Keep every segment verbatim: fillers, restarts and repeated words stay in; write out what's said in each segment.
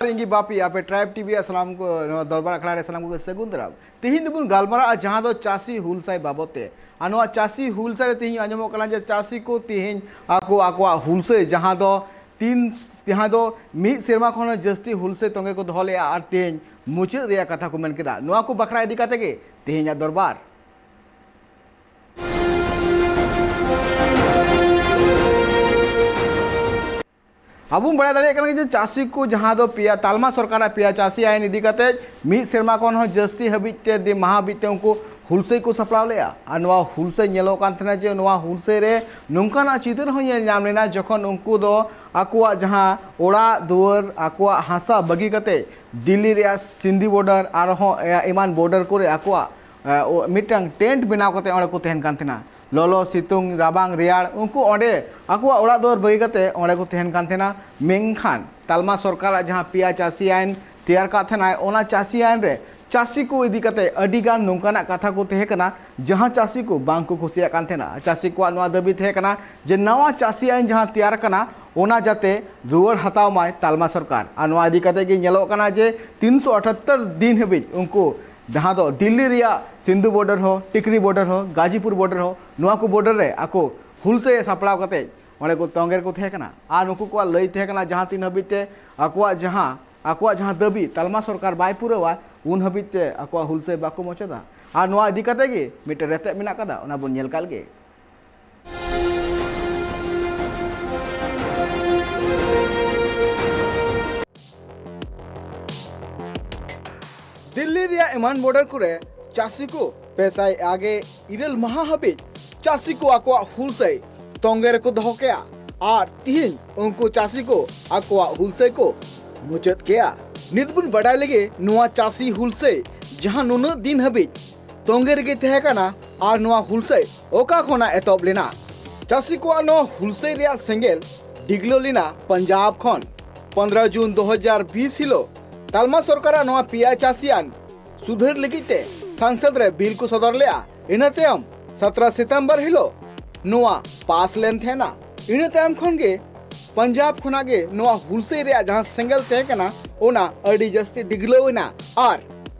ᱤᱧ ᱜᱮ ᱵᱟᱯᱤ, ᱟᱯᱮ ᱴᱨᱟᱭᱤᱵᱽ ᱴᱤᱵᱷᱤ ᱟᱨ ᱥᱟᱱᱟᱢ ᱠᱚ ᱱᱚᱣᱟ ᱫᱚᱨᱵᱟᱨ ᱟᱠᱷᱲᱟ ᱨᱮ ᱥᱟᱱᱟᱢ ᱠᱚᱜᱮ ᱥᱟᱹᱜᱩᱱ ᱫᱟᱨᱟᱢ᱾ ᱛᱤᱦᱤᱧ ᱫᱚᱵᱚᱱ ᱜᱟᱞᱢᱟᱨᱟᱜᱼᱟ ᱡᱟᱦᱟᱸ ᱫᱚ ᱪᱟᱹᱥᱤ ᱦᱩᱞᱥᱟᱹᱭ ᱵᱟᱵᱚᱛ ᱛᱮ᱾ ᱟᱨ ᱱᱚᱣᱟ ᱪᱟᱹᱥᱤ ᱦᱩᱞᱥᱟᱹᱭ ᱨᱮ ᱛᱤᱦᱤᱧ ᱟᱸᱡᱚᱢᱚᱜ ᱠᱟᱱᱟ ᱡᱮ ᱪᱟᱹᱥᱤ ᱠᱚ ᱛᱤᱦᱤᱧ ᱟᱠᱚ ᱟᱠᱚᱣᱟᱜ ᱦᱩᱞᱥᱟᱹᱭ ᱡᱟᱦᱟᱸ ᱫᱚ ᱛᱤᱱ, ᱡᱟᱦᱟᱸ ᱫᱚ ᱢᱤᱫ ᱥᱮᱨᱢᱟ ᱠᱷᱚᱱ ᱦᱚᱸ ᱡᱟᱹᱥᱛᱤ ᱦᱩᱞᱥᱟᱹᱭ ᱛᱚᱸᱜᱮ ᱠᱚ ᱫᱚᱦᱚ ᱞᱮᱫᱼᱟ ᱟᱨ ᱛᱤᱦᱤᱧ ᱢᱩᱪᱟᱹᱫ ᱨᱮᱭᱟᱜ ᱠᱟᱛᱷᱟ ᱠᱚ ᱢᱮᱱ ᱠᱮᱫᱟ᱾ ᱱᱚᱣᱟ ᱠᱚ ᱵᱟᱠᱷᱨᱟ ᱤᱫᱤ ᱠᱟᱛᱮ ᱜᱮ ᱛᱤᱦᱤᱧᱟᱜ ᱫᱚᱨᱵᱟᱨ᱾ ᱟᱵᱚ ᱵᱚᱱ ᱵᱟᱲᱟᱭ ᱫᱟᱲᱮᱭᱟᱜ ᱠᱟᱱᱟ ᱡᱮ ᱪᱟᱹᱥᱤ ᱠᱚ ᱡᱟᱦᱟᱸ ᱫᱚ ᱯᱮᱭᱟ ᱛᱟᱞᱢᱟ ᱥᱚᱨᱠᱟᱨᱟᱜ ᱯᱮᱭᱟ ᱪᱟᱹᱥᱤ ᱟᱭᱤᱱ ᱤᱫᱤ ᱠᱟᱛᱮ ᱢᱤᱫ ᱥᱮᱨᱢᱟ ᱠᱷᱚᱱ ᱦᱚᱸ ᱡᱟᱹᱥᱛᱤ ᱦᱟᱹᱵᱤᱡ ᱛᱮ ᱫᱤᱱ ᱢᱟᱦᱟ ᱦᱟᱹᱵᱤᱡ ᱛᱮ ᱩᱱᱠᱩ ᱦᱩᱞᱥᱟᱹᱭ ᱠᱚ ᱥᱟᱯᱲᱟᱣ ᱞᱮᱫᱼᱟ᱾ ᱟᱨ ᱱᱚᱣᱟ ᱦᱩᱞᱥᱟᱹᱭ ᱧᱮᱞᱚᱜ ᱠᱟᱱ ᱛᱟᱦᱮᱱᱟ ᱡᱮ ᱱᱚᱣᱟ ᱦᱩᱞᱥᱟᱹᱭ ᱨᱮ ᱱᱚᱝᱠᱟᱱᱟᱜ ᱪᱤᱛᱟᱹᱨ ᱦᱚᱸ ᱧᱮᱞ ᱧᱟᱢ ᱞᱮᱱᱟ ᱡᱚᱠᱷᱚᱱ ᱩᱱᱠᱩ ᱫᱚ ᱟᱠᱚᱣᱟᱜ ᱡᱟᱦᱟᱸ ᱚᱲᱟᱜ ᱫᱩᱣᱟᱹᱨ, ᱟᱠᱚᱣᱟᱜ ᱦᱟᱥᱟ ᱵᱟᱹᱜᱤ ᱠᱟᱛᱮ ᱫᱤᱞᱞᱤ ᱨᱮᱭᱟᱜ ᱥᱤᱱᱫᱷᱤ ᱵᱚᱰᱟᱨ ᱟᱨᱦᱚᱸ ᱮᱢᱟᱱ ᱵᱚᱰᱟᱨ ᱠᱚᱨᱮ ᱟᱠᱚᱣᱟᱜ ᱮ, ᱚ, ᱢᱤᱫᱴᱟᱝ ᱴᱮᱱᱴ ᱵᱮᱱᱟᱣ ᱠᱟᱛᱮ ᱚᱸᱰᱮ ᱠᱚ ᱛᱟᱦᱮᱱ ᱠᱟᱱ ᱛᱟᱦᱮᱱᱟ᱾ ᱞᱚᱞᱚ, ᱥᱤᱛᱩᱝ, ᱨᱟᱵᱟᱝ, ᱨᱮᱭᱟᱲ, ᱩᱱᱠᱩ ᱚᱸᱰᱮ ᱟᱠᱚᱣᱟᱜ ᱚᱲᱟᱜ ᱫᱩᱣᱟᱹᱨ ᱵᱟᱹᱜᱤ ᱠᱟᱛᱮ ᱚᱸᱰᱮ ᱠᱚ ᱛᱟᱦᱮᱱ ᱠᱟᱱ ᱛᱟᱦᱮᱱᱟ᱾ ᱢᱮᱱᱠᱷᱟᱱ ᱛᱟᱞᱢᱟ ᱥᱚᱨᱠᱟᱨᱟᱜ ᱡᱟᱦᱟᱸ ᱯᱮᱭᱟ ᱪᱟᱹᱥᱤ ᱟᱭᱤᱱ ᱛᱮᱭᱟᱨ ᱠᱟᱜ ᱛᱟᱦᱮᱱᱟᱭ, ᱚᱱᱟ ᱪᱟᱹᱥᱤ ᱟᱭᱤᱱ ᱨᱮ ᱪᱟᱹᱥᱤ ᱠᱚ ᱤᱫᱤ ᱠᱟᱛᱮ ᱟᱹᱰᱤ ᱜᱟᱱ ᱱᱚᱝᱠᱟᱱᱟᱜ ᱠᱟᱛᱷᱟ ᱠᱚ ᱛᱟᱦᱮᱸ ᱠᱟᱱᱟ, ᱡᱟᱦᱟᱸ ᱪᱟᱹᱥᱤ ᱠᱚ ᱵᱟᱝ ᱠᱚ ᱠᱩᱥᱤᱭᱟᱜ ᱠᱟᱱ ᱛᱟᱦᱮᱱᱟ᱾ ᱪᱟᱹᱥᱤ ᱠᱚᱣᱟᱜ ᱱᱚᱣᱟ ᱫᱟᱹᱵᱤ ᱛᱟᱦᱮᱸ ᱠᱟᱱᱟ ᱡᱮ ᱱᱟᱣᱟ ᱪᱟᱹᱥᱤ ᱟᱭᱤᱱ ᱡᱟᱦᱟᱸ ᱛᱮᱭᱟᱨ ᱠᱟᱱᱟ, ᱚᱱᱟ ᱡᱟᱛᱮ ᱨᱩᱣᱟᱹᱲ ᱦᱟᱛᱟᱣ ᱢᱟᱭ ᱛᱟᱞᱢᱟ ᱥᱚᱨᱠᱟᱨ᱾ ᱟᱨ ᱱᱚᱣᱟ ᱤᱫᱤ ᱠᱟᱛᱮ ᱜᱮ ᱧᱮᱞᱚᱜ ᱠᱟᱱᱟ ᱡᱮ ᱛᱤᱱᱥᱚ ᱟᱴᱷᱟᱛᱛᱚᱨ ᱫᱤᱱ ᱦᱟᱹᱵᱤᱡ ᱩᱱᱠᱩ ᱡᱟᱦᱟᱸ ᱫᱚ ᱫᱤᱞᱞᱤ ᱨᱮᱭᱟᱜ ᱥᱤᱱᱫᱷᱩ ᱵᱚᱰᱟᱨ ᱦᱚᱸ, ᱴᱤᱠᱨᱤ ᱵᱚᱰᱟᱨ ᱦᱚᱸ, ᱜᱟᱡᱤᱯᱩᱨ ᱵᱚᱰᱟᱨ ᱦᱚᱸ, ᱱᱚᱣᱟ ᱠᱚ ᱵᱚᱰᱟᱨ ᱨᱮ ᱟᱠᱚ ᱦᱩᱞᱥᱟᱹᱭ ᱥᱟᱯᱲᱟᱣ ᱠᱟᱛᱮ ᱚᱸᱰᱮ ᱠᱚ ᱛᱚᱸᱜᱮ ᱨᱮᱠᱚ ᱛᱟᱦᱮᱸ ᱠᱟᱱᱟ᱾ ᱟᱨ ᱱᱩᱠᱩ ᱠᱚᱣᱟᱜ ᱞᱟᱹᱭ ᱛᱟᱦᱮᱸ ᱠᱟᱱᱟ ᱡᱟᱦᱟᱸ ᱛᱤᱱ ᱦᱟᱹᱵᱤᱡ ᱛᱮ ᱟᱠᱚᱣᱟᱜ ᱡᱟᱦᱟᱸ, ᱟᱠᱚᱣᱟᱜ ᱡᱟᱦᱟᱸ ᱫᱟᱹᱵᱤ ᱛᱟᱞᱢᱟ ᱥᱚᱨᱠᱟᱨ ᱵᱟᱭ ᱯᱩᱨᱟᱹᱣᱟ, ᱩᱱ ᱦᱟᱹᱵᱤᱡ ᱛᱮ ᱟᱠᱚᱣᱟᱜ ᱦᱩᱞᱥᱟᱹᱭ ᱵᱟᱠᱚ ᱢᱩᱪᱟᱹᱫᱟ᱾ ᱟᱨ ᱱᱚᱣᱟ ᱤᱫᱤ ᱠᱟᱛᱮ ᱜᱮ ᱢᱤᱫᱴᱮᱱ ᱨᱮᱛᱮᱫ ᱢᱮᱱᱟᱜ ᱠᱟᱫᱟ, ᱚᱱᱟ ᱵᱚᱱ ᱧᱮᱞ ᱠᱟᱜ ᱞᱮᱜᱮ᱾ ᱫᱤᱞᱞᱤ ᱨᱮᱭᱟᱜ ᱮᱢᱟᱱ ᱵᱚᱰᱟᱨ ᱠᱚᱨᱮ ᱪᱟᱹᱥᱤ ᱠᱚ ᱯᱮ ᱥᱟᱭ ᱟᱜᱮ ᱤᱨᱟᱹᱞ ᱢᱟᱦᱟ ᱦᱟᱹᱵᱤᱡ ᱪᱟᱹᱥᱤ ᱠᱚ ᱟᱠᱚᱣᱟᱜ ᱦᱩᱞᱥᱟᱹᱭ ᱛᱚᱸᱜᱮ ᱨᱮᱠᱚ ᱫᱚᱦᱚ ᱠᱮᱜᱼᱟ᱾ ᱟᱨ ᱛᱤᱦᱤᱧ ᱩᱱᱠᱩ ᱪᱟᱹᱥᱤ ᱠᱚ ᱟᱠᱚᱣᱟᱜ ᱦᱩᱞᱥᱟᱹᱭ ᱠᱚ ᱢᱩᱪᱟᱹᱫ ᱠᱮᱜᱼᱟ᱾ ᱱᱤᱛ ᱵᱚᱱ ᱵᱟᱰᱟᱭ ᱞᱮᱜᱮ ᱱᱚᱣᱟ ᱪᱟᱹᱥᱤ ᱦᱩᱞᱥᱟᱹᱭ ᱡᱟᱦᱟᱸ ᱱᱩᱱᱟᱹᱜ ᱫᱤᱱ ᱦᱟᱹᱵᱤᱡ ᱛᱚᱸᱜᱮ ᱨᱮᱜᱮ ᱛᱟᱦᱮᱸ ᱠᱟᱱᱟ ᱟᱨ ᱱᱚᱣᱟ ᱦᱩᱞᱥᱟᱹᱭ ᱚᱠᱟ ᱠᱷᱚᱱᱟᱜ ᱮᱛᱚᱦᱚᱵ ᱞᱮᱱᱟ᱾ ᱪᱟᱹᱥᱤ ᱠᱚᱣᱟᱜ ᱱᱚᱣᱟ ᱦᱩᱞᱥᱟᱹᱭ ᱨᱮᱭᱟᱜ ᱥᱮᱸᱜᱮᱞ ᱰᱤᱜᱽᱞᱟᱹᱣ ᱞᱮᱱᱟ ᱯᱚᱧᱡᱟᱵᱽ ᱠᱷᱚᱱ᱾ ᱯᱚᱱᱨᱚ ᱡᱩᱱ ᱫᱩ ᱦᱟᱡᱟᱨ ᱵᱤᱥ ᱦᱤᱞᱳᱜ ᱛᱟᱞᱢᱟ ᱥᱚᱨᱠᱟᱨᱟᱜ ᱱᱚᱣᱟ ᱯᱮᱭᱟ ᱪᱟᱹᱥᱤᱭᱟᱱ ᱥᱩᱫᱷᱟᱹᱨ ᱞᱟᱹᱜᱤᱫ ᱛᱮ ᱥᱟᱝᱥᱚᱫᱽ ᱨᱮ ᱵᱤᱞ ᱠᱚ ᱥᱚᱫᱚᱨ ᱞᱮᱜᱼᱟ᱾ ᱤᱱᱟᱹ ᱛᱟᱭᱚᱢ ᱥᱚᱛᱨᱚ ᱥᱤᱛᱚᱢᱵᱚᱨ ᱦᱤᱞᱳᱜ ᱱᱚᱣᱟ ᱯᱟᱥ ᱞᱮᱱ ᱛᱟᱦᱮᱱᱟ᱾ ᱤᱱᱟᱹ ᱛᱟᱭᱚᱢ ᱠᱷᱚᱱ ᱜᱮ ᱯᱟᱧᱡᱟᱵᱽ ᱠᱷᱚᱱᱟᱜ ᱜᱮ ᱱᱚᱣᱟ ᱦᱩᱞᱥᱟᱹᱭ ᱨᱮᱭᱟᱜ ᱡᱟᱦᱟᱸ ᱥᱮᱸᱜᱮᱞ ᱛᱟᱦᱮᱸ ᱠᱟᱱᱟ, ᱚᱱᱟ ᱟᱹᱰᱤ ᱡᱟᱹᱥᱛᱤ ᱰᱤᱜᱽᱞᱟᱹᱣ ᱮᱱᱟ ᱟᱨ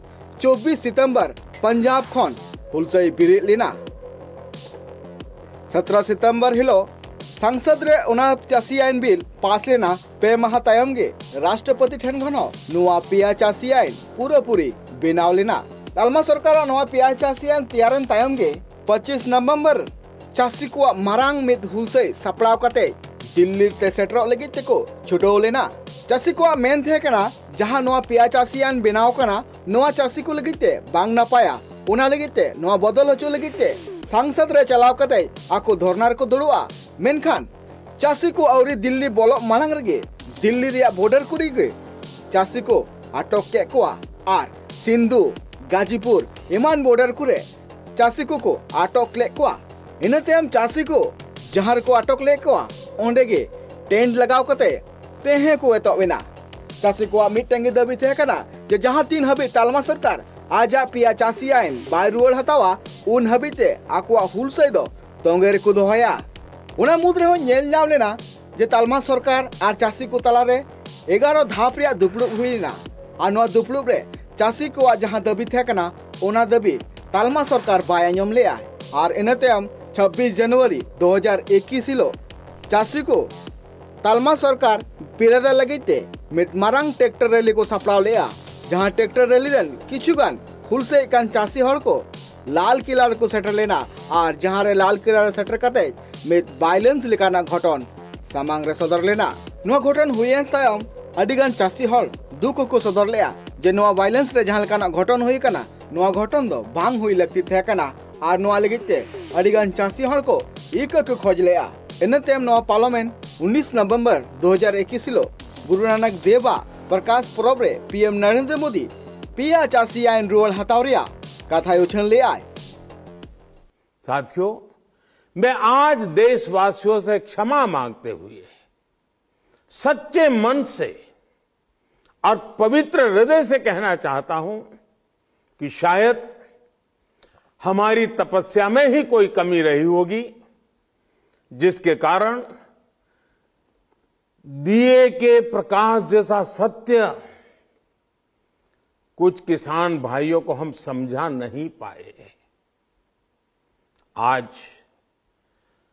ᱪᱚᱵᱵᱤᱥ ᱥᱤᱛᱚᱢᱵᱚᱨ ᱯᱟᱧᱡᱟᱵᱽ ᱠᱷᱚᱱ ᱦᱩᱞᱥᱟᱹᱭ ᱵᱮᱨᱮᱫ ᱞᱮᱱᱟ᱾ ᱥᱚᱛᱨᱚ ᱥᱤᱛᱚᱢᱵᱚᱨ ᱦᱤᱞᱳᱜ ᱥᱟᱝᱥᱚᱫᱽ ᱨᱮ ᱚᱱᱟ ᱪᱟᱹᱥᱤ ᱟᱭᱤᱱ ᱵᱤᱞ ᱯᱟᱥ ᱞᱮᱱᱟ᱾ ᱯᱮ ᱢᱟᱦᱟ ᱛᱟᱭᱚᱢ ᱜᱮ ᱨᱟᱥᱴᱨᱚᱯᱚᱛᱤ ᱴᱷᱮᱱ ᱠᱷᱚᱱ ᱦᱚᱸ ᱱᱚᱣᱟ ᱯᱮᱭᱟ ᱪᱟᱹᱥᱤ ᱟᱭᱤᱱ ᱯᱩᱨᱟᱹᱯᱩᱨᱤ ᱵᱮᱱᱟᱣ ᱞᱮᱱᱟ᱾ ᱛᱟᱞᱢᱟ ᱥᱚᱨᱠᱟᱨᱟᱜ ᱱᱚᱣᱟ ᱯᱮᱭᱟ ᱪᱟᱹᱥᱤ ᱟᱭᱤᱱ ᱛᱮᱭᱟᱨᱮᱱ ᱛᱟᱭᱚᱢ ᱜᱮ ᱯᱚᱸᱪᱤᱥ ᱱᱚᱵᱷᱮᱢᱵᱚᱨ ᱪᱟᱹᱥᱤ ᱠᱚᱣᱟᱜ ᱢᱟᱨᱟᱝ ᱢᱤᱫ ᱦᱩᱞᱥᱟᱹᱭ ᱥᱟᱯᱲᱟᱣ ᱠᱟᱛᱮ ᱫᱤᱞᱞᱤ ᱛᱮ ᱥᱮᱴᱮᱨᱚᱜ ᱞᱟᱹᱜᱤᱫ ᱛᱮᱠᱚ ᱪᱷᱩᱴᱟᱹᱣ ᱞᱮᱱᱟ᱾ ᱪᱟᱹᱥᱤ ᱠᱚᱣᱟᱜ ᱢᱮᱱ ᱛᱟᱦᱮᱸ ᱠᱟᱱᱟ, ᱡᱟᱦᱟᱸ ᱱᱚᱣᱟ ᱯᱮᱭᱟ ᱪᱟᱹᱥᱤ ᱟᱭᱤᱱ ᱵᱮᱱᱟᱣ ᱠᱟᱱᱟ, ᱱᱚᱣᱟ ᱪᱟᱹᱥᱤ ᱠᱚ ᱞᱟᱹᱜᱤᱫ ᱛᱮ ᱵᱟᱝ ᱱᱟᱯᱟᱭᱟ᱾ ᱚᱱᱟ ᱞᱟᱹᱜᱤᱫ ᱛᱮ ᱱᱚᱣᱟ ᱵᱚᱫᱚᱞ ᱦᱚᱪᱚ ᱞᱟᱹᱜᱤᱫ ᱛᱮ ᱥᱟᱝᱥᱚᱫᱽ ᱨᱮ ᱪᱟᱞᱟᱣ ᱠᱟᱛᱮ ᱟᱠᱚ ᱫᱷᱚᱨᱱᱟ ᱨᱮᱠᱚ ᱫᱩᱲᱩᱵᱼᱟ᱾ ᱢᱮᱱᱠᱷᱟᱱ ᱪᱟᱹᱥᱤ ᱠᱚ ᱟᱹᱣᱨᱤ ᱫᱤᱞᱞᱤ ᱵᱚᱞᱚᱜ ᱢᱟᱲᱟᱝ ᱨᱮᱜᱮ ᱫᱤᱞᱞᱤ ᱨᱮᱭᱟᱜ ᱵᱚᱨᱰᱟᱨ ᱠᱚᱨᱮ ᱜᱮ ᱪᱟᱹᱥᱤ ᱠᱚ ᱟᱴᱚᱠ ᱠᱮᱫ ᱠᱚᱣᱟ ᱟᱨ ᱥᱤᱱᱫᱷᱩ, ᱜᱟᱡᱤᱯᱩᱨ ᱮᱢᱟᱱ ᱵᱚᱨᱰᱟᱨ ᱠᱚᱨᱮ ᱪᱟᱹᱥᱤ ᱠᱚᱠᱚ ᱟᱴᱚᱠ ᱞᱮᱫ ᱠᱚᱣᱟ᱾ ᱤᱱᱟᱹ ᱛᱟᱭᱚᱢ ᱪᱟᱹᱥᱤ ᱠᱚ ᱡᱟᱦᱟᱸ ᱨᱮᱠᱚ ᱟᱴᱚᱠ ᱞᱮᱫ ᱠᱚᱣᱟ, ᱚᱸᱰᱮ ᱜᱮ ᱴᱮᱱᱴ ᱞᱟᱜᱟᱣ ᱠᱟᱛᱮ ᱛᱟᱦᱮᱸ ᱠᱚ ᱮᱛᱚᱦᱚᱵ ᱮᱱᱟ᱾ ᱪᱟᱹᱥᱤ ᱠᱚᱣᱟᱜ ᱢᱤᱫᱴᱟᱝ ᱜᱮ ᱫᱟᱹᱵᱤ ᱛᱟᱦᱮᱸ ᱠᱟᱱᱟ ᱡᱮ ᱡᱟᱦᱟᱸ ᱛᱤᱱ ᱦᱟᱹᱵᱤᱡ ᱛᱟᱞᱢᱟ ᱥᱚᱨᱠᱟᱨ ᱟᱡᱟᱜ ᱯᱮᱭᱟ ᱪᱟᱹᱥᱤ ᱟᱭᱤᱱ ᱵᱟᱭ ᱨᱩᱣᱟᱹᱲ ᱦᱟᱛᱟᱣᱟ, ᱩᱱ ᱦᱟᱹᱵᱤᱡ ᱛᱮ ᱟᱠᱚᱣᱟᱜ ᱦᱩᱞᱥᱟᱹᱭ ᱫᱚ ᱛᱚᱸᱜᱮ ᱨᱮᱠᱚ ᱫᱚᱦᱚᱭᱟ᱾ ᱚᱱᱟ ᱢᱩᱫᱽ ᱨᱮᱦᱚᱸ ᱧᱮᱞ ᱧᱟᱢ ᱞᱮᱱᱟ ᱡᱮ ᱛᱟᱞᱢᱟ ᱥᱚᱨᱠᱟᱨ ᱟᱨ ᱪᱟᱹᱥᱤ ᱠᱚ ᱛᱟᱞᱟᱨᱮ ᱮᱜᱟᱨᱚ ᱫᱷᱟᱯ ᱨᱮᱭᱟᱜ ᱫᱩᱯᱲᱩᱵ ᱦᱩᱭ ᱞᱮᱱᱟ ᱟᱨ ᱱᱚᱣᱟ ᱫᱩᱯᱲᱩᱵ ᱨᱮ ᱪᱟᱹᱥᱤ ᱠᱚᱣᱟᱜ ᱡᱟᱦᱟᱸ ᱫᱟᱹᱵᱤ ᱛᱟᱦᱮᱸ ᱠᱟᱱᱟ, ᱚᱱᱟ ᱫᱟᱹᱵᱤ ᱛᱟᱞᱢᱟ ᱥᱚᱨᱠᱟᱨ ᱵᱟᱭ ᱟᱸᱡᱚᱢ ᱞᱮᱫᱼᱟ᱾ ᱟᱨ ᱤᱱᱟᱹ ᱛᱟᱭᱚᱢ ᱪᱷᱟᱵᱵᱤᱥ ᱡᱟᱱᱩᱣᱟᱨᱤ ᱫᱩ ᱦᱟᱡᱟᱨ ᱮᱠᱩᱥ ᱦᱤᱞᱳᱜ ᱪᱟᱹᱥᱤ ᱠᱚ ᱛᱟᱞᱢᱟ ᱥᱚᱨᱠᱟᱨ ᱵᱤᱨᱟᱹᱫᱟ ᱞᱟᱹᱜᱤᱫ ᱛᱮ ᱢᱤᱫ ᱢᱟᱨᱟᱝ ᱴᱨᱟᱠᱴᱚᱨ ᱨᱮᱞᱤ ᱠᱚ ᱥᱟᱯᱲᱟᱣ ᱞᱮᱫᱼᱟ, ᱡᱟᱦᱟᱸ ᱴᱨᱟᱠᱴᱚᱨ ᱨᱮᱞᱤ ᱨᱮᱱ ᱠᱤᱪᱷᱩ ᱜᱟᱱ ᱦᱩᱞᱥᱟᱹᱭᱮᱫ ᱠᱟᱱ ᱪᱟᱹᱥᱤ ᱦᱚᱲ ᱠᱚ ᱞᱟᱞ ᱠᱤᱞᱟ ᱨᱮᱠᱚ ᱥᱮᱴᱮᱨ ᱞᱮᱱᱟ ᱟᱨ ᱡᱟᱦᱟᱸ ᱨᱮ ᱞᱟᱞ ᱠᱤᱞᱟ ᱨᱮ ᱥᱮᱴᱮᱨ ᱠᱟᱛᱮ ᱢᱤᱫ ᱵᱷᱟᱭᱞᱮᱱᱥ ᱞᱮᱠᱟᱱᱟᱜ ᱜᱷᱚᱴᱚᱱ ᱥᱟᱢᱟᱝ ᱨᱮ ᱥᱚᱫᱚᱨ ᱞᱮᱱᱟ᱾ ᱱᱚᱣᱟ ᱜᱷᱚᱴᱚᱱ ᱦᱩᱭᱮᱱ ᱛᱟᱭᱚᱢ ᱟᱹᱰᱤ ᱜᱟᱱ ᱪᱟᱹᱥᱤ ᱦᱚᱲ ᱫᱩᱠ ᱦᱚᱸᱠᱚ ᱥᱚᱫᱚᱨ ᱞᱮᱫᱼᱟ ᱡᱮ ᱱᱚᱣᱟ ᱵᱷᱟᱭᱞᱮᱱᱥ ᱨᱮ ᱡᱟᱦᱟᱸ ᱞᱮᱠᱟᱱᱟᱜ ᱜᱷᱚᱴᱚᱱ ᱦᱩᱭ ᱟᱠᱟᱱᱟ, ᱱᱚᱣᱟ ᱜᱷᱚᱴᱚᱱ ᱫᱚ ᱵᱟᱝ ᱦᱩᱭ ᱞᱟᱹᱠᱛᱤ ᱛᱟᱦᱮᱸ ᱠᱟᱱᱟ ᱟᱨ ᱱᱚᱣᱟ ᱞᱟᱹᱜᱤᱫ ᱛᱮ ᱟᱹᱰᱤ ᱜᱟᱱ ᱪᱟᱹᱥᱤ ᱦᱚᱲ ᱠᱚ ᱤᱠᱟᱹ ᱠᱚ ᱠᱷᱚᱡᱽ ᱞᱮᱫᱼᱟ᱾ ᱤᱱᱟᱹ ᱛᱟᱭᱚᱢ ᱱᱚᱣᱟ ᱯᱟᱨᱞᱟᱢᱮᱱᱴ ᱩᱱᱤᱥ ᱱᱚᱵᱷᱮᱢᱵᱚᱨ ᱫᱩ ᱦᱟᱡᱟᱨ ᱮᱠᱩᱥ ᱦᱤᱞᱳᱜ ᱜᱩᱨᱩ ᱱᱟᱱᱟᱠ ᱫᱮᱵ ᱟᱜ ᱯᱨᱚᱠᱟᱥ ᱯᱚᱨᱚᱵᱽ ᱨᱮ ᱯᱤ ᱮᱢ ᱱᱚᱨᱮᱱᱫᱨᱚ ᱢᱳᱫᱤ ᱯᱮᱭᱟ ᱪᱟᱹᱥᱤ ᱟᱭᱤᱱ ᱨᱩᱣᱟᱹᱲ ᱦᱟᱛᱟᱣ ᱨᱮᱭᱟᱜ ᱠᱟᱛᱷᱟᱭ ᱩᱪᱷᱟᱹᱱ ᱞᱮᱫᱼᱟᱭ᱾ साथियों, मैं आज देशवासियों से क्षमा मांगते हुए सच्चे मन से और पवित्र हृदय से कहना चाहता हूं कि शायद हमारी तपस्या में ही कोई कमी रही होगी, जिसके कारण दिए के प्रकाश जैसा सत्य कुछ किसान भाइयों को हम समझा नहीं पाए। आज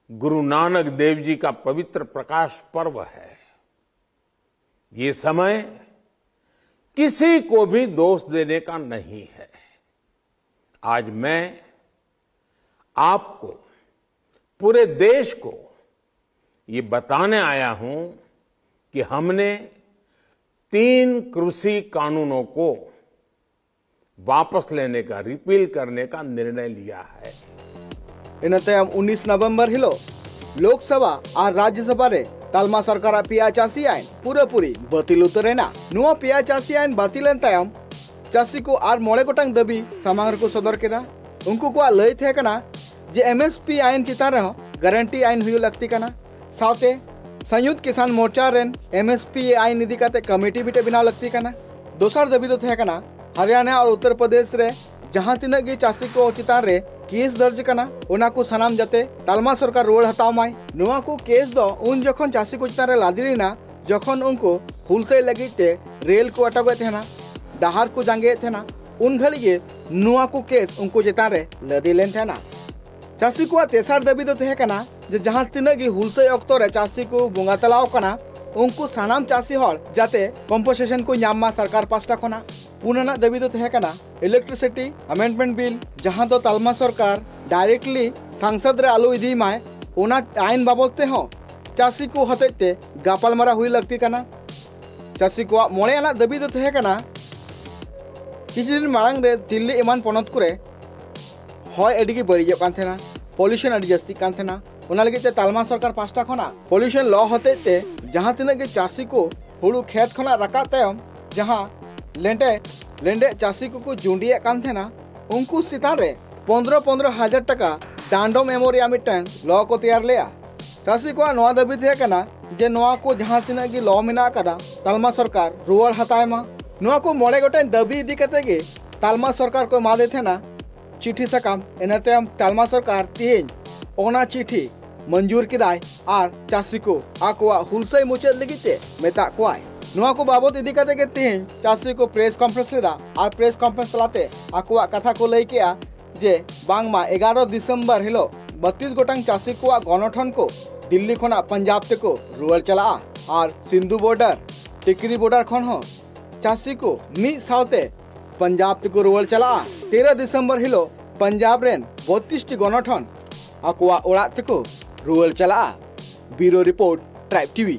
गुरु नानक देव जी का पवित्र प्रकाश पर्व है। ये समय किसी को भी दोष देने का नहीं है। आज मैं आपको, पूरे देश को ये बताने आया हूं कि हमने तीन कृषि कानूनों को वापस लेने का, रिपील करने का निर्णय लिया है। ᱤᱱᱟᱹ ᱛᱟᱭᱚᱢ ᱩᱱᱤᱥ ᱱᱚᱵᱷᱮᱢᱵᱚᱨ ᱦᱤᱞᱳᱜ ᱞᱳᱠᱥᱚᱵᱷᱟ ᱟᱨ ᱨᱟᱡᱽᱡᱚᱥᱚᱵᱷᱟ ᱨᱮ ᱛᱟᱞᱢᱟ ᱥᱚᱨᱠᱟᱨᱟᱜ ᱯᱮᱭᱟ ᱪᱟᱹᱥᱤ ᱟᱭᱤᱱ ᱯᱩᱨᱟᱹᱯᱩᱨᱤ ᱵᱟᱹᱛᱤᱞ ᱩᱛᱟᱹᱨ ᱮᱱᱟ᱾ ᱱᱚᱣᱟ ᱯᱮᱭᱟ ᱪᱟᱹᱥᱤ ᱟᱭᱤᱱ ᱵᱟᱹᱛᱤᱞ ᱮᱱ ᱛᱟᱭᱚᱢ ᱪᱟᱹᱥᱤ ᱠᱚ ᱟᱨ ᱢᱚᱬᱮ ᱜᱚᱴᱟᱝ ᱫᱟᱹᱵᱤ ᱥᱟᱢᱟᱝ ᱨᱮᱠᱚ ᱥᱚᱫᱚᱨ ᱠᱮᱫᱟ᱾ ᱩᱱᱠᱩ ᱠᱚᱣᱟᱜ ᱞᱟᱹᱭ ᱛᱟᱦᱮᱸ ᱠᱟᱱᱟ ᱡᱮ ᱮᱢ ᱮᱥ ᱯᱤ ᱟᱭᱤᱱ ᱪᱮᱛᱟᱱ ᱨᱮᱦᱚᱸ ᱜᱟᱨᱟᱱᱴᱤ ᱟᱭᱤᱱ ᱦᱩᱭᱩᱜ ᱞᱟᱹᱠᱛᱤ ᱠᱟᱱᱟ᱾ ᱥᱟᱶᱛᱮ ᱥᱚᱝᱭᱩᱠᱛ ᱠᱤᱥᱟᱱ ᱢᱳᱨᱪᱟ ᱨᱮᱱ ᱮᱢ ᱮᱥ ᱯᱤ ᱟᱭᱤᱱ ᱤᱫᱤ ᱠᱟᱛᱮ ᱠᱚᱢᱤᱴᱤ ᱢᱤᱫᱴᱮᱱ ᱵᱮᱱᱟᱣ ᱞᱟᱹᱠᱛᱤ ᱠᱟᱱᱟ᱾ ᱫᱚᱥᱟᱨ ᱫᱟᱹᱵᱤ ᱫᱚ ᱛᱟᱦᱮᱸ ᱠᱟᱱᱟ ᱦᱟᱨᱤᱭᱟᱱᱟ ᱟᱨ ᱩᱛᱛᱚᱨ ᱯᱨᱚᱫᱮᱥ ᱨᱮ ᱡᱟᱦᱟᱸ ᱛᱤᱱᱟᱹᱜ ᱜᱮ ᱪᱟᱹᱥᱤ ᱠᱚ ᱪᱮᱛᱟᱱ ᱨᱮ ᱠᱮᱥ ᱫᱚᱨᱡᱽ ᱠᱟᱱᱟ, ᱚᱱᱟ ᱠᱚ ᱥᱟᱱᱟᱢ ᱡᱟᱛᱮ ᱛᱟᱞᱢᱟ ᱥᱚᱨᱠᱟᱨ ᱨᱩᱣᱟᱹᱲ ᱦᱟᱛᱟᱣ ᱢᱟᱭ᱾ ᱱᱚᱣᱟ ᱠᱚ ᱠᱮᱥ ᱫᱚ ᱩᱱ ᱡᱚᱠᱷᱚᱱ ᱪᱟᱹᱥᱤ ᱠᱚ ᱪᱮᱛᱟᱱ ᱨᱮ ᱞᱟᱫᱮ ᱞᱮᱱᱟ, ᱡᱚᱠᱷᱚᱱ ᱩᱱᱠᱩ ᱦᱩᱞᱥᱟᱹᱭ ᱞᱟᱹᱜᱤᱫ ᱛᱮ ᱨᱮᱞ ᱠᱚ ᱟᱴᱚᱠᱮᱫ ᱛᱟᱦᱮᱱᱟ, ᱰᱟᱦᱟᱨ ᱠᱚ ᱡᱟᱸᱜᱮᱭᱮᱫ ᱛᱟᱦᱮᱱᱟ, ᱩᱱ ᱜᱷᱟᱹᱲᱤᱡ ᱜᱮ ᱱᱚᱣᱟ ᱠᱚ ᱠᱮᱥ ᱩᱱᱠᱩ ᱪᱮᱛᱟᱱ ᱨᱮ ᱞᱟᱫᱮ ᱞᱮᱱ ᱛᱟᱦᱮᱱᱟ᱾ ᱪᱟᱹᱥᱤ ᱠᱚᱣᱟᱜ ᱛᱮᱥᱟᱨ ᱫᱟᱹᱵᱤ ᱫᱚ ᱛᱟᱦᱮᱸ ᱠᱟᱱᱟ ᱡᱮ ᱡᱟᱦᱟᱸ ᱛᱤᱱᱟᱹᱜ ᱜᱮ ᱦᱩᱞᱥᱟᱹᱭ ᱚᱠᱛᱚ ᱨᱮ ᱪᱟᱹᱥᱤ ᱠᱚ ᱵᱚᱸᱜᱟ ᱛᱟᱞᱟᱣ ᱠᱟᱱᱟ, ᱩᱱᱠᱩ ᱥᱟᱱᱟᱢ ᱪᱟᱹᱥᱤ ᱦᱚᱲ ᱡᱟᱛᱮ ᱠᱚᱢᱯᱚᱱᱥᱮᱥᱚᱱ ᱠᱚ ᱧᱟᱢ ᱢᱟ ᱥᱚᱨᱠᱟᱨ ᱯᱟᱥᱴᱟ ᱠᱷᱚᱱᱟᱜ᱾ ᱯᱩᱱ ᱟᱱᱟᱜ ᱫᱟᱹᱵᱤ ᱫᱚ ᱛᱟᱦᱮᱸ ᱠᱟᱱᱟ ᱤᱞᱮᱠᱴᱨᱤᱥᱤᱴᱤ ᱟᱢᱮᱱᱰᱢᱮᱱᱴ ᱵᱤᱞ, ᱡᱟᱦᱟᱸ ᱫᱚ ᱛᱟᱞᱢᱟ ᱥᱚᱨᱠᱟᱨ ᱰᱟᱭᱨᱮᱠᱴᱞᱤ ᱥᱟᱝᱥᱚᱫ ᱨᱮ ᱟᱞᱚ ᱤᱫᱤᱭ ᱢᱟᱭ, ᱚᱱᱟ ᱟᱭᱤᱱ ᱵᱟᱵᱚᱫ ᱛᱮᱦᱚᱸ ᱪᱟᱹᱥᱤ ᱠᱚ ᱦᱚᱛᱮᱡ ᱛᱮ ᱜᱟᱯᱟᱞᱢᱟᱨᱟᱣ ᱦᱩᱭ ᱞᱟᱹᱠᱛᱤ ᱠᱟᱱᱟ᱾ ᱪᱟᱹᱥᱤ ᱠᱚᱣᱟᱜ ᱢᱚᱬᱮ ᱟᱱᱟᱜ ᱫᱟᱹᱵᱤ ᱫᱚ ᱛᱟᱦᱮᱸ ᱠᱟᱱᱟ ᱠᱤᱪᱷᱩ ᱫᱤᱱ ᱢᱟᱲᱟᱝ ᱨᱮ ᱫᱤᱞᱞᱤ ᱮᱢᱟᱱ ᱯᱚᱱᱚᱛ ᱠᱚᱨᱮ ᱦᱚᱭ ᱟᱹᱰᱤ ᱜᱮ ᱵᱟᱹᱲᱤᱡᱚᱜ ᱠᱟᱱ ᱛᱟᱦᱮᱱᱟ, ᱯᱚᱞᱤᱭᱩᱥᱚᱱ ᱟᱹᱰᱤ ᱡᱟᱹᱥᱛᱤᱜ ᱠᱟᱱ ᱛᱟᱦᱮᱱᱟ᱾ ᱚᱱᱟ ᱞᱟᱹᱜᱤᱫ ᱛᱮ ᱛᱟᱞᱢᱟ ᱥᱚᱨᱠᱟᱨ ᱯᱟᱥᱴᱟ ᱠᱷᱚᱱᱟᱜ ᱯᱚᱞᱤᱭᱩᱥᱚᱱ ᱞᱚ ᱦᱚᱛᱮᱡ ᱛᱮ ᱡᱟᱦᱟᱸ ᱛᱤᱱᱟᱹᱜ ᱜᱮ ᱪᱟᱹᱥᱤ ᱠᱚ ᱦᱩᱲᱩ ᱠᱷᱮᱛ ᱠᱷᱚᱱᱟᱜ ᱨᱟᱠᱟᱵ ᱛᱟᱭᱚᱢ ᱡᱟᱦᱟᱸ ᱞᱮᱸᱰᱮ ᱞᱮᱸᱰᱮ ᱪᱟᱹᱥᱤ ᱠᱚᱠᱚ ᱡᱩᱸᱰᱤᱭᱮᱫ ᱠᱟᱱ ᱛᱟᱦᱮᱱᱟ, ᱩᱱᱠᱩ ᱪᱮᱛᱟᱱ ᱨᱮ ᱯᱚᱱᱫᱽᱨᱚ ᱯᱚᱱᱫᱽᱨᱚ ᱦᱟᱡᱟᱨ ᱴᱟᱠᱟ ᱰᱟᱸᱰᱚᱢ ᱮᱢᱚᱜ ᱨᱮᱭᱟᱜ ᱢᱤᱫᱴᱟᱝ ᱞᱚ ᱠᱚ ᱛᱮᱭᱟᱨ ᱞᱮᱜᱼᱟ᱾ ᱪᱟᱹᱥᱤ ᱠᱚᱣᱟᱜ ᱱᱚᱣᱟ ᱫᱟᱹᱵᱤ ᱛᱟᱦᱮᱸ ᱠᱟᱱᱟ ᱡᱮ ᱱᱚᱣᱟ ᱠᱚ ᱡᱟᱦᱟᱸ ᱛᱤᱱᱟᱹᱜ ᱜᱮ ᱞᱚ ᱢᱮᱱᱟᱜ ᱟᱠᱟᱫᱟ, ᱛᱟᱞᱢᱟ ᱥᱚᱨᱠᱟᱨ ᱨᱩᱣᱟᱹᱲ ᱦᱟᱛᱟᱣ ᱢᱟ᱾ ᱱᱚᱣᱟ ᱠᱚ ᱢᱚᱬᱮ ᱜᱚᱴᱮᱱ ᱫᱟᱹᱵᱤ ᱤᱫᱤ ᱠᱟᱛᱮ ᱜᱮ ᱛᱟᱞᱢᱟ ᱥᱚᱨᱠᱟᱨ ᱠᱚ ᱮᱢᱟᱫᱮ ᱛᱟᱦᱮᱱᱟ ᱪᱤᱴᱷᱤ ᱥᱟᱠᱟᱢ᱾ ᱤᱱᱟᱹ ᱛᱟᱭᱚᱢ ᱛᱟᱞᱢᱟ ᱥᱚᱨᱠᱟᱨ ᱛᱮᱦᱮᱧ ᱚᱱᱟ ᱪᱤᱴᱷᱤ ᱢᱚᱧᱡᱩᱨ ᱠᱮᱫᱟᱭ ᱟᱨ ᱪᱟᱹᱥᱤ ᱠᱚ ᱟᱠᱚᱣᱟᱜ ᱦᱩᱞᱥᱟᱹᱭ ᱢᱩᱪᱟᱹᱫ ᱞᱟᱹᱜᱤᱫ ᱛᱮ ᱢᱮᱛᱟᱜ ᱠᱚᱣᱟᱭ᱾ ᱱᱚᱣᱟ ᱠᱚ ᱵᱟᱵᱚᱛ ᱤᱫᱤ ᱠᱟᱛᱮ ᱜᱮ ᱛᱮᱦᱮᱧ ᱪᱟᱹᱥᱤ ᱠᱚ ᱯᱨᱮᱥ ᱠᱚᱱᱯᱷᱟᱨᱮᱱᱥ ᱞᱮᱫᱟ ᱟᱨ ᱯᱨᱮᱥ ᱠᱚᱱᱯᱷᱟᱨᱮᱱᱥ ᱛᱟᱞᱟᱛᱮ ᱟᱠᱚᱣᱟᱜ ᱠᱟᱛᱷᱟ ᱠᱚ ᱞᱟᱹᱭ ᱠᱮᱜᱼᱟ ᱡᱮ ᱵᱟᱝᱢᱟ ᱮᱜᱟᱨᱚ ᱰᱤᱥᱮᱢᱵᱚᱨ ᱦᱤᱞᱳᱜ ᱵᱟᱛᱤᱥ ᱜᱚᱴᱟᱝ ᱪᱟᱹᱥᱤ ᱠᱚᱣᱟᱜ ᱜᱚᱱᱚᱴᱷᱚᱱ ᱠᱚ ᱫᱤᱞᱞᱤ ᱠᱷᱚᱱᱟᱜ ᱯᱟᱧᱡᱟᱵᱽ ᱛᱮᱠᱚ ᱨᱩᱣᱟᱹᱲ ᱪᱟᱞᱟᱜᱼᱟ ᱟᱨ ᱥᱤᱱᱫᱷᱩ ᱵᱚᱨᱰᱟᱨ, ᱴᱤᱠᱨᱤ ᱵᱚᱨᱰᱟᱨ ᱠᱷᱚᱱ ᱦᱚᱸ ᱪᱟᱹᱥᱤ ᱠᱚ ᱢᱤᱫ ᱥᱟᱶᱛᱮ ᱯᱟᱧᱡᱟᱵᱽ ᱛᱮᱠᱚ ᱨᱩᱣᱟᱹᱲ ᱪᱟᱞᱟᱜᱼᱟ᱾ ᱛᱮᱨᱚ ᱰᱤᱥᱮᱢᱵᱚᱨ ᱦᱤᱞᱳᱜ ᱯᱟᱧᱡᱟᱵᱽ ᱨᱮᱱ ᱵᱚᱛᱤᱥ ᱴᱤ ᱜᱚᱱᱚᱴᱷᱚᱱ ᱟᱠᱚᱣᱟᱜ ᱚᱲᱟᱜ ᱛᱮᱠᱚ ᱨᱩᱣᱟᱹᱲ ᱪᱟᱞᱟᱜᱼᱟ᱾ ᱵᱤᱭᱩᱨᱳ ᱨᱤᱯᱳᱨᱴ, ᱴᱨᱟᱭᱤᱵᱽ ᱴᱤᱵᱷᱤ᱾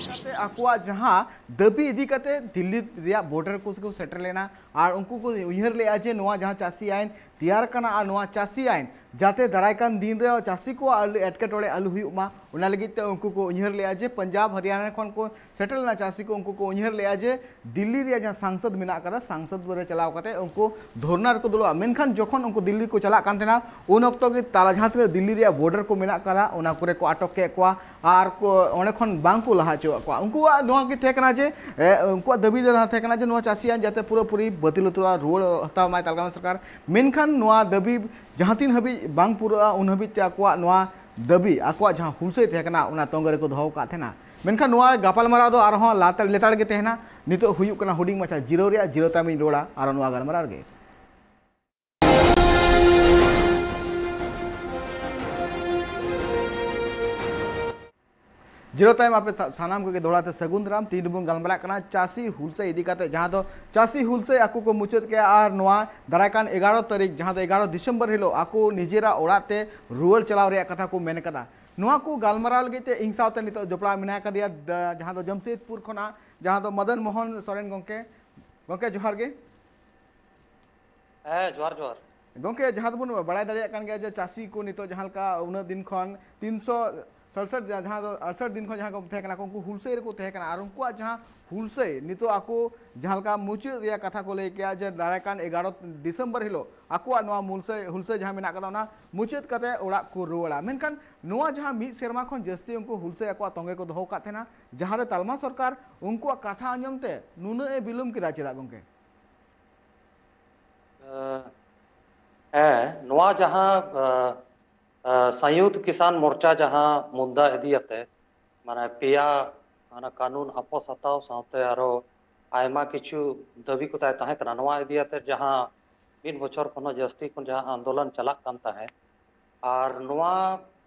ᱠᱟᱛᱮ ᱟᱠᱚᱣᱟᱜ ᱡᱟᱦᱟᱸ ᱫᱟᱹᱵᱤ ᱤᱫᱤ ᱠᱟᱛᱮ ᱫᱤᱞᱞᱤ ᱨᱮᱭᱟᱜ ᱵᱚᱨᱰᱟᱨ ᱠᱚ ᱥᱮᱴᱮᱨ ᱞᱮᱱᱟ ᱟᱨ ᱩᱱᱠᱩ ᱠᱚ ᱩᱭᱦᱟᱹᱨ ᱞᱮᱫᱼᱟ ᱡᱮ ᱱᱚᱣᱟ ᱡᱟᱦᱟᱸ ᱪᱟᱹᱥᱤ ᱟᱭᱤᱱ ᱛᱮᱭᱟᱨ ᱠᱟᱱᱟ ᱟᱨ ᱱᱚᱣᱟ ᱪᱟᱹᱥᱤ ᱟᱭᱤᱱ ᱡᱟᱛᱮ ᱫᱟᱨᱟᱭ ᱠᱟᱱ ᱫᱤᱱ ᱨᱮ ᱪᱟᱹᱥᱤ ᱠᱚᱣᱟᱜ ᱟᱞᱚ ᱮᱴᱠᱮᱴᱚᱬᱮ ᱟᱞᱚ ᱦᱩᱭᱩᱜ ᱢᱟ, ᱚᱱᱟ ᱞᱟᱹᱜᱤᱫ ᱛᱮ ᱩᱱᱠᱩ ᱠᱚ ᱩᱭᱦᱟᱹᱨ ᱞᱮᱫᱼᱟ ᱡᱮ ᱯᱟᱧᱡᱟᱵᱽ ᱦᱚᱨᱤᱭᱟᱱᱟ ᱠᱷᱚᱱ ᱠᱚ ᱥᱮᱴᱮᱨ ᱞᱮᱱᱟ ᱪᱟᱹᱥᱤ ᱠᱚ, ᱩᱱᱠᱩ ᱠᱚ ᱩᱭᱦᱟᱹᱨ ᱞᱮᱫᱼᱟ ᱡᱮ ᱫᱤᱞᱞᱤ ᱨᱮᱭᱟᱜ ᱡᱟᱦᱟᱸ ᱥᱟᱝᱥᱚᱫᱽ ᱢᱮᱱᱟᱜ ᱟᱠᱟᱫᱟ, ᱥᱟᱝᱥᱚᱫᱽ ᱨᱮ ᱪᱟᱞᱟᱣ ᱠᱟᱛᱮ ᱩᱱᱠᱩ ᱫᱷᱚᱨᱱᱟ ᱨᱮᱠᱚ ᱫᱩᱲᱩᱵᱼᱟ᱾ ᱢᱮᱱᱠᱷᱟᱱ ᱡᱚᱠᱷᱚᱱ ᱩᱱᱠᱩ ᱫᱤᱞᱞᱤ ᱠᱚ ᱪᱟᱞᱟᱜ ᱠᱟᱱ ᱛᱟᱦᱮᱱᱟ, ᱩᱱ ᱚᱠᱛᱚ ᱜᱮ ᱛᱟᱞᱟ ᱡᱟᱦᱟᱸ ᱛᱤᱱᱟᱹᱜ ᱫᱤᱞᱞᱤ ᱨᱮᱭᱟᱜ ᱵᱚᱨᱰᱟᱨ ᱠᱚ ᱢᱮᱱᱟᱜ ᱟᱠᱟᱫᱟ, ᱚᱱᱟ ᱠᱚᱨᱮ ᱠᱚ ᱟᱴᱚᱠ ᱠᱮᱫ ᱠᱚᱣᱟ ᱟᱨ ᱠᱚ ᱚᱸᱰᱮ ᱠᱷᱚᱱ ᱵᱟᱝ ᱠᱚ ᱞᱟᱦᱟ ᱦᱚᱪᱚᱣᱟᱜ ᱠᱚᱣᱟ᱾ ᱩᱱᱠᱩᱣᱟᱜ ᱱᱚᱣᱟ ᱜᱮ ᱛᱟᱦᱮᱸ ᱠᱟᱱᱟ ᱡᱮ, ᱮ, ᱩᱱᱠᱩᱣᱟᱜ ᱫᱟᱹᱵᱤ ᱫᱚ ᱛᱟᱦᱮᱸ ᱠᱟᱱᱟ ᱡᱮ ᱱᱚᱣᱟ ᱪᱟᱹᱥᱤ ᱟᱭᱤᱱ ᱡᱟᱛᱮ ᱯᱩᱨᱟᱹᱯᱩᱨᱤ ᱵᱟᱹᱛᱤᱞ ᱩᱛᱟᱹᱨᱚᱜᱼᱟ, ᱨᱩᱣᱟᱹᱲ ᱦᱟᱛᱟᱣ ᱢᱟᱭ ᱛᱟᱞᱜᱟᱢᱟ ᱥᱚᱨᱠᱟᱨ᱾ ᱢᱮᱱᱠᱷᱟᱱ ᱱᱚᱣᱟ ᱫᱟᱹᱵᱤ ᱡᱟᱦᱟᱸ ᱛᱤᱱ ᱦᱟᱹᱵᱤᱡ ᱵᱟᱝ ᱯᱩᱨᱟᱹᱜᱼᱟ, ᱩᱱ ᱦᱟᱹᱵᱤᱡ ᱛᱮ ᱟᱠᱚᱣᱟᱜ ᱱᱚᱣᱟ ᱫᱟᱹᱵᱤ, ᱟᱠᱚᱣᱟᱜ ᱡᱟᱦᱟᱸ ᱦᱩᱞᱥᱟᱹᱭ ᱛᱟᱦᱮᱸ ᱠᱟᱱᱟ, ᱚᱱᱟ ᱛᱚᱸᱜᱮ ᱨᱮᱠᱚ ᱫᱚᱦᱚ ᱟᱠᱟᱫ ᱛᱟᱦᱮᱱᱟ᱾ ᱢᱮᱱᱠᱷᱟᱱ ᱱᱚᱣᱟ ᱜᱟᱯᱟᱞᱢᱟᱨᱟᱣ ᱫᱚ ᱟᱨᱦᱚᱸ ᱞᱟᱛᱟᱨ ᱞᱮᱛᱟᱲ ᱜᱮ ᱛᱟᱦᱮᱱᱟ᱾ ᱱᱤᱛᱚᱜ ᱦᱩᱭᱩᱜ ᱠᱟᱱᱟ ᱦᱩᱰᱤᱧ ᱢᱟᱪᱷᱟ ᱡᱤᱨᱟᱹᱣ ᱨᱮᱭᱟᱜ, ᱡᱤᱨᱟᱹᱣ ᱛᱟᱭᱚᱢᱤᱧ ᱨᱩᱣᱟᱹᱲᱟ ᱟᱨ ᱱᱚᱣᱟ ᱜᱟᱞᱢᱟᱨᱟᱣ ᱨᱮᱜᱮ᱾ ᱡᱤᱨᱟᱹᱣ ᱛᱟᱭᱚᱢ ᱟᱯᱮ ᱥᱟ-, ᱥᱟᱱᱟᱢ ᱠᱚᱜᱮ ᱫᱚᱦᱲᱟ ᱛᱮ ᱥᱟᱹᱜᱩᱱ ᱫᱟᱨᱟᱢ᱾ ᱛᱮᱦᱮᱧ ᱫᱚᱵᱚᱱ ᱜᱟᱞᱢᱟᱨᱟᱜ ᱠᱟᱱᱟ ᱪᱟᱹᱥᱤ ᱦᱩᱞᱥᱟᱹᱭ ᱤᱫᱤ ᱠᱟᱛᱮ, ᱡᱟᱦᱟᱸ ᱫᱚ ᱪᱟᱹᱥᱤ ᱦᱩᱞᱥᱟᱹᱭ ᱟᱠᱚ ᱠᱚ ᱢᱩᱪᱟᱹᱫ ᱠᱮᱜᱼᱟ ᱟᱨ ᱱᱚᱣᱟ ᱫᱟᱨᱟᱭ ᱠᱟᱱ ᱮᱜᱟᱨᱚ ᱛᱟᱹᱨᱤᱠᱷ, ᱡᱟᱦᱟᱸ ᱫᱚ ᱮᱜᱟᱨᱚ ᱰᱤᱥᱮᱢᱵᱚᱨ ᱦᱤᱞᱳᱜ ᱟᱠᱚ ᱱᱤᱡᱮᱨᱟᱜ ᱚᱲᱟᱜ ᱛᱮ ᱨᱩᱣᱟᱹᱲ ᱪᱟᱞᱟᱣ ᱨᱮᱭᱟᱜ ᱠᱟᱛᱷᱟ ᱠᱚ ᱢᱮᱱ ᱠᱟᱫᱟ᱾ ᱱᱚᱣᱟ ᱠᱚ ᱜᱟᱞᱢᱟᱨᱟᱣ ᱞᱟᱹᱜᱤᱫ ᱛᱮ ᱤᱧ ᱥᱟᱶᱛᱮ ᱱᱤᱛᱚᱜ ᱡᱚᱯᱲᱟᱣ ᱢᱮᱱᱟᱭ ᱠᱟᱫᱮᱭᱟ, ᱫᱟ-, ᱡᱟᱦᱟᱸ ᱫᱚ ᱡᱟᱢᱥᱮᱫᱽᱯᱩᱨ ᱠᱷᱚᱱᱟᱜ, ᱡᱟᱦᱟᱸ ᱫᱚ ᱢᱚᱫᱚᱱ ᱢᱳᱦᱚᱱ ᱥᱚᱨᱮᱱ ᱜᱚᱢᱠᱮ᱾ ᱜᱚᱢᱠᱮ, ᱡᱚᱦᱟᱨ ᱜᱮ᱾ ᱦᱮᱸ, ᱡᱚᱦᱟᱨ, ᱡᱚᱦᱟᱨ᱾ ᱜᱚᱢᱠᱮ, ᱡᱟᱦᱟᱸ ᱫᱚᱵᱚᱱ ᱵᱟᱲᱟᱭ ᱫᱟᱲᱮᱭᱟᱜ ᱠᱟᱱ ᱜᱮᱭᱟ ᱡᱮ ᱪᱟᱹᱥᱤ ᱠᱚ ᱱᱤᱛᱚᱜ ᱡᱟᱦᱟᱸ ᱞᱮᱠᱟ ᱩᱱᱟᱹᱜ ᱫᱤᱱ ᱠᱷᱚᱱ ᱛᱤᱱᱥᱚ ᱥᱟᱲᱥᱟᱴ ᱡᱟᱦᱟᱸ ᱫᱚ ᱟᱴᱥᱟᱴ ᱫᱤᱱ ᱠᱷᱚᱱ ᱡᱟᱦᱟᱸ ᱠᱚ ᱛᱟᱦᱮᱸ ᱠᱟᱱᱟ ᱠᱚ, ᱩᱱᱠᱩ ᱦᱩᱞᱥᱟᱹᱭ ᱨᱮᱠᱚ ᱛᱟᱦᱮᱸ ᱠᱟᱱᱟ᱾ ᱟᱨ ᱩᱱᱠᱩᱣᱟᱜ ᱡᱟᱦᱟᱸ ᱦᱩᱞᱥᱟᱹᱭ, ᱱᱤᱛᱚᱜ ᱟᱠᱚ ᱡᱟᱦᱟᱸ ᱞᱮᱠᱟ ᱢᱩᱪᱟᱹᱫ ᱨᱮᱭᱟᱜ ᱠᱟᱛᱷᱟ ᱠᱚ ᱞᱟᱹᱭ ᱠᱮᱜᱼᱟ ᱡᱮ ᱫᱟᱨᱟᱭ ᱠᱟᱱ ᱮᱜᱟᱨᱚ ᱰᱤᱥᱮᱢᱵᱚᱨ ᱦᱤᱞᱳᱜ ᱟᱠᱚᱣᱟᱜ ᱱᱚᱣᱟ ᱢᱩᱞᱥᱟᱹᱭ, ᱦᱩᱞᱥᱟᱹᱭ ᱡᱟᱦᱟᱸ ᱢᱮᱱᱟᱜ ᱠᱟᱫᱟ, ᱚᱱᱟ ᱢᱩᱪᱟᱹᱫ ᱠᱟᱛᱮ ᱚᱲᱟᱜ ᱠᱚ ᱨᱩᱣᱟᱹᱲᱟ᱾ ᱢᱮᱱᱠᱷᱟᱱ ᱱᱚᱣᱟ ᱡᱟᱦᱟᱸ ᱢᱤᱫ ᱥᱮᱨᱢᱟ ᱠᱷᱚᱱ ᱡᱟᱹᱥᱛᱤ ᱩᱱᱠᱩ ᱦᱩᱞᱥᱟᱹᱭ ᱟᱠᱚᱣᱟᱜ ᱛᱚᱸᱜᱮ ᱠᱚ ᱫᱚᱦᱚ ᱟᱠᱟᱫ ᱛᱟᱦᱮᱱᱟ, ᱡᱟᱦᱟᱸ ᱨᱮ ᱛᱟᱞᱢᱟ ᱥᱚᱨᱠᱟᱨ ᱩᱱᱠᱩᱣᱟᱜ ᱠᱟᱛᱷᱟ ᱟᱸᱡᱚᱢ ᱛᱮ ᱱᱩᱱᱟᱹᱜ ᱮ ᱵᱤᱞᱚᱢ ᱠᱮᱫᱟ, ᱪᱮᱫᱟᱜ ᱜᱚᱝᱠᱮ? ᱦᱮᱸ, ᱱᱚᱣᱟ ᱡᱟᱦᱟᱸ ᱥᱚᱝᱭᱩᱠᱛ ᱠᱤᱥᱟᱱ ᱢᱳᱨᱪᱟ ᱡᱟᱦᱟᱸ ᱢᱩᱫᱽᱫᱟ ᱤᱫᱤᱭᱟᱛᱮ, ᱢᱟᱱᱮ ᱯᱮᱭᱟ ᱚᱱᱟ ᱠᱟᱹᱱᱩᱱ ᱟᱯᱚᱥ ᱦᱟᱛᱟᱣ ᱥᱟᱶᱛᱮ ᱟᱨᱚ ᱟᱭᱢᱟ ᱠᱤᱪᱷᱩ ᱫᱟᱹᱵᱤ ᱠᱚ ᱛᱟᱭ ᱛᱟᱦᱮᱸ ᱠᱟᱱᱟ, ᱱᱚᱣᱟ ᱤᱫᱤᱭᱟᱛᱮ ᱡᱟᱦᱟᱸ ᱢᱤᱫ ᱵᱚᱪᱷᱚᱨ ᱠᱷᱚᱱ ᱦᱚᱸ ᱡᱟᱹᱥᱛᱤ ᱠᱷᱚᱱ ᱡᱟᱦᱟᱸ ᱟᱱᱫᱳᱞᱚᱱ ᱪᱟᱞᱟᱜ ᱠᱟᱱ ᱛᱟᱦᱮᱸᱫ, ᱟᱨ ᱱᱚᱣᱟ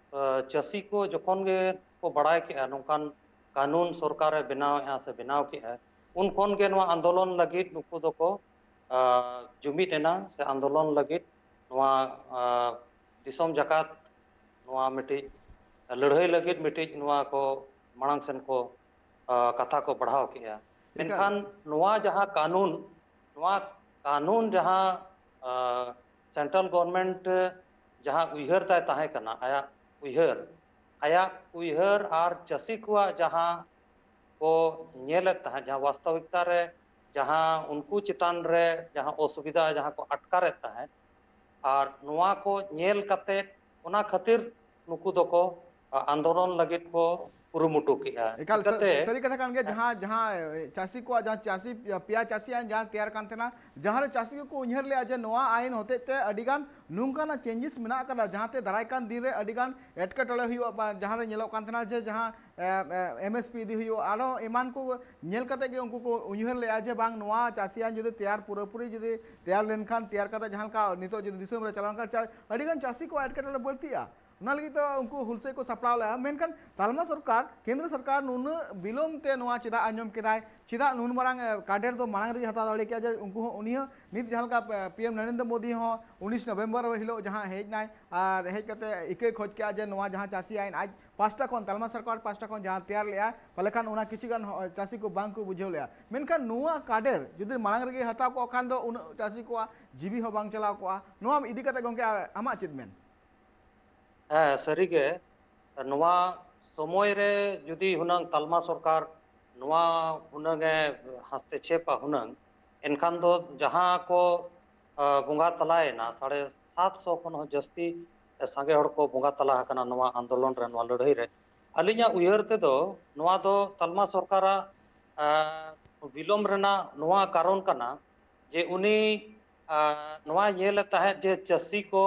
ᱪᱟᱹᱥᱤ ᱠᱚ ᱡᱚᱠᱷᱚᱱ ᱜᱮ ᱠᱚ ᱵᱟᱲᱟᱭ ᱠᱮᱜᱼᱟ ᱱᱚᱝᱠᱟᱱ ᱠᱟᱹᱱᱩᱱ ᱥᱚᱨᱠᱟᱨᱮ ᱵᱮᱱᱟᱣᱮᱫᱼᱟ ᱥᱮ ᱵᱮᱱᱟᱣ ᱠᱮᱜᱼᱟ, ᱩᱱ ᱠᱷᱚᱱ ᱜᱮ ᱱᱚᱣᱟ ᱟᱱᱫᱳᱞᱚᱱ ᱞᱟᱹᱜᱤᱫ ᱱᱩᱠᱩ ᱫᱚᱠᱚ ᱡᱩᱢᱤᱫ ᱮᱱᱟ ᱥᱮ ᱟᱱᱫᱳᱞᱚᱱ ᱞᱟᱹᱜᱤᱫ ᱱᱚᱣᱟ ᱫᱤᱥᱚᱢ ᱡᱟᱠᱟᱛ ᱱᱚᱣᱟ ᱢᱤᱫᱴᱤᱡ ᱞᱟᱹᱲᱦᱟᱹᱭ ᱞᱟᱹᱜᱤᱫ ᱢᱤᱫᱴᱤᱡ ᱱᱚᱣᱟ ᱠᱚ ᱢᱟᱲᱟᱝ ᱥᱮᱱ ᱠᱚ ᱠᱟᱛᱷᱟ ᱠᱚ ᱵᱟᱲᱦᱟᱣ ᱠᱮᱜᱼᱟ᱾ ᱢᱮᱱᱠᱷᱟᱱ ᱱᱚᱣᱟ ᱡᱟᱦᱟᱸ ᱠᱟᱹᱱᱩᱱ, ᱱᱚᱣᱟ ᱠᱟᱹᱱᱩᱱ ᱡᱟᱦᱟᱸ ᱥᱮᱱᱴᱨᱟᱞ ᱜᱚᱵᱷᱚᱨᱢᱮᱱᱴ ᱡᱟᱦᱟᱸ ᱩᱭᱦᱟᱹᱨ ᱛᱟᱭ ᱛᱟᱦᱮᱸ ᱠᱟᱱᱟ, ᱟᱭᱟᱜ ᱩᱭᱦᱟᱹᱨ, ᱟᱭᱟᱜ ᱩᱭᱦᱟᱹᱨ ᱟᱨ ᱪᱟᱹᱥᱤ ᱠᱚᱣᱟᱜ ᱡᱟᱦᱟᱸ ᱠᱚ ᱧᱮᱞᱮᱫ ᱛᱟᱦᱮᱸᱫ, ᱡᱟᱦᱟᱸ ᱵᱟᱥᱛᱚᱵᱤᱠᱛᱟ ᱨᱮ ᱡᱟᱦᱟᱸ ᱩᱱᱠᱩ ᱪᱮᱛᱟᱱ ᱨᱮ ᱡᱟᱦᱟᱸ ᱚᱥᱩᱵᱤᱫᱷᱟ ᱡᱟᱦᱟᱸ ᱠᱚ ᱟᱴᱠᱟᱨᱮᱫ ᱛᱟᱦᱮᱸᱫ, ᱟᱨ ᱱᱚᱣᱟ ᱠᱚ ᱧᱮᱞ ᱠᱟᱛᱮ ᱚᱱᱟ ᱠᱷᱟᱹᱛᱤᱨ ᱱᱩᱠᱩ ᱫᱚᱠᱚ ᱟᱱᱫᱳᱞᱚᱱ ᱞᱟᱹᱜᱤᱫ ᱠᱚ ᱠᱩᱨᱩᱢᱩᱴᱩ ᱠᱮᱜᱼᱟ᱾ ᱮᱠᱟᱞ ᱥᱟᱹᱨᱤ ᱠᱟᱛᱷᱟ ᱠᱟᱱ ᱜᱮᱭᱟ᱾ ᱡᱟᱦᱟᱸ ᱡᱟᱦᱟᱸ ᱪᱟᱹᱥᱤ ᱠᱚᱣᱟᱜ ᱡᱟᱦᱟᱸ ᱪᱟᱹᱥᱤ ᱯᱮᱭᱟ ᱪᱟᱹᱥᱤ ᱟᱭᱤᱱ ᱡᱟᱦᱟᱸ ᱛᱮᱭᱟᱨ ᱠᱟᱱ ᱛᱟᱦᱮᱱᱟ, ᱡᱟᱦᱟᱸ ᱨᱮ ᱪᱟᱹᱥᱤ ᱠᱚᱠᱚ ᱩᱭᱦᱟᱹᱨ ᱞᱮᱜᱼᱟ ᱡᱮ ᱱᱚᱣᱟ ᱟᱭᱤᱱ ᱦᱚᱛᱮᱡ ᱛᱮ ᱟᱹᱰᱤ ᱜᱟᱱ ᱱᱚᱝᱠᱟᱱᱟᱜ ᱪᱮᱧᱡᱮᱥ ᱢᱮᱱᱟᱜ ᱟᱠᱟᱫᱟ, ᱡᱟᱦᱟᱸ ᱛᱮ ᱫᱟᱨᱟᱭ ᱠᱟᱱ ᱫᱤᱱ ᱨᱮ ᱟᱹᱰᱤ ᱜᱟᱱ ᱮᱴᱠᱮᱴᱚᱬᱮ ᱦᱩᱭᱩᱜᱼᱟ᱾ ᱡᱟᱦᱟᱸ ᱨᱮ ᱧᱮᱞᱚᱜ ᱠᱟᱱ ᱛᱟᱦᱮᱱᱟ ᱡᱮ ᱡᱟᱦᱟᱸ ᱮᱢ ᱮᱥ ᱯᱤ ᱤᱫᱤ ᱦᱩᱭᱩᱜᱼᱟ, ᱟᱨᱚ ᱮᱢᱟᱱ ᱠᱚ ᱧᱮᱞ ᱠᱟᱛᱮ ᱜᱮ ᱩᱱᱠᱩ ᱠᱚ ᱩᱭᱦᱟᱹᱨ ᱞᱮᱜᱼᱟ ᱡᱮ ᱵᱟᱝ, ᱱᱚᱣᱟ ᱪᱟᱹᱥᱤ ᱟᱭᱤᱱ ᱡᱩᱫᱤ ᱛᱮᱭᱟᱨ, ᱯᱩᱨᱟᱹᱯᱩᱨᱤ ᱡᱩᱫᱤ ᱛᱮᱭᱟᱨ ᱞᱮᱱᱠᱷᱟᱱ, ᱛᱮᱭᱟᱨ ᱠᱟᱛᱮ ᱡᱟᱦᱟᱸ ᱞᱮᱠᱟ ᱱᱤᱛᱚᱜ ᱡᱩᱫᱤ ᱫᱤᱥᱚᱢ ᱨᱮ ᱪᱟᱞᱟᱣ ᱞᱮᱱᱠᱷᱟᱱ ᱟᱹᱰᱤ ᱜᱟᱱ ᱪᱟᱹᱥᱤ ᱠᱚᱣᱟᱜ ᱮᱴᱠᱮᱴᱚᱬᱮ ᱵᱟᱹᱲᱛᱤᱜᱼᱟ᱾ ᱚᱱᱟ ᱞᱟᱹᱜᱤᱫ ᱫᱚ ᱩᱱᱠᱩ ᱦᱩᱞᱥᱟᱹᱭ ᱠᱚ ᱥᱟᱯᱲᱟᱣ ᱞᱮᱫᱼᱟ᱾ ᱢᱮᱱᱠᱷᱟᱱ ᱛᱟᱞᱢᱟ ᱥᱚᱨᱠᱟᱨ, ᱠᱮᱱᱫᱨᱚ ᱥᱚᱨᱠᱟᱨ ᱱᱩᱱᱟᱹᱜ ᱵᱤᱞᱚᱢ ᱛᱮ ᱱᱚᱣᱟ ᱪᱮᱫᱟᱜ ᱟᱸᱡᱚᱢ ᱠᱮᱫᱟᱭ? ᱪᱮᱫᱟᱜ ᱱᱩᱱ ᱢᱟᱨᱟᱝ ᱠᱟᱰᱮᱨ ᱫᱚ ᱢᱟᱲᱟᱝ ᱨᱮᱜᱮ ᱦᱟᱛᱟᱣ ᱫᱟᱲᱮ ᱠᱮᱭᱟ? ᱡᱮ ᱩᱱᱠᱩ ᱦᱚᱸ, ᱩᱱᱤ ᱦᱚᱸ ᱱᱤᱛ ᱡᱟᱦᱟᱸ ᱞᱮᱠᱟ ᱯᱤ ᱮᱢ ᱱᱚᱨᱮᱱᱫᱨᱚ ᱢᱳᱫᱤ ᱦᱚᱸ ᱩᱱᱤᱥ ᱱᱚᱵᱷᱮᱢᱵᱚᱨ ᱦᱤᱞᱳᱜ ᱡᱟᱦᱟᱸ ᱦᱮᱡ ᱱᱟᱭ ᱟᱨ ᱦᱮᱡ ᱠᱟᱛᱮ ᱤᱠᱟᱹᱭ ᱠᱷᱚᱡᱽ ᱠᱮᱜᱼᱟ ᱡᱮ ᱱᱚᱣᱟ ᱡᱟᱦᱟᱸ ᱪᱟᱹᱥᱤ ᱟᱭᱤᱱ ᱟᱡ ᱯᱟᱥᱴᱟ ᱠᱷᱚᱱ, ᱛᱟᱞᱢᱟ ᱥᱚᱨᱠᱟᱨ ᱯᱟᱥᱴᱟ ᱠᱷᱚᱱ ᱡᱟᱦᱟᱸ ᱛᱮᱭᱟᱨ ᱞᱮᱜᱼᱟ, ᱯᱟᱞᱮ ᱠᱷᱟᱱ ᱚᱱᱟ ᱠᱤᱪᱷᱩ ᱜᱟᱱ ᱪᱟᱹᱥᱤ ᱠᱚ ᱵᱟᱝ ᱠᱚ ᱵᱩᱡᱷᱟᱹᱣ ᱞᱮᱜᱼᱟ᱾ ᱢᱮᱱᱠᱷᱟᱱ ᱱᱚᱣᱟ ᱠᱟᱰᱮᱨ ᱡᱩᱫᱤ ᱢᱟᱲᱟᱝ ᱨᱮᱜᱮ ᱦᱟᱛᱟᱣ ᱠᱚᱜ ᱠᱷᱟᱱ ᱫᱚ ᱩᱱᱟᱹᱜ ᱪᱟᱹᱥᱤ ᱠᱚᱣᱟᱜ ᱡᱤᱣᱤ ᱦᱚᱸ ᱵᱟᱝ ᱪᱟᱞᱟᱣ ᱠᱚᱜᱼᱟ᱾ ᱱᱚᱣᱟ ᱤᱫᱤ ᱠᱟᱛᱮ ᱜᱚᱢᱠᱮ ᱟᱢᱟᱜ ᱪᱮᱫ ᱢᱮᱱ? ᱦᱮᱸ, ᱥᱟᱹᱨᱤᱜᱮ ᱱᱚᱣᱟ ᱥᱚᱢᱚᱭ ᱨᱮ ᱡᱩᱫᱤ ᱦᱩᱱᱟᱹᱝ ᱛᱟᱞᱢᱟ ᱥᱚᱨᱠᱟᱨ ᱱᱚᱣᱟ ᱦᱩᱱᱟᱹᱝ ᱮ ᱦᱟᱥᱛᱮᱪᱷᱮᱯᱟ ᱦᱩᱱᱟᱹᱝ, ᱮᱱᱠᱷᱟᱱ ᱫᱚ ᱡᱟᱦᱟᱸ ᱠᱚ, ᱟ, ᱵᱚᱸᱜᱟ ᱛᱟᱞᱟᱭᱮᱱᱟ, ᱥᱟᱲᱮ ᱥᱟᱛ ᱥᱚ ᱠᱷᱚᱱ ᱦᱚᱸ ᱡᱟᱹᱥᱛᱤ ᱥᱟᱸᱜᱮ ᱦᱚᱲ ᱠᱚ ᱵᱚᱸᱜᱟ ᱛᱟᱞᱟ ᱟᱠᱟᱱᱟ ᱱᱚᱣᱟ ᱟᱱᱫᱳᱞᱚᱱ ᱨᱮ, ᱱᱚᱣᱟ ᱞᱟᱹᱲᱦᱟᱹᱭ ᱨᱮ᱾ ᱟᱹᱞᱤᱧᱟᱜ ᱩᱭᱦᱟᱹᱨ ᱛᱮᱫᱚ ᱱᱚᱣᱟ ᱫᱚ ᱛᱟᱞᱢᱟ ᱥᱚᱨᱠᱟᱨᱟᱜ, ᱟ, ᱵᱤᱞᱚᱢ ᱨᱮᱱᱟᱜ ᱱᱚᱣᱟ ᱠᱟᱨᱚᱱ ᱠᱟᱱᱟ ᱡᱮ ᱩᱱᱤ, ᱟ, ᱱᱚᱣᱟᱭ ᱧᱮᱞᱮᱫ ᱛᱟᱦᱮᱸᱫ ᱡᱮ ᱪᱟᱹᱥᱤ ᱠᱚ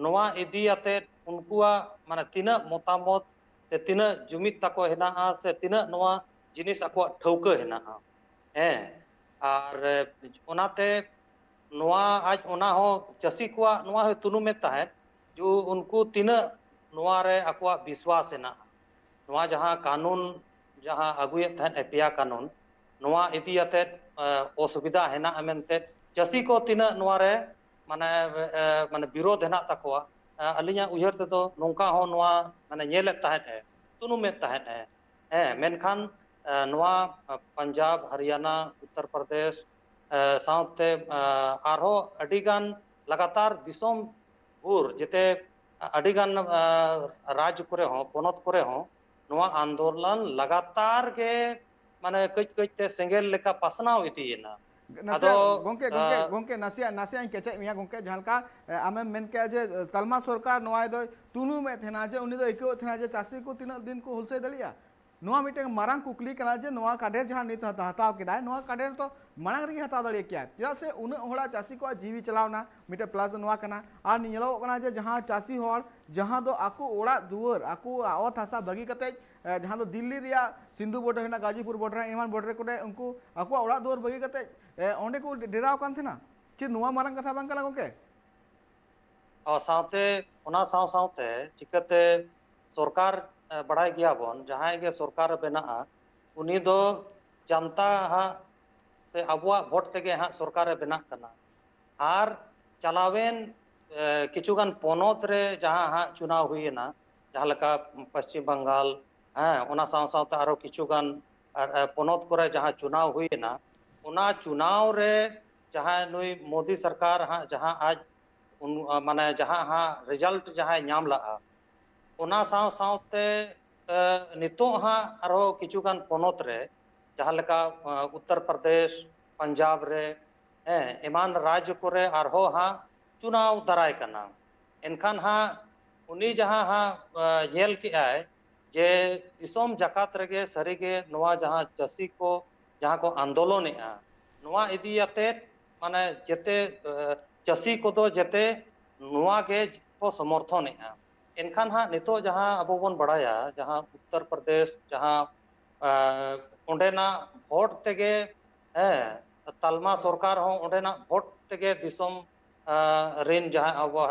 ᱱᱚᱣᱟ ᱤᱫᱤ ᱟᱛᱮᱫ ᱩᱱᱠᱩᱣᱟᱜ ᱢᱟᱱᱮ ᱛᱤᱱᱟᱹᱜ ᱢᱚᱛᱟᱢᱚᱛ ᱥᱮ ᱛᱤᱱᱟᱹᱜ ᱡᱩᱢᱤᱫ ᱛᱟᱠᱚ ᱦᱮᱱᱟᱜᱼᱟ ᱥᱮ ᱛᱤᱱᱟᱹᱜ ᱱᱚᱣᱟ ᱡᱤᱱᱤᱥ ᱟᱠᱚᱣᱟᱜ ᱴᱷᱟᱹᱣᱠᱟᱹ ᱦᱮᱱᱟᱜᱼᱟ᱾ ᱦᱮᱸ, ᱟᱨ, ᱮ, ᱚᱱᱟᱛᱮ ᱱᱚᱣᱟ ᱟᱡ ᱚᱱᱟ ᱦᱚᱸ ᱪᱟᱹᱥᱤ ᱠᱚᱣᱟᱜ ᱱᱚᱣᱟ ᱦᱚᱸᱭ ᱛᱩᱱᱩᱢᱮᱫ ᱛᱟᱦᱮᱸᱫ ᱡᱮ ᱩᱱᱠᱩ ᱛᱤᱱᱟᱹᱜ ᱱᱚᱣᱟ ᱨᱮ ᱟᱠᱚᱣᱟᱜ ᱵᱤᱥᱣᱟᱥ ᱦᱮᱱᱟᱜᱼᱟ᱾ ᱱᱚᱣᱟ ᱡᱟᱦᱟᱸ ᱠᱟᱹᱱᱩᱱ ᱡᱟᱦᱟᱸ ᱟᱹᱜᱩᱭᱮᱫ ᱛᱟᱦᱮᱸᱫ ᱮ ᱯᱮᱭᱟ ᱠᱟᱹᱱᱩᱱ, ᱱᱚᱣᱟ ᱤᱫᱤ ᱟᱛᱮᱫ, ᱮ, ᱚᱥᱩᱵᱤᱫᱷᱟ ᱦᱮᱱᱟᱜᱼᱟ ᱢᱮᱱᱛᱮ ᱪᱟᱹᱥᱤ ᱠᱚ ᱛᱤᱱᱟᱹᱜ ᱱᱚᱣᱟ ᱨᱮ ᱢᱟᱱᱮ, ᱮ, ᱢᱟᱱᱮ ᱵᱤᱨᱳᱫᱷ ᱦᱮᱱᱟᱜ ᱛᱟᱠᱚᱣᱟ᱾ ᱮ, ᱟᱹᱞᱤᱧᱟᱜ ᱩᱭᱦᱟᱹᱨ ᱛᱮᱫᱚ ᱱᱚᱝᱠᱟ ᱦᱚᱸ ᱱᱚᱣᱟ ᱢᱟᱱᱮ ᱧᱮᱞᱮᱫ ᱛᱟᱦᱮᱸᱫ ᱮ, ᱛᱩᱱᱩᱢᱮᱫ ᱛᱟᱦᱮᱸᱫ ᱮ᱾ ᱦᱮᱸ, ᱢᱮᱱᱠᱷᱟᱱ, ᱮ, ᱱᱚᱣᱟ, ᱮ, ᱯᱟᱧᱡᱟᱵᱽ, ᱦᱟᱨᱤᱭᱟᱱᱟ, ᱩᱛᱛᱚᱨ ᱯᱨᱚᱫᱮᱥ, ᱮ, ᱥᱟᱶᱛᱮ, ᱮ, ᱟᱨᱦᱚᱸ ᱟᱹᱰᱤᱜᱟᱱ ᱞᱟᱜᱟᱛᱟᱨ ᱫᱤᱥᱚᱢ ᱵᱷᱳᱨ ᱡᱮᱛᱮ ᱟᱹᱰᱤᱜᱟᱱ, ᱮ, ᱨᱟᱡᱽ ᱠᱚᱨᱮ ᱦᱚᱸ, ᱯᱚᱱᱚᱛ ᱠᱚᱨᱮ ᱦᱚᱸ ᱱᱚᱣᱟ ᱟᱱᱫᱳᱞᱚᱱ ᱞᱟᱜᱟᱛᱟᱨ ᱜᱮ ᱢᱟᱱᱮ ᱠᱟᱹᱡ ᱠᱟᱹᱡ ᱛᱮ ᱥᱮᱸᱜᱮᱞ ᱞᱮᱠᱟ ᱯᱟᱥᱱᱟᱣ ᱤᱫᱤᱭᱮᱱᱟ᱾ ᱱᱟᱥᱮᱭᱟᱜ ᱟᱫᱚ, ᱜᱚᱝᱠᱮ, ᱜᱚᱝᱠᱮ, ᱟ, ᱜᱚᱝᱠᱮ, ᱱᱟᱥᱮᱭᱟᱜ, ᱱᱟᱥᱮᱭᱟᱜ ᱤᱧ ᱠᱮᱪᱮᱫ ᱢᱮᱭᱟ ᱜᱚᱝᱠᱮ, ᱡᱟᱦᱟᱸ ᱞᱮᱠᱟ, ᱮ, ᱟᱢᱮᱢ ᱢᱮᱱ ᱠᱮᱜᱼᱟ ᱡᱮ, ᱮ, ᱛᱟᱞᱢᱟ ᱥᱚᱨᱠᱟᱨ ᱱᱚᱣᱟ ᱫᱚᱭ ᱛᱩᱱᱩᱢᱮᱫ ᱛᱟᱦᱮᱱᱟ, ᱡᱮ ᱩᱱᱤ ᱫᱚ ᱟᱹᱭᱠᱟᱹᱣᱮᱫ ᱛᱟᱦᱮᱱᱟ ᱡᱮ ᱪᱟᱹᱥᱤ ᱠᱚ ᱛᱤᱱᱟᱹᱜ ᱫᱤᱱ ᱠᱚ ᱦᱩᱞᱥᱟᱹᱭ ᱫᱟᱲᱮᱭᱟᱜᱼᱟ? ᱱᱚᱣᱟ ᱢᱤᱫᱴᱟᱝ ᱢᱟᱨᱟᱝ ᱠᱩᱠᱞᱤ ᱠᱟᱱᱟ ᱡᱮ ᱱᱚᱣᱟ ᱠᱟᱰᱮᱨ ᱡᱟᱦᱟᱸ ᱱᱤᱛ ᱦᱟᱛᱟᱣ, ᱦᱟᱛᱟᱣ ᱠᱮᱫᱟᱭ, ᱱᱚᱣᱟ ᱠᱟᱰᱮᱨ ᱫᱚ ᱢᱟᱲᱟᱝ ᱨᱮᱜᱮ ᱦᱟᱛᱟᱣ ᱫᱟᱲᱮ ᱠᱮᱭᱟ, ᱪᱮᱫᱟᱜ ᱥᱮ ᱩᱱᱟᱹᱜ ᱦᱚᱲᱟᱜ ᱪᱟᱹᱥᱤ ᱠᱚᱣᱟᱜ ᱡᱤᱣᱤ ᱪᱟᱞᱟᱣᱱᱟ, ᱢᱤᱫᱴᱮᱱ plus ᱫᱚ ᱱᱚᱣᱟ ᱠᱟᱱᱟ᱾ ᱟᱨ ᱧᱮᱞᱚᱜᱚᱜ ᱠᱟᱱᱟ ᱡᱮ ᱡᱟᱦᱟᱸ ᱪᱟᱹᱥᱤ ᱦᱚᱲ, ᱡᱟᱦᱟᱸ ᱫᱚ ᱟᱠᱚ ᱚᱲᱟᱜ ᱫᱩᱣᱟᱹᱨ, ᱟᱠᱚᱣᱟᱜ ᱚᱛ ᱦᱟᱥᱟ ᱵᱟᱹᱜᱤ ᱠᱟᱛᱮ, ᱮ, ᱡᱟᱦᱟᱸ ᱫᱚ ᱫᱤᱞᱞᱤ ᱨᱮᱭᱟᱜ ᱥᱤᱱᱫᱷᱩ border ᱦᱮᱱᱟᱜ, ᱜᱟᱡᱤᱯᱩᱨ border ᱮᱢᱟᱱ border ᱠᱚᱨᱮ ᱩᱱᱠᱩ ᱟᱠᱚᱣᱟᱜ ᱚᱲᱟᱜ ᱫᱩᱣᱟᱹᱨ ᱵᱟᱹᱜᱤ ᱠᱟᱛᱮ, ᱮ, ᱚᱸᱰᱮ ᱠᱚ ᱰᱮᱨᱟᱣ ᱠᱟᱱ ᱛᱟᱦᱮᱱᱟ᱾ ᱪᱮᱫ ᱱᱚᱣᱟ ᱢᱟᱨᱟᱝ ᱠᱟᱛᱷᱟ ᱵᱟᱝ ᱠᱟᱱᱟ ᱜᱚᱝᱠᱮ? ᱚ, ᱥᱟᱶᱛᱮ, ᱚᱱᱟ ᱥᱟᱶ ᱥᱟᱶᱛᱮ ᱪᱤᱠᱟᱹᱛᱮ ᱥᱚᱨᱠᱟᱨ, ᱮ, ᱵᱟᱲᱟᱭ ᱜᱮᱭᱟᱵᱚᱱ, ᱡᱟᱦᱟᱸᱭ ᱜᱮ ᱥᱚᱨᱠᱟᱨᱮ ᱵᱮᱱᱟᱜᱼᱟ, ᱩᱱᱤ ᱫᱚ ᱡᱟᱱᱛᱟ ᱦᱟᱸᱜ ᱥᱮ ᱟᱵᱚᱣᱟᱜ ᱵᱷᱳᱴ ᱛᱮᱜᱮ ᱦᱟᱸᱜ ᱥᱚᱨᱠᱟᱨᱮ ᱵᱮᱱᱟᱜ ᱠᱟᱱᱟ᱾ ᱟᱨ ᱪᱟᱞᱟᱣᱮᱱ, ᱮ, ᱠᱤᱪᱷᱩᱜᱟᱱ ᱯᱚᱱᱚᱛ ᱨᱮ ᱡᱟᱦᱟᱸ ᱦᱟᱸᱜ ᱪᱩᱱᱟᱣ ᱦᱩᱭᱮᱱᱟ, ᱡᱟᱦᱟᱸ ᱞᱮᱠᱟ ᱯᱚᱥᱪᱤᱢ ᱵᱟᱝᱜᱟᱞ, ᱦᱮᱸ, ᱚᱱᱟ ᱥᱟᱶ ᱥᱟᱶᱛᱮ ᱟᱨᱚ ᱠᱤᱪᱷᱩᱜᱟᱱ ᱟᱨ, ᱮ, ᱯᱚᱱᱚᱛ ᱠᱚᱨᱮ ᱡᱟᱦᱟᱸ ᱪᱩᱱᱟᱣ ᱦᱩᱭᱮᱱᱟ, ᱚᱱᱟ ᱪᱩᱱᱟᱣ ᱨᱮ ᱡᱟᱦᱟᱸ ᱱᱩᱭ ᱢᱳᱫᱤ ᱥᱚᱨᱠᱟᱨ ᱦᱟᱸᱜ ᱡᱟᱦᱟᱸ ᱟᱡ ᱩᱱ, ᱟ, ᱢᱟᱱᱮ ᱡᱟᱦᱟᱸ ᱦᱟᱸᱜ result ᱡᱟᱦᱟᱸᱭ ᱧᱟᱢ ᱞᱟᱜᱼᱟ, ᱚᱱᱟ ᱥᱟᱶ ᱥᱟᱶᱛᱮ ᱱᱤᱛᱚᱜ ᱦᱟᱸᱜ ᱟᱨᱦᱚᱸ ᱠᱤᱪᱷᱩ ᱜᱟᱱ ᱯᱚᱱᱚᱛ ᱨᱮ, ᱡᱟᱦᱟᱸ ᱞᱮᱠᱟ ᱩᱛᱛᱚᱨ ᱯᱨᱚᱫᱮᱥ, ᱯᱟᱧᱡᱟᱵᱽ ᱨᱮ, ᱦᱮᱸ, ᱮᱢᱟᱱ ᱨᱟᱡᱽ ᱠᱚᱨᱮ ᱟᱨᱦᱚᱸ ᱦᱟᱸᱜ ᱪᱩᱱᱟᱣ ᱫᱟᱨᱟᱭ ᱠᱟᱱᱟ᱾ ᱮᱱᱠᱷᱟᱱ ᱦᱟᱸᱜ ᱩᱱᱤ ᱡᱟᱦᱟᱸ ᱦᱟᱸᱜ ᱧᱮᱞ ᱠᱮᱜᱼᱟᱭ ᱡᱮ ᱫᱤᱥᱚᱢ ᱡᱟᱠᱟᱛ ᱨᱮᱜᱮ ᱥᱟᱹᱨᱤᱜᱮ ᱱᱚᱣᱟ ᱡᱟᱦᱟᱸ ᱪᱟᱹᱥᱤ ᱠᱚ ᱡᱟᱦᱟᱸ ᱠᱚ ᱟᱱᱫᱳᱞᱚᱱᱮᱜᱼᱟ, ᱱᱚᱣᱟ ᱤᱫᱤ ᱟᱛᱮᱫ ᱢᱟᱱᱮ ᱡᱮᱛᱮ ᱪᱟᱹᱥᱤ ᱠᱚᱫᱚ ᱡᱮᱛᱮ ᱱᱚᱣᱟ ᱜᱮ ᱠᱚ ᱥᱚᱢᱚᱨᱛᱷᱚᱱᱮᱜᱼᱟ᱾ ᱮᱱᱠᱷᱟᱱ ᱦᱟᱸᱜ ᱱᱤᱛᱚᱜ ᱡᱟᱦᱟᱸ ᱟᱵᱚ ᱵᱚᱱ ᱵᱟᱲᱟᱭᱟ, ᱡᱟᱦᱟᱸ ᱩᱛᱛᱚᱨ ᱯᱨᱚᱫᱮᱥ, ᱡᱟᱦᱟᱸ ᱚᱸᱰᱮᱱᱟᱜ ᱵᱷᱳᱴ ᱛᱮᱜᱮ, ᱦᱮᱸ, ᱛᱟᱞᱢᱟ ᱥᱚᱨᱠᱟᱨ ᱦᱚᱸ ᱚᱸᱰᱮᱱᱟᱜ ᱵᱷᱳᱴ ᱛᱮᱜᱮ ᱫᱤᱥᱚᱢ ᱨᱮᱱ ᱡᱟᱦᱟᱸᱭ ᱟᱵᱚ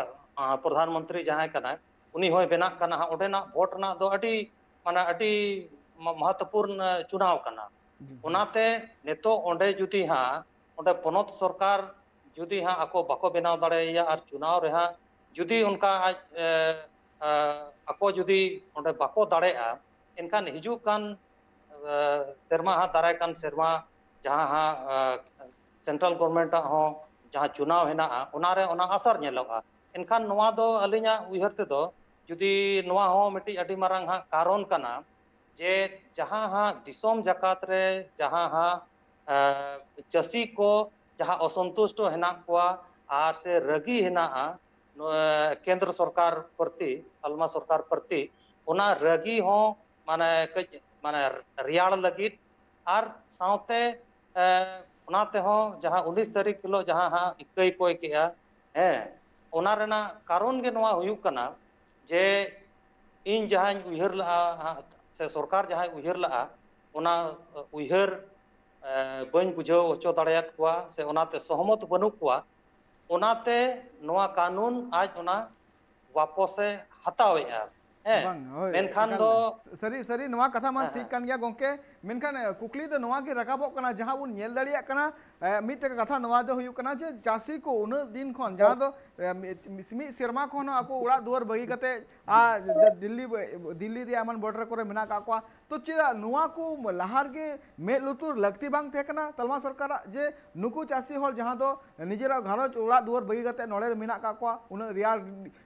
ᱯᱨᱚᱫᱷᱟᱱ ᱢᱚᱱᱛᱨᱤ ᱡᱟᱦᱟᱸᱭ ᱠᱟᱱᱟᱭ, ᱩᱱᱤ ᱦᱚᱸᱭ ᱵᱮᱱᱟᱜ ᱠᱟᱱᱟ᱾ ᱚᱸᱰᱮᱱᱟᱜ ᱵᱷᱳᱴ ᱨᱮᱱᱟᱜ ᱫᱚ ᱟᱹᱰᱤ, ᱢᱟᱱᱮ, ᱟᱹᱰᱤ ᱢᱚᱦᱚᱛᱛᱚᱯᱩᱨᱱ ᱪᱩᱱᱟᱣ ᱠᱟᱱᱟ᱾ ᱚᱱᱟᱛᱮ ᱱᱤᱛᱚᱜ ᱚᱸᱰᱮ ᱡᱩᱫᱤ ᱦᱟᱸᱜ ᱚᱸᱰᱮ ᱯᱚᱱᱚᱛ ᱥᱚᱨᱠᱟᱨ ᱡᱩᱫᱤ ᱦᱟᱸᱜ ᱟᱠᱚ ᱵᱟᱠᱚ ᱵᱮᱱᱟᱣ ᱫᱟᱲᱮᱭᱟᱭᱟ ᱟᱨ ᱪᱩᱱᱟᱣ ᱨᱮ ᱦᱟᱸᱜ ᱡᱩᱫᱤ ᱚᱱᱠᱟ ᱟᱡ, ᱮ, ᱮ, ᱟᱠᱚ ᱡᱩᱫᱤ ᱚᱸᱰᱮ ᱵᱟᱠᱚ ᱫᱟᱲᱮᱭᱟᱜᱼᱟ, ᱮᱱᱠᱷᱟᱱ ᱦᱤᱡᱩᱜ ᱠᱟᱱ ᱥᱮᱨᱢᱟ ᱦᱟᱸᱜ, ᱫᱟᱨᱟᱭ ᱠᱟᱱ ᱥᱮᱨᱢᱟ ᱡᱟᱦᱟᱸ ᱦᱟᱸᱜ ᱥᱮᱱᱴᱨᱟᱞ ᱜᱚᱵᱷᱚᱨᱢᱮᱱᱴ ᱟᱜ ᱦᱚᱸ ᱡᱟᱦᱟᱸ ᱪᱩᱱᱟᱣ ᱦᱮᱱᱟᱜᱼᱟ, ᱚᱱᱟᱨᱮ ᱚᱱᱟ ᱟᱥᱟᱨ ᱧᱮᱞᱚᱜᱼᱟ᱾ ᱮᱱᱠᱷᱟᱱ ᱱᱚᱣᱟ ᱫᱚ ᱟᱹᱞᱤᱧᱟᱜ ᱩᱭᱦᱟᱹᱨ ᱛᱮᱫᱚ ᱡᱩᱫᱤ ᱱᱚᱣᱟ ᱦᱚᱸ ᱢᱤᱫᱴᱤᱡ ᱟᱹᱰᱤ ᱢᱟᱨᱟᱝ ᱦᱟᱸᱜ ᱠᱟᱨᱚᱱ ᱠᱟᱱᱟ ᱡᱮ ᱡᱟᱦᱟᱸ ᱦᱟᱸᱜ ᱫᱤᱥᱚᱢ ᱡᱟᱠᱟᱛ ᱨᱮ ᱡᱟᱦᱟᱸ ᱦᱟᱸᱜ ᱪᱟᱹᱥᱤ ᱠᱚ ᱡᱟᱦᱟᱸ ᱚᱥᱚᱱᱛᱩᱥᱴᱚ ᱦᱮᱱᱟᱜ ᱠᱚᱣᱟ ᱟᱨ ᱥᱮ ᱨᱟᱹᱜᱤ ᱦᱮᱱᱟᱜᱼᱟ ᱱᱚᱣᱟ ᱠᱮᱱᱫᱨᱚ ᱥᱚᱨᱠᱟᱨ ᱯᱨᱚᱛᱤ, ᱛᱟᱞᱢᱟ ᱥᱚᱨᱠᱟᱨ ᱯᱨᱚᱛᱤ, ᱚᱱᱟ ᱨᱟᱹᱜᱤ ᱦᱚᱸ ᱢᱟᱱᱮ ᱠᱟᱹᱡ ᱢᱟᱱᱮ ᱨᱮᱭᱟᱲ ᱞᱟᱹᱜᱤᱫ ᱟᱨ ᱥᱟᱶᱛᱮ ᱚᱱᱟ ᱛᱮᱦᱚᱸ ᱡᱟᱦᱟᱸ ᱩᱱᱤᱥ ᱛᱟᱹᱨᱤᱠᱷ ᱦᱤᱞᱳᱜ ᱡᱟᱦᱟᱸ ᱦᱟᱸᱜ ᱤᱠᱟᱹᱭ ᱠᱚᱭ ᱠᱮᱜᱼᱟ, ᱦᱮᱸ, ᱚᱱᱟ ᱨᱮᱱᱟᱜ ᱠᱟᱨᱚᱱ ᱜᱮ ᱱᱚᱣᱟ ᱦᱩᱭᱩᱜ ᱠᱟᱱᱟ ᱡᱮ ᱤᱧ ᱡᱟᱦᱟᱸᱧ ᱩᱭᱦᱟᱹᱨ ᱞᱟᱜᱼᱟ ᱦᱟᱸᱜ, ᱥᱮ ᱥᱚᱨᱠᱟᱨ ᱡᱟᱦᱟᱸᱭ ᱩᱭᱦᱟᱹᱨ ᱞᱟᱜᱼᱟ, ᱚᱱᱟ ᱩᱭᱦᱟᱹᱨ ᱵᱟᱹᱧ ᱵᱩᱡᱷᱟᱹᱣ ᱦᱚᱪᱚ ᱫᱟᱲᱮᱭᱟᱫ ᱠᱚᱣᱟ ᱥᱮ ᱚᱱᱟᱛᱮ ᱥᱚᱦᱚᱢᱚᱛ ᱵᱟᱹᱱᱩᱜ ᱠᱚᱣᱟ, ᱚᱱᱟᱛᱮ ᱱᱚᱣᱟ ᱠᱟᱹᱱᱩᱱ ᱟᱡ ᱚᱱᱟ ᱣᱟᱯᱚᱥᱮ ᱦᱟᱛᱟᱣᱮᱫᱼᱟ᱾ ᱦᱮᱸ, ᱵᱟᱝ, ᱦᱳᱭ, ᱢᱮᱱᱠᱷᱟᱱ ᱮᱠᱟᱞ ᱫᱚ ᱥᱟᱹᱨᱤ, ᱥᱟᱹᱨᱤ, ᱱᱚᱣᱟ ᱠᱟᱛᱷᱟ ᱢᱟ ᱦᱮᱸ, ᱴᱷᱤᱠ ᱦᱮᱸ᱾ ᱠᱟᱱ ᱜᱮᱭᱟ ᱜᱚᱝᱠᱮ, ᱢᱮᱱᱠᱷᱟᱱ ᱠᱩᱠᱞᱤ ᱫᱚ ᱱᱚᱣᱟ ᱜᱮ ᱨᱟᱠᱟᱵᱚᱜ ᱠᱟᱱᱟ, ᱡᱟᱦᱟᱸ ᱵᱚᱱ ᱧᱮᱞ ᱫᱟᱲᱮᱭᱟᱜ ᱠᱟᱱᱟ, ᱢᱤᱫᱴᱮᱱ ᱠᱟᱛᱷᱟ ᱱᱚᱣᱟ ᱫᱚ ᱦᱩᱭᱩᱜ ᱠᱟᱱᱟ ᱡᱮ ᱪᱟᱹᱥᱤ ᱠᱚ ᱩᱱᱟᱹᱜ ᱫᱤᱱ ᱠᱷᱚᱱ, ᱡᱟᱦᱟᱸ ᱫᱚ ᱢᱤᱫ, ᱢᱤᱫ ᱥᱮᱨᱢᱟ ᱠᱷᱚᱱ ᱦᱚᱸ ᱟᱠᱚ ᱚᱲᱟᱜ ᱫᱩᱣᱟᱹᱨ ᱵᱟᱹᱜᱤ ᱠᱟᱛᱮ ᱟᱨ ᱫᱤᱞᱞᱤ, ᱫᱤᱞᱞᱤ ᱨᱮᱭᱟᱜ ᱮᱢᱚᱱ ᱵᱚᱨᱰᱟᱨ ᱠᱚᱨᱮ ᱢᱮᱱᱟᱜ ᱟᱠᱟᱫ ᱠᱚᱣᱟ, ᱛᱚ ᱪᱮᱫᱟᱜ ᱱᱚᱣᱟ ᱠᱚ ᱞᱟᱦᱟ ᱨᱮᱜᱮ ᱢᱮᱫ ᱞᱩᱛᱩᱨ ᱞᱟᱹᱠᱛᱤ ᱵᱟᱝ ᱛᱟᱦᱮᱸ ᱠᱟᱱᱟ ᱛᱟᱞᱢᱟ ᱥᱚᱨᱠᱟᱨᱟᱜ, ᱡᱮ ᱱᱩᱠᱩ ᱪᱟᱹᱥᱤ ᱦᱚᱲ ᱡᱟᱦᱟᱸ ᱫᱚ ᱱᱤᱡᱮᱨᱟᱜ ᱜᱷᱟᱨᱚᱸᱡᱽ ᱚᱲᱟᱜ ᱫᱩᱣᱟᱹᱨ ᱵᱟᱹᱜᱤ ᱠᱟᱛᱮ ᱱᱚᱰᱮ ᱢᱮᱱᱟᱜ ᱟᱠᱟᱫ ᱠᱚᱣᱟ, ᱩᱱᱟᱹᱜ ᱨᱮᱭᱟᱲ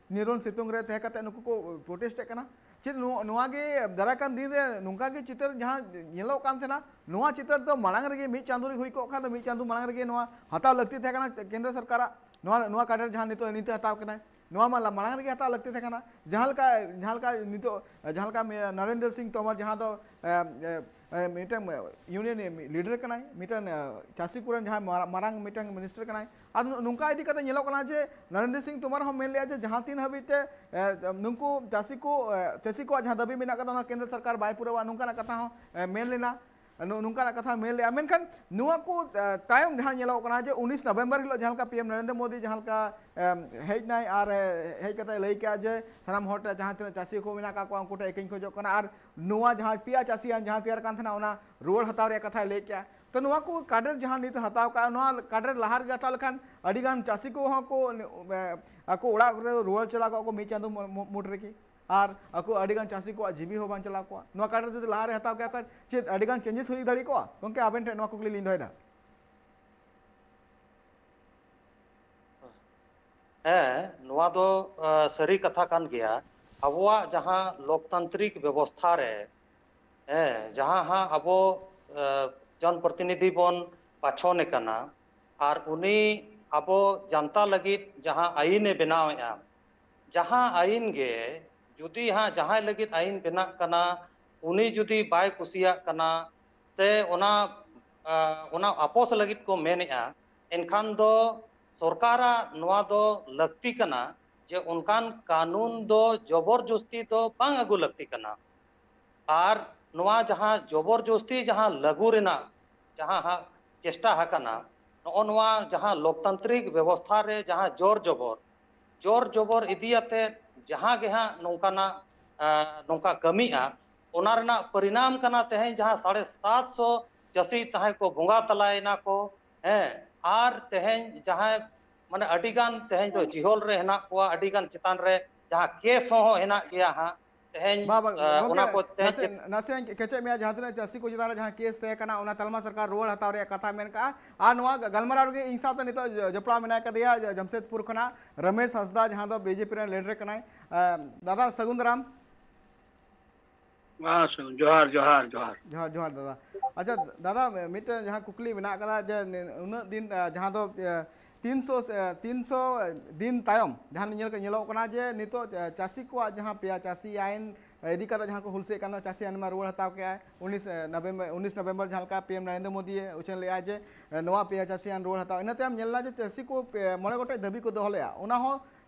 ᱱᱤᱨᱚᱱ ᱥᱤᱛᱩᱝ ᱨᱮ ᱛᱟᱦᱮᱸ ᱠᱟᱛᱮ ᱱᱩᱠᱩ ᱠᱚ ᱯᱨᱚᱴᱮᱥᱴ ᱮᱫ ᱠᱟᱱᱟ᱾ ᱪᱮᱫ ᱱᱚ-, ᱱᱚᱣᱟ ᱜᱮ ᱫᱟᱨᱟᱭ ᱠᱟᱱ ᱫᱤᱱ ᱨᱮ ᱱᱚᱝᱠᱟ ᱜᱮ ᱪᱤᱛᱟᱹᱨ ᱡᱟᱦᱟᱸ ᱧᱮᱞᱚᱜ ᱠᱟᱱ ᱛᱟᱦᱮᱱᱟ, ᱱᱚᱣᱟ ᱪᱤᱛᱟᱹᱨ ᱫᱚ ᱢᱟᱲᱟᱝ ᱨᱮᱜᱮ ᱢᱤᱫ ᱪᱟᱸᱫᱳ ᱨᱮ ᱦᱩᱭ ᱠᱚᱜ ᱠᱷᱟᱱ ᱫᱚ ᱢᱤᱫ ᱪᱟᱸᱫᱳ ᱢᱟᱲᱟᱝ ᱨᱮᱜᱮ ᱱᱚᱣᱟ ᱦᱟᱛᱟᱣ ᱞᱟᱹᱠᱛᱤ ᱛᱟᱦᱮᱸ ᱠᱟᱱᱟ ᱠᱮᱱᱫᱨᱚ ᱥᱚᱨᱠᱟᱨᱟᱜ᱾ ᱱᱚᱣᱟ, ᱱᱚᱣᱟ ᱠᱟᱰᱟᱨ ᱡᱟᱦᱟᱸ ᱱᱤᱛᱚᱜ, ᱱᱤᱛᱚᱜ ᱦᱟᱛᱟᱣ ᱠᱮᱫᱟᱭ, ᱱᱚᱣᱟ ᱢᱟ ᱞᱟ-, ᱢᱟᱲᱟᱝ ᱨᱮᱜᱮ ᱦᱟᱛᱟᱣ ᱞᱟᱹᱠᱛᱤ ᱛᱟᱦᱮᱸ ᱠᱟᱱᱟ᱾ ᱡᱟᱦᱟᱸ ᱞᱮᱠᱟ, ᱡᱟᱦᱟᱸ ᱞᱮᱠᱟ ᱱᱤᱛᱚᱜ, ᱡᱟᱦᱟᱸ ᱞᱮᱠᱟ ᱢᱮ-, ᱱᱚᱨᱮᱱᱫᱨᱚ ᱥᱤᱝ ᱛᱳᱢᱟᱨ ᱡᱟᱦᱟᱸ ᱫᱚ, ᱮ, ᱮ, ᱮ, ᱢᱤᱫᱴᱟᱝ ᱤᱭᱩᱱᱤᱭᱚᱱ ᱞᱤᱰᱟᱨ ᱠᱟᱱᱟᱭ, ᱢᱤᱫᱴᱟᱝ, ᱮ, ᱪᱟᱹᱥᱤ ᱠᱚᱨᱮᱱ ᱡᱟᱦᱟᱸᱭ ᱢᱟᱨᱟ-, ᱢᱟᱨᱟᱝ ᱢᱤᱫᱴᱟᱝ ᱢᱤᱱᱤᱥᱴᱟᱨ ᱠᱟᱱᱟᱭ᱾ ᱟᱨ ᱱᱚ-, ᱱᱚᱝᱠᱟ ᱤᱫᱤ ᱠᱟᱛᱮ ᱧᱮᱞᱚᱜ ᱠᱟᱱᱟ ᱡᱮ ᱱᱚᱨᱮᱱᱫᱨᱚ ᱥᱤᱝ ᱛᱳᱢᱟᱨ ᱦᱚᱸ ᱢᱮᱱ ᱞᱮᱫᱼᱟ ᱡᱮ ᱡᱟᱦᱟᱸ ᱛᱤᱱ ᱦᱟᱹᱵᱤᱡ ᱛᱮ, ᱮ, ᱱᱩᱠᱩ ᱪᱟᱹᱥᱤ ᱠᱚ, ᱮ, ᱪᱟᱹᱥᱤ ᱠᱚᱣᱟᱜ ᱡᱟᱦᱟᱸ ᱫᱟᱹᱵᱤ ᱢᱮᱱᱟᱜ ᱟᱠᱟᱫᱟ, ᱚᱱᱟ ᱠᱮᱱᱫᱨᱚ ᱥᱚᱨᱠᱟᱨ ᱵᱟᱭ ᱯᱩᱨᱟᱹᱣᱟ, ᱱᱚᱝᱠᱟᱱᱟᱜ ᱠᱟᱛᱷᱟ ᱦᱚᱸ, ᱮ, ᱢᱮᱱ ᱞᱮᱱᱟ᱾ ᱱᱚ-, ᱱᱚᱝᱠᱟᱱᱟᱜ ᱠᱟᱛᱷᱟ ᱢᱮᱱ ᱞᱮᱫᱼᱟ᱾ ᱢᱮᱱᱠᱷᱟᱱ ᱱᱚᱣᱟ ᱠᱚ, ᱮ, ᱛᱟᱭᱚᱢ ᱡᱟᱦᱟᱸ ᱧᱮᱞᱚᱜ ᱠᱟᱱᱟ ᱡᱮ ᱩᱱᱤᱥ ᱱᱚᱵᱷᱮᱢᱵᱚᱨ ᱦᱤᱞᱳᱜ ᱡᱟᱦᱟᱸ ᱞᱮᱠᱟ ᱯᱤ ᱮᱢ ᱱᱚᱨᱮᱱᱫᱨᱚ ᱢᱳᱫᱤ ᱡᱟᱦᱟᱸ ᱞᱮᱠᱟ, ᱮ, ᱦᱮᱡ ᱱᱟᱭ ᱟᱨ, ᱮ, ᱦᱮᱡ ᱠᱟᱛᱮ ᱞᱟᱹᱭ ᱠᱮᱜᱼᱟ ᱡᱮ ᱥᱟᱱᱟᱢ ᱦᱚᱲ ᱴᱷᱮᱱ ᱡᱟᱦᱟᱸ ᱛᱤᱱᱟᱹᱜ ᱪᱟᱹᱥᱤ ᱠᱚ ᱢᱮᱱᱟᱜ ᱟᱠᱟᱫ ᱠᱚᱣᱟ ᱩᱱᱠᱩ ᱴᱷᱮᱱ ᱤᱠᱟᱹᱧ ᱠᱷᱚᱡᱚᱜ ᱠᱟᱱᱟ, ᱟᱨ ᱱᱚᱣᱟ ᱡᱟᱦᱟᱸ ᱯᱮᱭᱟ ᱪᱟᱹᱥᱤᱭᱟᱱ ᱡᱟᱦᱟᱸ ᱛᱮᱭᱟᱨ ᱠᱟᱱ ᱛᱟᱦᱮᱱᱟ ᱚᱱᱟ ᱨᱩᱣᱟᱹᱲ ᱦᱟᱛᱟᱣ ᱨᱮᱭᱟᱜ ᱠᱟᱛᱷᱟᱭ ᱞᱟᱹᱭ ᱠᱮᱜᱼᱟ᱾ ᱛᱚ ᱱᱚᱣᱟ ᱠᱚ ᱠᱟᱰᱮᱨ ᱡᱟᱦᱟᱸ ᱱᱤᱛ ᱦᱟᱛᱟᱣ ᱠᱟᱜᱼᱟ, ᱱᱚᱣᱟ ᱠᱟᱰᱮᱨ ᱞᱟᱦᱟ ᱨᱮᱜᱮ ᱦᱟᱛᱟᱣ ᱞᱮᱠᱷᱟᱱ ᱟᱹᱰᱤ ᱜᱟᱱ ᱪᱟᱹᱥᱤ ᱠᱚᱦᱚᱸ ᱠᱚ, ᱮ, ᱟᱠᱚ ᱚᱲᱟᱜ ᱨᱮ ᱨᱩᱣᱟᱹᱲ ᱪᱟᱞᱟᱣ ᱠᱚᱜᱼᱟ ᱠᱚ ᱢᱤᱫ ᱪᱟᱸᱫᱳ ᱢᱩ-, ᱢᱩ-, ᱢᱩᱫᱽ ᱨᱮᱜᱮ᱾ ᱟᱨ ᱟᱠᱚ ᱟᱹᱰᱤ ᱜᱟᱱ ᱪᱟᱹᱥᱤ ᱠᱚᱣᱟᱜ ᱡᱤᱣᱤ ᱦᱚᱸ ᱵᱟᱧᱪᱟᱣ ᱠᱚᱣᱟ᱾ ᱱᱚᱣᱟ ᱠᱟᱰᱮᱨ ᱡᱩᱫᱤ ᱞᱟᱦᱟ ᱨᱮ ᱦᱟᱛᱟᱣ ᱠᱮᱭᱟ ᱠᱷᱟᱱ ᱪᱮᱫ ᱟᱹᱰᱤ ᱜᱟᱱ ᱪᱮᱧᱡᱮᱥ ᱦᱩᱭ ᱫᱟᱲᱮ ᱠᱚᱜᱼᱟ? ᱜᱚᱢᱠᱮ, ᱟᱵᱮᱱ ᱴᱷᱮᱱ ᱱᱚᱣᱟ ᱠᱩᱠᱞᱤ ᱞᱤᱧ ᱫᱚᱦᱚᱭᱮᱫᱟ᱾ ᱦᱮᱸ, ᱱᱚᱣᱟ ᱫᱚ, ᱟ, ᱥᱟᱹᱨᱤ ᱠᱟᱛᱷᱟ ᱠᱟᱱ ᱜᱮᱭᱟ᱾ ᱟᱵᱚᱣᱟᱜ ᱡᱟᱦᱟᱸ ᱞᱳᱠᱛᱟᱱᱛᱨᱤᱠ ᱵᱮᱵᱚᱥᱛᱷᱟ ᱨᱮ, ᱦᱮᱸ, ᱡᱟᱦᱟᱸ ᱦᱟᱸᱜ ᱟᱵᱚ, ᱟ, ᱡᱚᱱ ᱯᱨᱚᱛᱤᱱᱤᱫᱷᱤ ᱵᱚᱱ ᱵᱟᱪᱷᱚᱱᱮ ᱠᱟᱱᱟ, ᱟᱨ ᱩᱱᱤ ᱟᱵᱚ ᱡᱟᱱᱛᱟ ᱞᱟᱹᱜᱤᱫ ᱡᱟᱦᱟᱸ ᱟᱹᱭᱤᱱᱮ ᱵᱮᱱᱟᱣᱮᱫᱼᱟ, ᱡᱟᱦᱟᱸ ᱟᱹᱭᱤᱱ ᱜᱮ ᱡᱩᱫᱤ ᱦᱟᱸᱜ ᱡᱟᱦᱟᱸᱭ ᱞᱟᱹᱜᱤᱫ ᱟᱹᱭᱤᱱ ᱵᱮᱱᱟᱜ ᱠᱟᱱᱟ, ᱩᱱᱤ ᱡᱩᱫᱤ ᱵᱟᱭ ᱠᱩᱥᱤᱭᱟᱜ ᱠᱟᱱᱟ ᱥᱮ ᱚᱱᱟ, ᱟ, ᱚᱱᱟ ᱟᱯᱚᱥ ᱞᱟᱹᱜᱤᱫ ᱠᱚ ᱢᱮᱱᱮᱫᱼᱟ, ᱮᱱᱠᱷᱟᱱ ᱫᱚ ᱥᱚᱨᱠᱟᱨᱟᱜ ᱱᱚᱣᱟ ᱫᱚ ᱞᱟᱹᱠᱛᱤ ᱠᱟᱱᱟ ᱡᱮ ᱚᱱᱠᱟᱱ ᱠᱟᱹᱱᱩᱱ ᱫᱚ ᱡᱚᱵᱚᱨ ᱡᱚᱥᱛᱤ ᱫᱚ ᱵᱟᱝ ᱟᱹᱜᱩ ᱞᱟᱹᱠᱛᱤ ᱠᱟᱱᱟ᱾ ᱟᱨ ᱱᱚᱣᱟ ᱡᱟᱦᱟᱸ ᱡᱚᱵᱚᱨ ᱡᱚᱥᱛᱤ ᱡᱟᱦᱟᱸ ᱞᱟᱹᱜᱩ ᱨᱮᱱᱟᱜ ᱡᱟᱦᱟᱸ ᱦᱟᱸᱜ ᱪᱮᱥᱴᱟ ᱟᱠᱟᱱᱟ, ᱱᱚᱜᱼᱚ ᱱᱚᱣᱟ ᱡᱟᱦᱟᱸ ᱞᱳᱠᱛᱟᱱᱛᱨᱤᱠ ᱵᱮᱵᱚᱥᱛᱷᱟ ᱨᱮ ᱡᱟᱦᱟᱸ ᱡᱳᱨ ᱡᱚᱵᱚᱨ, ᱡᱳᱨ ᱡᱚᱵᱚᱨ ᱤᱫᱤ ᱟᱛᱮ ᱡᱟᱦᱟᱸ ᱜᱮ ᱦᱟᱸᱜ ᱱᱚᱝᱠᱟᱱᱟᱜ, ᱟ, ᱱᱚᱝᱠᱟ ᱠᱟᱹᱢᱤᱜᱼᱟ, ᱚᱱᱟ ᱨᱮᱱᱟᱜ ᱯᱚᱨᱤᱱᱟᱢ ᱠᱟᱱᱟ ᱛᱮᱦᱮᱧ ᱡᱟᱦᱟᱸ ᱥᱟᱲᱮ ᱥᱟᱛ ᱥᱚ ᱪᱟᱹᱥᱤ ᱛᱟᱦᱮᱸ ᱠᱚ ᱵᱚᱸᱜᱟ ᱛᱟᱞᱟᱭᱮᱱᱟ ᱠᱚ, ᱦᱮᱸ, ᱟᱨ ᱛᱮᱦᱮᱧ ᱡᱟᱦᱟᱸᱭ ᱢᱟᱱᱮ ᱟᱹᱰᱤ ᱜᱟᱱ ᱛᱮᱦᱮᱧ ᱫᱚ ᱡᱤᱦᱚᱞ ᱨᱮ ᱦᱮᱱᱟᱜ ᱠᱚᱣᱟ, ᱟᱹᱰᱤ ᱜᱟᱱ ᱪᱮᱛᱟᱱ ᱨᱮ ᱡᱟᱦᱟᱸ ᱠᱮᱥ ᱦᱚᱸ ᱦᱮᱱᱟᱜ ᱜᱮᱭᱟ ᱦᱟᱸᱜ, ᱛᱮᱦᱮᱧ, ᱵᱟ, ᱵᱟ, ᱟ, ᱜᱚᱢᱠᱮ, ᱚᱱᱟ ᱠᱚ ᱛᱮᱦᱮᱧ ᱱᱟᱥᱮ, ᱪᱮᱫ ᱱᱟᱥᱮ ᱠᱮᱪᱮᱫ ᱢᱮᱭᱟ, ᱡᱟᱦᱟᱸ ᱛᱤᱱᱟᱹᱜ ᱪᱟᱹᱥᱤ ᱠᱚ ᱪᱮᱛᱟᱱ ᱨᱮ ᱡᱟᱦᱟᱸ ᱠᱮᱥ ᱛᱟᱦᱮᱸ ᱠᱟᱱᱟ, ᱚᱱᱟ ᱛᱟᱞᱢᱟ ᱥᱚᱨᱠᱟᱨ ᱨᱩᱣᱟᱹᱲ ᱦᱟᱛᱟᱣ ᱨᱮᱭᱟᱜ ᱠᱟᱛᱷᱟ ᱢᱮᱱ ᱠᱟᱜᱼᱟ᱾ ᱟᱨ ᱱᱚᱣᱟ ᱜᱟᱞᱢᱟᱨᱟᱣ ᱨᱮᱜᱮ ᱤᱧ ᱥᱟᱶᱛᱮ ᱱᱤᱛᱚᱜ ᱡᱚ-, ᱡᱚᱯᱲᱟᱣ ᱢᱮᱱᱟᱭ ᱠᱟᱫᱮᱭᱟ ᱡᱚ-, ᱡᱟᱢᱥᱮᱫᱽᱯᱩᱨ ᱠᱷᱚᱱᱟᱜ ᱨᱚᱢᱮᱥ ᱦᱟᱸᱥᱫᱟ, ᱡᱟᱦᱟᱸ ᱫᱚ ᱵᱤ ᱡᱮ ᱯᱤ ᱨᱮᱱ ᱞᱤᱰᱟᱨ ᱠᱟᱱᱟᱭ᱾ ᱟ, ᱫᱟᱫᱟ, ᱥᱟᱹᱜᱩᱱ ᱫᱟᱨᱟᱢ᱾ ᱟᱪᱪᱷᱟ, ᱡᱚᱦᱟᱨ, ᱡᱚᱦᱟᱨ, ᱡᱚᱦᱟᱨ᱾ ᱡᱚᱦᱟᱨ ᱡᱚᱦᱟᱨ ᱫᱟᱫᱟ᱾ ᱟᱪᱪᱷᱟ ᱫᱟᱫᱟ, ᱢᱤᱫᱴᱮᱱ ᱡᱟᱦᱟᱸ ᱠᱩᱠᱞᱤ ᱢᱮᱱᱟᱜ ᱟᱠᱟᱫᱟ ᱡᱮ ᱩᱱᱟᱹᱜ ᱫᱤᱱ ᱡᱟᱦᱟᱸ ᱫᱚ ᱛᱤᱱᱥᱚ ᱛᱤᱱᱥᱚ ᱫᱤᱱ ᱛᱟᱭᱚᱢ ᱡᱟᱦᱟᱸ ᱧᱮᱞ ᱧᱮᱞᱚᱜ ᱠᱟᱱᱟ ᱡᱮ ᱱᱤᱛᱚᱜ ᱪᱟᱹᱥᱤ ᱠᱚᱣᱟᱜ ᱡᱟᱦᱟᱸ ᱯᱮᱭᱟ ᱪᱟᱹᱥᱤ ᱟᱭᱤᱱ ᱤᱫᱤ ᱠᱟᱛᱮ ᱡᱟᱦᱟᱸ ᱠᱚ ᱦᱩᱞᱥᱟᱹᱭᱮᱫ ᱠᱟᱱ ᱫᱚ ᱪᱟᱹᱥᱤ ᱟᱭᱤᱱ ᱢᱟ ᱨᱩᱣᱟᱹᱲ ᱦᱟᱛᱟᱣ ᱠᱮᱫᱼᱟᱭ ᱩᱱᱤᱥ ᱱᱚᱵᱷᱮᱢᱵᱚᱨ ᱩᱱᱤᱥ ᱱᱚᱵᱷᱮᱢᱵᱚᱨ ᱡᱟᱦᱟᱸ ᱞᱮᱠᱟ ᱯᱤ ᱮᱢ ᱱᱚᱨᱮᱱᱫᱨᱚ ᱢᱳᱫᱤ ᱩᱪᱷᱟᱹᱱ ᱞᱮᱫᱼᱟᱭ ᱡᱮ ᱱᱚᱣᱟ ᱯᱮᱭᱟ ᱪᱟᱹᱥᱤ ᱟᱭᱤᱱ ᱨᱩᱣᱟᱹᱲ ᱦᱟᱛᱟᱣ᱾ ᱤᱱᱟᱹ ᱛᱟᱭᱚᱢ ᱧᱮᱞ ᱮᱱᱟ ᱡᱮ ᱪᱟᱹᱥᱤ ᱠᱚ ᱢᱚᱬᱮ ᱜᱚᱴᱮᱡ ᱫᱟᱹᱵᱤ ᱠᱚ ᱫᱚᱦᱚ ᱞᱮᱫᱼᱟ, ᱚᱱᱟ ᱦᱚᱸ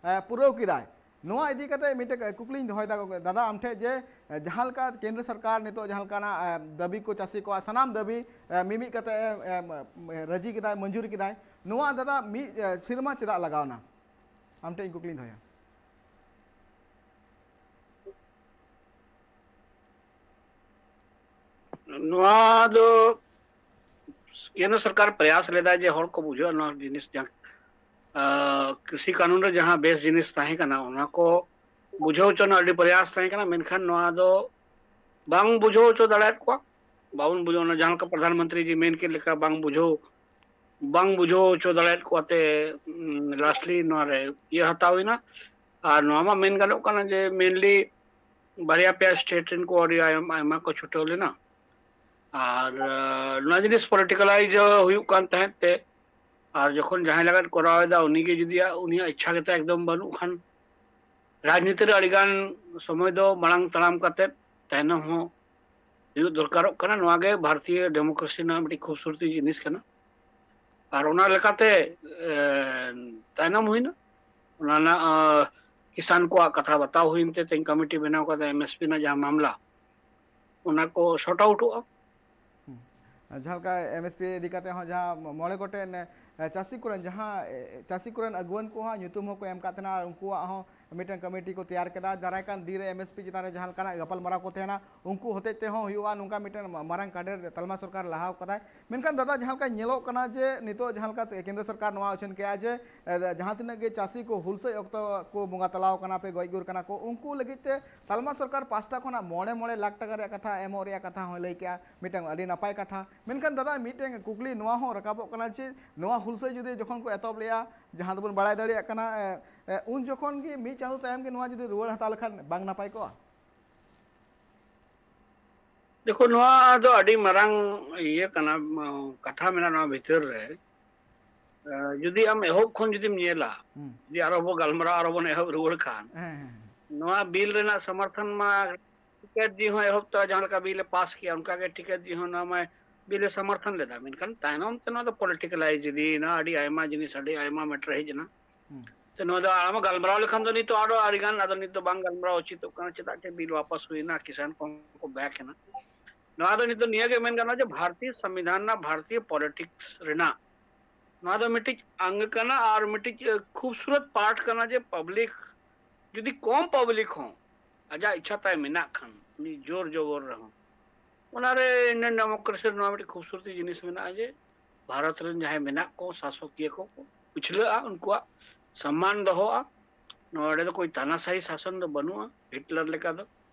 ᱯᱩᱨᱟᱹᱣ ᱠᱮᱫᱟᱭ᱾ ᱱᱚᱣᱟ ᱤᱫᱤ ᱠᱟᱛᱮ ᱢᱤᱫᱴᱮᱡ ᱠᱩᱠᱞᱤᱧ ᱫᱚᱦᱚᱭᱮᱫᱟ ᱜᱚᱢᱠᱮ, ᱫᱟᱫᱟ ᱟᱢ ᱴᱷᱮᱱ ᱡᱮ ᱡᱟᱦᱟᱸ ᱞᱮᱠᱟ ᱠᱮᱱᱫᱨᱚ ᱥᱚᱨᱠᱟᱨ ᱱᱤᱛᱚᱜ ᱡᱟᱦᱟᱸ ᱞᱮᱠᱟᱱᱟᱜ ᱫᱟᱹᱵᱤ ᱠᱚ ᱪᱟᱹᱥᱤ ᱠᱚᱣᱟᱜ ᱥᱟᱱᱟᱢ ᱫᱟᱹᱵᱤ ᱢᱤᱢᱤᱫ ᱠᱟᱛᱮ ᱨᱟᱹᱡᱤ ᱠᱮᱫᱟᱭ, ᱢᱚᱧᱡᱩᱨ ᱠᱮᱫᱟᱭ, ᱱᱚᱣᱟ ᱫᱟᱫᱟ ᱢᱤᱫ ᱥᱮᱨᱢᱟ ᱪᱮᱫᱟᱜ ᱞᱟᱜᱟᱣᱱᱟ? ᱟᱢ ᱴᱷᱮᱱ ᱤᱧ ᱠᱩᱠᱞᱤᱧ ᱫᱚᱦᱚᱭᱟ᱾ ᱱᱚᱣᱟ ᱫᱚ ᱠᱮᱱᱫᱨᱚ ᱥᱚᱨᱠᱟᱨ ᱯᱨᱚᱭᱟᱥ ᱞᱮᱫᱟᱭ ᱡᱮ ᱦᱚᱲ ᱠᱚ ᱵᱩᱡᱷᱟᱹᱣ ᱱᱚᱣᱟ ᱡᱤᱱᱤᱥ ᱡᱟᱦᱟᱸ ᱠᱨᱤᱥᱤ ᱠᱟᱹᱱᱩᱱ ᱨᱮ ᱡᱟᱦᱟᱸ ᱵᱮᱥ ᱡᱤᱱᱤᱥ ᱛᱟᱦᱮᱸ ᱠᱟᱱᱟ ᱚᱱᱟ ᱠᱚ ᱵᱩᱡᱷᱟᱹᱣ ᱦᱚᱪᱚ ᱨᱮᱱᱟᱜ ᱟᱹᱰᱤ ᱯᱨᱚᱭᱟᱥ ᱛᱟᱦᱮᱸ ᱠᱟᱱᱟ, ᱢᱮᱱᱠᱷᱟᱱ ᱱᱚᱣᱟ ᱫᱚ ᱵᱟᱝ ᱵᱩᱡᱷᱟᱹᱣ ᱦᱚᱪᱚ ᱫᱟᱲᱮᱭᱟᱫ ᱠᱚᱣᱟ᱾ ᱵᱟᱵᱚᱱ ᱵᱩᱡᱷᱟᱹᱣ, ᱚᱱᱟ ᱡᱟᱦᱟᱸ ᱞᱮᱠᱟ ᱯᱨᱚᱫᱷᱟᱱ ᱢᱚᱱᱛᱨᱤ ᱡᱤ ᱢᱮᱱ ᱠᱮᱫ ᱞᱮᱠᱟ ᱵᱟᱝ ᱵᱩᱡᱷᱟᱹᱣ ᱵᱟᱝ ᱵᱩᱡᱷᱟᱹᱣ ᱦᱚᱪᱚ ᱫᱟᱲᱮᱭᱟᱫ ᱠᱚᱣᱟ ᱛᱮ ᱞᱟᱥᱴᱞᱤ ᱱᱚᱣᱟ ᱨᱮ ᱤᱭᱟᱹ ᱦᱟᱛᱟᱣ ᱮᱱᱟ᱾ ᱟᱨ ᱱᱚᱣᱟ ᱢᱟ ᱢᱮᱱ ᱜᱟᱱᱚᱜ ᱠᱟᱱᱟ ᱡᱮ ᱢᱮᱱᱞᱤ ᱵᱟᱨᱭᱟ ᱯᱮᱭᱟ ᱥᱴᱮᱴ ᱨᱮᱱ ᱠᱚ ᱟᱹᱰᱤ ᱟᱭᱢᱟ ᱠᱚ ᱪᱷᱩᱴᱟᱹᱣ ᱞᱮᱱᱟ᱾ ᱟᱨ ᱱᱚᱣᱟ ᱡᱤᱱᱤᱥ ᱯᱚᱞᱤᱴᱤᱠᱟᱞᱟᱭᱤᱡᱽ ᱦᱩᱭᱩᱜ ᱠᱟᱱ ᱛᱟᱦᱮᱸᱫ ᱛᱮ, ᱟᱨ ᱡᱚᱠᱷᱚᱱ ᱡᱟᱦᱟᱸᱭ ᱞᱮᱠᱟᱭ ᱠᱚᱨᱟᱣ ᱮᱫᱟ ᱩᱱᱤᱜᱮ ᱡᱩᱫᱤ ᱩᱱᱤᱭᱟᱜ ᱤᱪᱪᱷᱟ ᱜᱮᱛᱟᱭ ᱮᱠᱫᱚᱢ ᱵᱟᱹᱱᱩᱜ ᱠᱷᱟᱱ, ᱨᱟᱡᱽᱱᱤᱛᱤ ᱨᱮ ᱟᱹᱰᱤᱜᱟᱱ ᱥᱚᱢᱚᱭ ᱫᱚ ᱢᱟᱲᱟᱝ ᱛᱟᱲᱟᱢ ᱠᱟᱛᱮᱫ ᱛᱟᱭᱱᱚᱢ ᱦᱚᱸ ᱦᱩᱭᱩᱜ ᱫᱚᱨᱠᱟᱨᱚᱜ ᱠᱟᱱᱟ᱾ ᱱᱚᱣᱟ ᱜᱮ ᱵᱷᱟᱨᱚᱛᱤᱭᱚ ᱰᱮᱢᱳᱠᱨᱮᱥᱤ ᱨᱮᱱᱟᱜ ᱢᱤᱫᱴᱤᱡ ᱠᱷᱩᱵᱥᱩᱨᱛᱤ ᱡᱤᱱᱤᱥ ᱠᱟᱱᱟ᱾ ᱟᱨ ᱚᱱᱟ ᱞᱮᱠᱟᱛᱮ ᱛᱟᱭᱱᱚᱢ ᱦᱩᱭᱱᱟ᱾ ᱚᱱᱟ ᱨᱮᱱᱟᱜ ᱠᱤᱥᱟᱱ ᱠᱚᱣᱟᱜ ᱠᱟᱛᱷᱟ ᱵᱟᱛᱟᱣ ᱦᱩᱭᱮᱱ ᱛᱮ ᱛᱮᱦᱮᱧ ᱠᱚᱢᱤᱴᱤ ᱵᱮᱱᱟᱣ ᱠᱟᱛᱮ ᱮᱢ ᱮᱥ ᱯᱤ ᱨᱮᱱᱟᱜ ᱡᱟᱦᱟᱸ ᱢᱟᱢᱞᱟ, ᱚᱱᱟ ᱠᱚ ᱥᱚᱨᱴ ᱟᱣᱩᱴᱚᱜᱼᱟ᱾ ᱡᱟᱦᱟᱸ ᱞᱮᱠᱟ ᱮᱢ ᱮᱥ ᱯᱤ ᱤᱫᱤ ᱠᱟᱛᱮ ᱦᱚᱸ ᱡᱟᱦᱟᱸ ᱢᱚᱬᱮ ᱜᱚᱴᱮᱱ ᱪᱟᱹᱥᱤ ᱠᱚᱨᱮᱱ ᱡᱟᱦᱟᱸ ᱪᱟᱹᱥᱤ ᱠᱚᱨᱮᱱ ᱟᱹᱜᱩᱣᱟᱹᱱ ᱠᱚᱦᱚᱸ ᱧᱩᱛᱩᱢ ᱦᱚᱸᱠᱚ ᱮᱢ ᱠᱟᱫ ᱛᱟᱦᱮᱱᱟ ᱟᱨ ᱩᱱᱠᱩᱣᱟᱜ ᱦᱚᱸ ᱢᱤᱫᱴᱟᱝ ᱠᱚᱢᱤᱴᱤ ᱠᱚ ᱛᱮᱭᱟᱨ ᱠᱮᱫᱟ᱾ ᱫᱟᱨᱟᱭ ᱠᱟᱱ ᱫᱤᱱ ᱨᱮ ᱮᱢ ᱮᱥ ᱯᱤ ᱪᱮᱛᱟᱱ ᱨᱮ ᱡᱟᱦᱟᱸ ᱞᱮᱠᱟᱱᱟᱜ ᱜᱟᱯᱟᱞᱢᱟᱨᱟᱣ ᱠᱚ ᱛᱟᱦᱮᱱᱟ ᱩᱱᱠᱩ ᱦᱚᱛᱮᱡ ᱛᱮᱦᱚᱸ ᱦᱩᱭᱩᱜᱼᱟ᱾ ᱱᱚᱝᱠᱟ ᱢᱤᱫᱴᱟᱝ ᱢᱟᱨᱟᱝ ᱠᱟᱰᱮᱨ ᱛᱟᱞᱢᱟ ᱥᱚᱨᱠᱟᱨ ᱞᱟᱦᱟᱣ ᱠᱟᱫᱟᱭ᱾ ᱢᱮᱱᱠᱷᱟᱱ ᱫᱟᱫᱟ ᱡᱟᱦᱟᱸ ᱞᱮᱠᱟ ᱧᱮᱞᱚᱜ ᱠᱟᱱᱟ ᱡᱮ ᱱᱤᱛᱚᱜ ᱡᱟᱦᱟᱸ ᱞᱮᱠᱟ ᱠᱮᱱᱫᱨᱚ ᱥᱚᱨᱠᱟᱨ ᱱᱚᱣᱟ ᱩᱪᱷᱟᱹᱱ ᱠᱮᱫᱼᱟ ᱡᱮ ᱡᱟᱦᱟᱸ ᱛᱤᱱᱟᱹᱜ ᱜᱮ ᱪᱟᱹᱥᱤ ᱠᱚ ᱦᱩᱞᱥᱟᱹᱭ ᱚᱠᱛᱚ ᱠᱚ ᱵᱚᱸᱜᱟ ᱛᱟᱞᱟᱣ ᱠᱟᱱᱟ ᱯᱮ ᱜᱚᱡ ᱜᱩᱨ ᱠᱟᱱᱟ ᱠᱚ ᱩᱱᱠᱩ ᱞᱟᱹᱜᱤᱫ ᱛᱮ ᱛᱟᱞᱢᱟ ᱥᱚᱨᱠᱟᱨ ᱯᱟᱥᱴᱟ ᱠᱷᱚᱱᱟᱜ ᱢᱚᱬᱮ ᱢᱚᱬᱮ ᱞᱟᱠᱷ ᱴᱟᱠᱟ ᱨᱮᱭᱟᱜ ᱠᱟᱛᱷᱟ ᱮᱢᱚᱜ ᱨᱮᱭᱟᱜ ᱠᱟᱛᱷᱟ ᱦᱚᱸᱭ ᱞᱟᱹᱭ ᱠᱮᱫᱼᱟ᱾ ᱢᱤᱫᱴᱟᱝ ᱟᱹᱰᱤ ᱱᱟᱯᱟᱭ ᱠᱟᱛᱷᱟ᱾ ᱢᱮᱱᱠᱷᱟᱱ ᱫᱟᱫᱟ ᱢᱤᱫᱴᱮᱱ ᱠᱩᱠᱞᱤ ᱱᱚᱣᱟ ᱦᱚᱸ ᱨᱟᱠᱟᱵᱚᱜ ᱠᱟᱱᱟ ᱡᱮ ᱱᱚᱣᱟ ᱦᱩᱞᱥᱟᱹᱭ ᱡᱩᱫᱤ ᱡᱚᱠᱷᱚᱱ ᱠᱚ ᱮᱛᱚᱦᱚᱵ ᱞᱮᱫᱼᱟ ᱡᱟᱦᱟᱸ ᱫᱚᱵᱚᱱ ᱵᱟᱲᱟᱭ ᱫᱟᱲᱮᱭᱟᱜ ᱠᱟᱱᱟ ᱩᱱ ᱡᱚᱠᱷᱚᱱ ᱜᱮ ᱢᱤᱫ ᱪᱟᱸᱫᱳ ᱛᱟᱭᱚᱢ ᱜᱮ ᱱᱚᱣᱟ ᱡᱩᱫᱤ ᱨᱩᱣᱟᱹᱲ ᱦᱟᱛᱟᱣ ᱞᱮᱠᱷᱟᱱ ᱵᱟᱝ ᱱᱟᱯᱟᱭ ᱠᱚᱜᱼᱟ? ᱫᱮᱠᱷᱚ, ᱱᱚᱣᱟ ᱫᱚ ᱟᱹᱰᱤ ᱢᱟᱨᱟᱝ ᱤᱭᱟᱹ ᱠᱟᱱᱟ, ᱠᱟᱛᱷᱟ ᱢᱮᱱᱟᱜᱼᱟ ᱱᱚᱣᱟ ᱵᱷᱤᱛᱟᱹᱨ ᱨᱮ᱾ ᱡᱩᱫᱤ ᱟᱢ ᱮᱦᱚᱵ ᱠᱷᱚᱱ ᱡᱩᱫᱤᱢ ᱧᱮᱞᱟ, ᱦᱩᱸ᱾ ᱡᱩᱫᱤ ᱟᱨᱚ ᱵᱚ ᱜᱟᱞᱢᱟᱨᱟᱣ, ᱟᱨᱚ ᱵᱚᱱ ᱮᱦᱚᱵ ᱨᱩᱣᱟᱹᱲ ᱠᱷᱟᱱ, ᱦᱮᱸ, ᱦᱮᱸ, ᱦᱮᱸ᱾ ᱱᱚᱣᱟ ᱵᱤᱞ ᱨᱮᱱᱟᱜ ᱥᱚᱢᱚᱨᱛᱷᱚᱱ ᱢᱟ ᱴᱤᱠᱮᱴ ᱡᱤ ᱦᱚᱸ ᱮᱦᱚᱵ ᱛᱚᱨᱟ ᱡᱟᱦᱟᱸ ᱞᱮᱠᱟ ᱵᱤᱞ ᱮ ᱯᱟᱥ ᱠᱮᱜᱼᱟ, ᱚᱱᱠᱟ ᱜᱮ ᱴᱤᱠᱮᱴ ᱡᱤ ᱦᱚᱸ ᱱᱚᱣᱟ ᱢᱟᱭ ᱵᱤᱞ ᱮ ᱥᱚᱢᱚᱨᱛᱷᱚᱱ ᱞᱮᱫᱟ, ᱢᱮᱱᱠᱷᱟᱱ ᱛᱟᱭᱱᱚᱢ ᱛᱮ ᱱᱚᱣᱟ ᱫᱚ ᱯᱚᱞᱤᱴᱤᱠᱟᱞᱟᱭᱤᱡᱽ ᱤᱫᱤᱭᱮᱱᱟ, ᱟᱹᱰᱤ ᱟᱭᱢᱟ ᱡᱤᱱᱤᱥ, ᱟᱹᱰᱤ ᱟᱭᱢᱟ ᱢᱮᱴᱟᱨ ᱦᱮᱡ ᱮᱱᱟ᱾ ᱦᱩᱸ᱾ ᱛᱚ, ᱱᱚᱣᱟ ᱫᱚ ᱟᱢ ᱜᱟᱞᱢᱟᱨᱟᱣ ᱞᱮᱠᱷᱟᱱ ᱫᱚ ᱱᱤᱛᱚᱜ ᱟᱨᱚ ᱟᱹᱰᱤ ᱜᱟᱱ, ᱟᱫᱚ ᱱᱤᱛ ᱫᱚ ᱵᱟᱝ ᱜᱟᱞᱢᱟᱨᱟᱣ ᱩᱪᱤᱛᱚᱜ ᱠᱟᱱᱟ, ᱪᱮᱫᱟᱜ ᱪᱮ ᱵᱤᱞ ᱣᱟᱯᱟᱥ ᱦᱩᱭᱱᱟ, ᱠᱤᱥᱟᱱ ᱠᱚᱦᱚᱸ ᱠᱚ ᱵᱮᱠ ᱮᱱᱟ᱾ ᱱᱚᱣᱟ ᱫᱚ ᱱᱤᱛᱚᱜ ᱱᱤᱭᱟᱹ ᱜᱮ ᱢᱮᱱ ᱜᱟᱱᱚᱜᱼᱟ ᱡᱮ ᱵᱷᱟᱨᱚᱛᱤᱭᱚ ᱥᱚᱝᱵᱤᱫᱷᱟᱱ ᱨᱮᱱᱟᱜ, ᱵᱷᱟᱨᱚᱛᱤᱭᱚ ᱯᱚᱞᱤᱴᱤᱠᱥ ᱨᱮᱱᱟᱜ ᱱᱚᱣᱟ ᱫᱚ ᱢᱤᱫᱴᱤᱡ ᱟᱝᱜ ᱠᱟᱱᱟ ᱟᱨ ᱢᱤᱫᱴᱤᱡ, ᱮ, ᱠᱷᱩᱵᱥᱩᱨᱚᱛ ᱯᱟᱨᱴ ᱠᱟᱱᱟ ᱡᱮ ᱯᱟᱵᱽᱞᱤᱠ ᱡᱩᱫᱤ ᱠᱚᱢ ᱯᱟᱵᱽᱞᱤᱠ ᱦᱚᱸ ᱟᱡᱟᱜ ᱤᱪᱪᱷᱟ ᱛᱟᱭ ᱢᱮᱱᱟᱜ ᱠᱷᱟᱱ, ᱩᱱᱤ ᱡᱳᱨ ᱡᱚᱵᱚᱨ ᱨᱮᱦᱚᱸ, ᱚᱱᱟᱨᱮ ᱤᱱᱰᱤᱭᱟᱱ ᱰᱮᱢᱳᱠᱨᱮᱥᱤ ᱨᱮ ᱱᱚᱣᱟ ᱢᱤᱫᱴᱤᱡ ᱠᱷᱩᱵᱥᱩᱨᱛᱤ ᱡᱤᱱᱤᱥ ᱢᱮᱱᱟᱜᱼᱟ ᱡᱮ ᱵᱷᱟᱨᱚᱛ ᱨᱮᱱ ᱡᱟᱦᱟᱸᱭ ᱢᱮᱱᱟᱜ ᱠᱚ ᱥᱟᱥᱚᱠᱤᱭᱟᱹ ᱠᱚ ᱠᱚ ᱯᱤᱪᱷᱞᱟᱹᱜᱼᱟ, ᱩᱱᱠᱩᱣᱟᱜ ᱥᱚᱢᱢᱟᱱ ᱫᱚᱦᱚᱜᱼᱟ᱾ ᱱᱚᱰᱮ ᱫᱚ ᱠᱳᱭ ᱛᱟᱱᱟᱥᱟᱦᱤ ᱥᱟᱥᱚᱱ ᱫᱚ ᱵᱟᱹᱱᱩᱜᱼᱟ, ᱦᱤᱴᱞᱟᱨ ᱞᱮᱠᱟ ᱫᱚ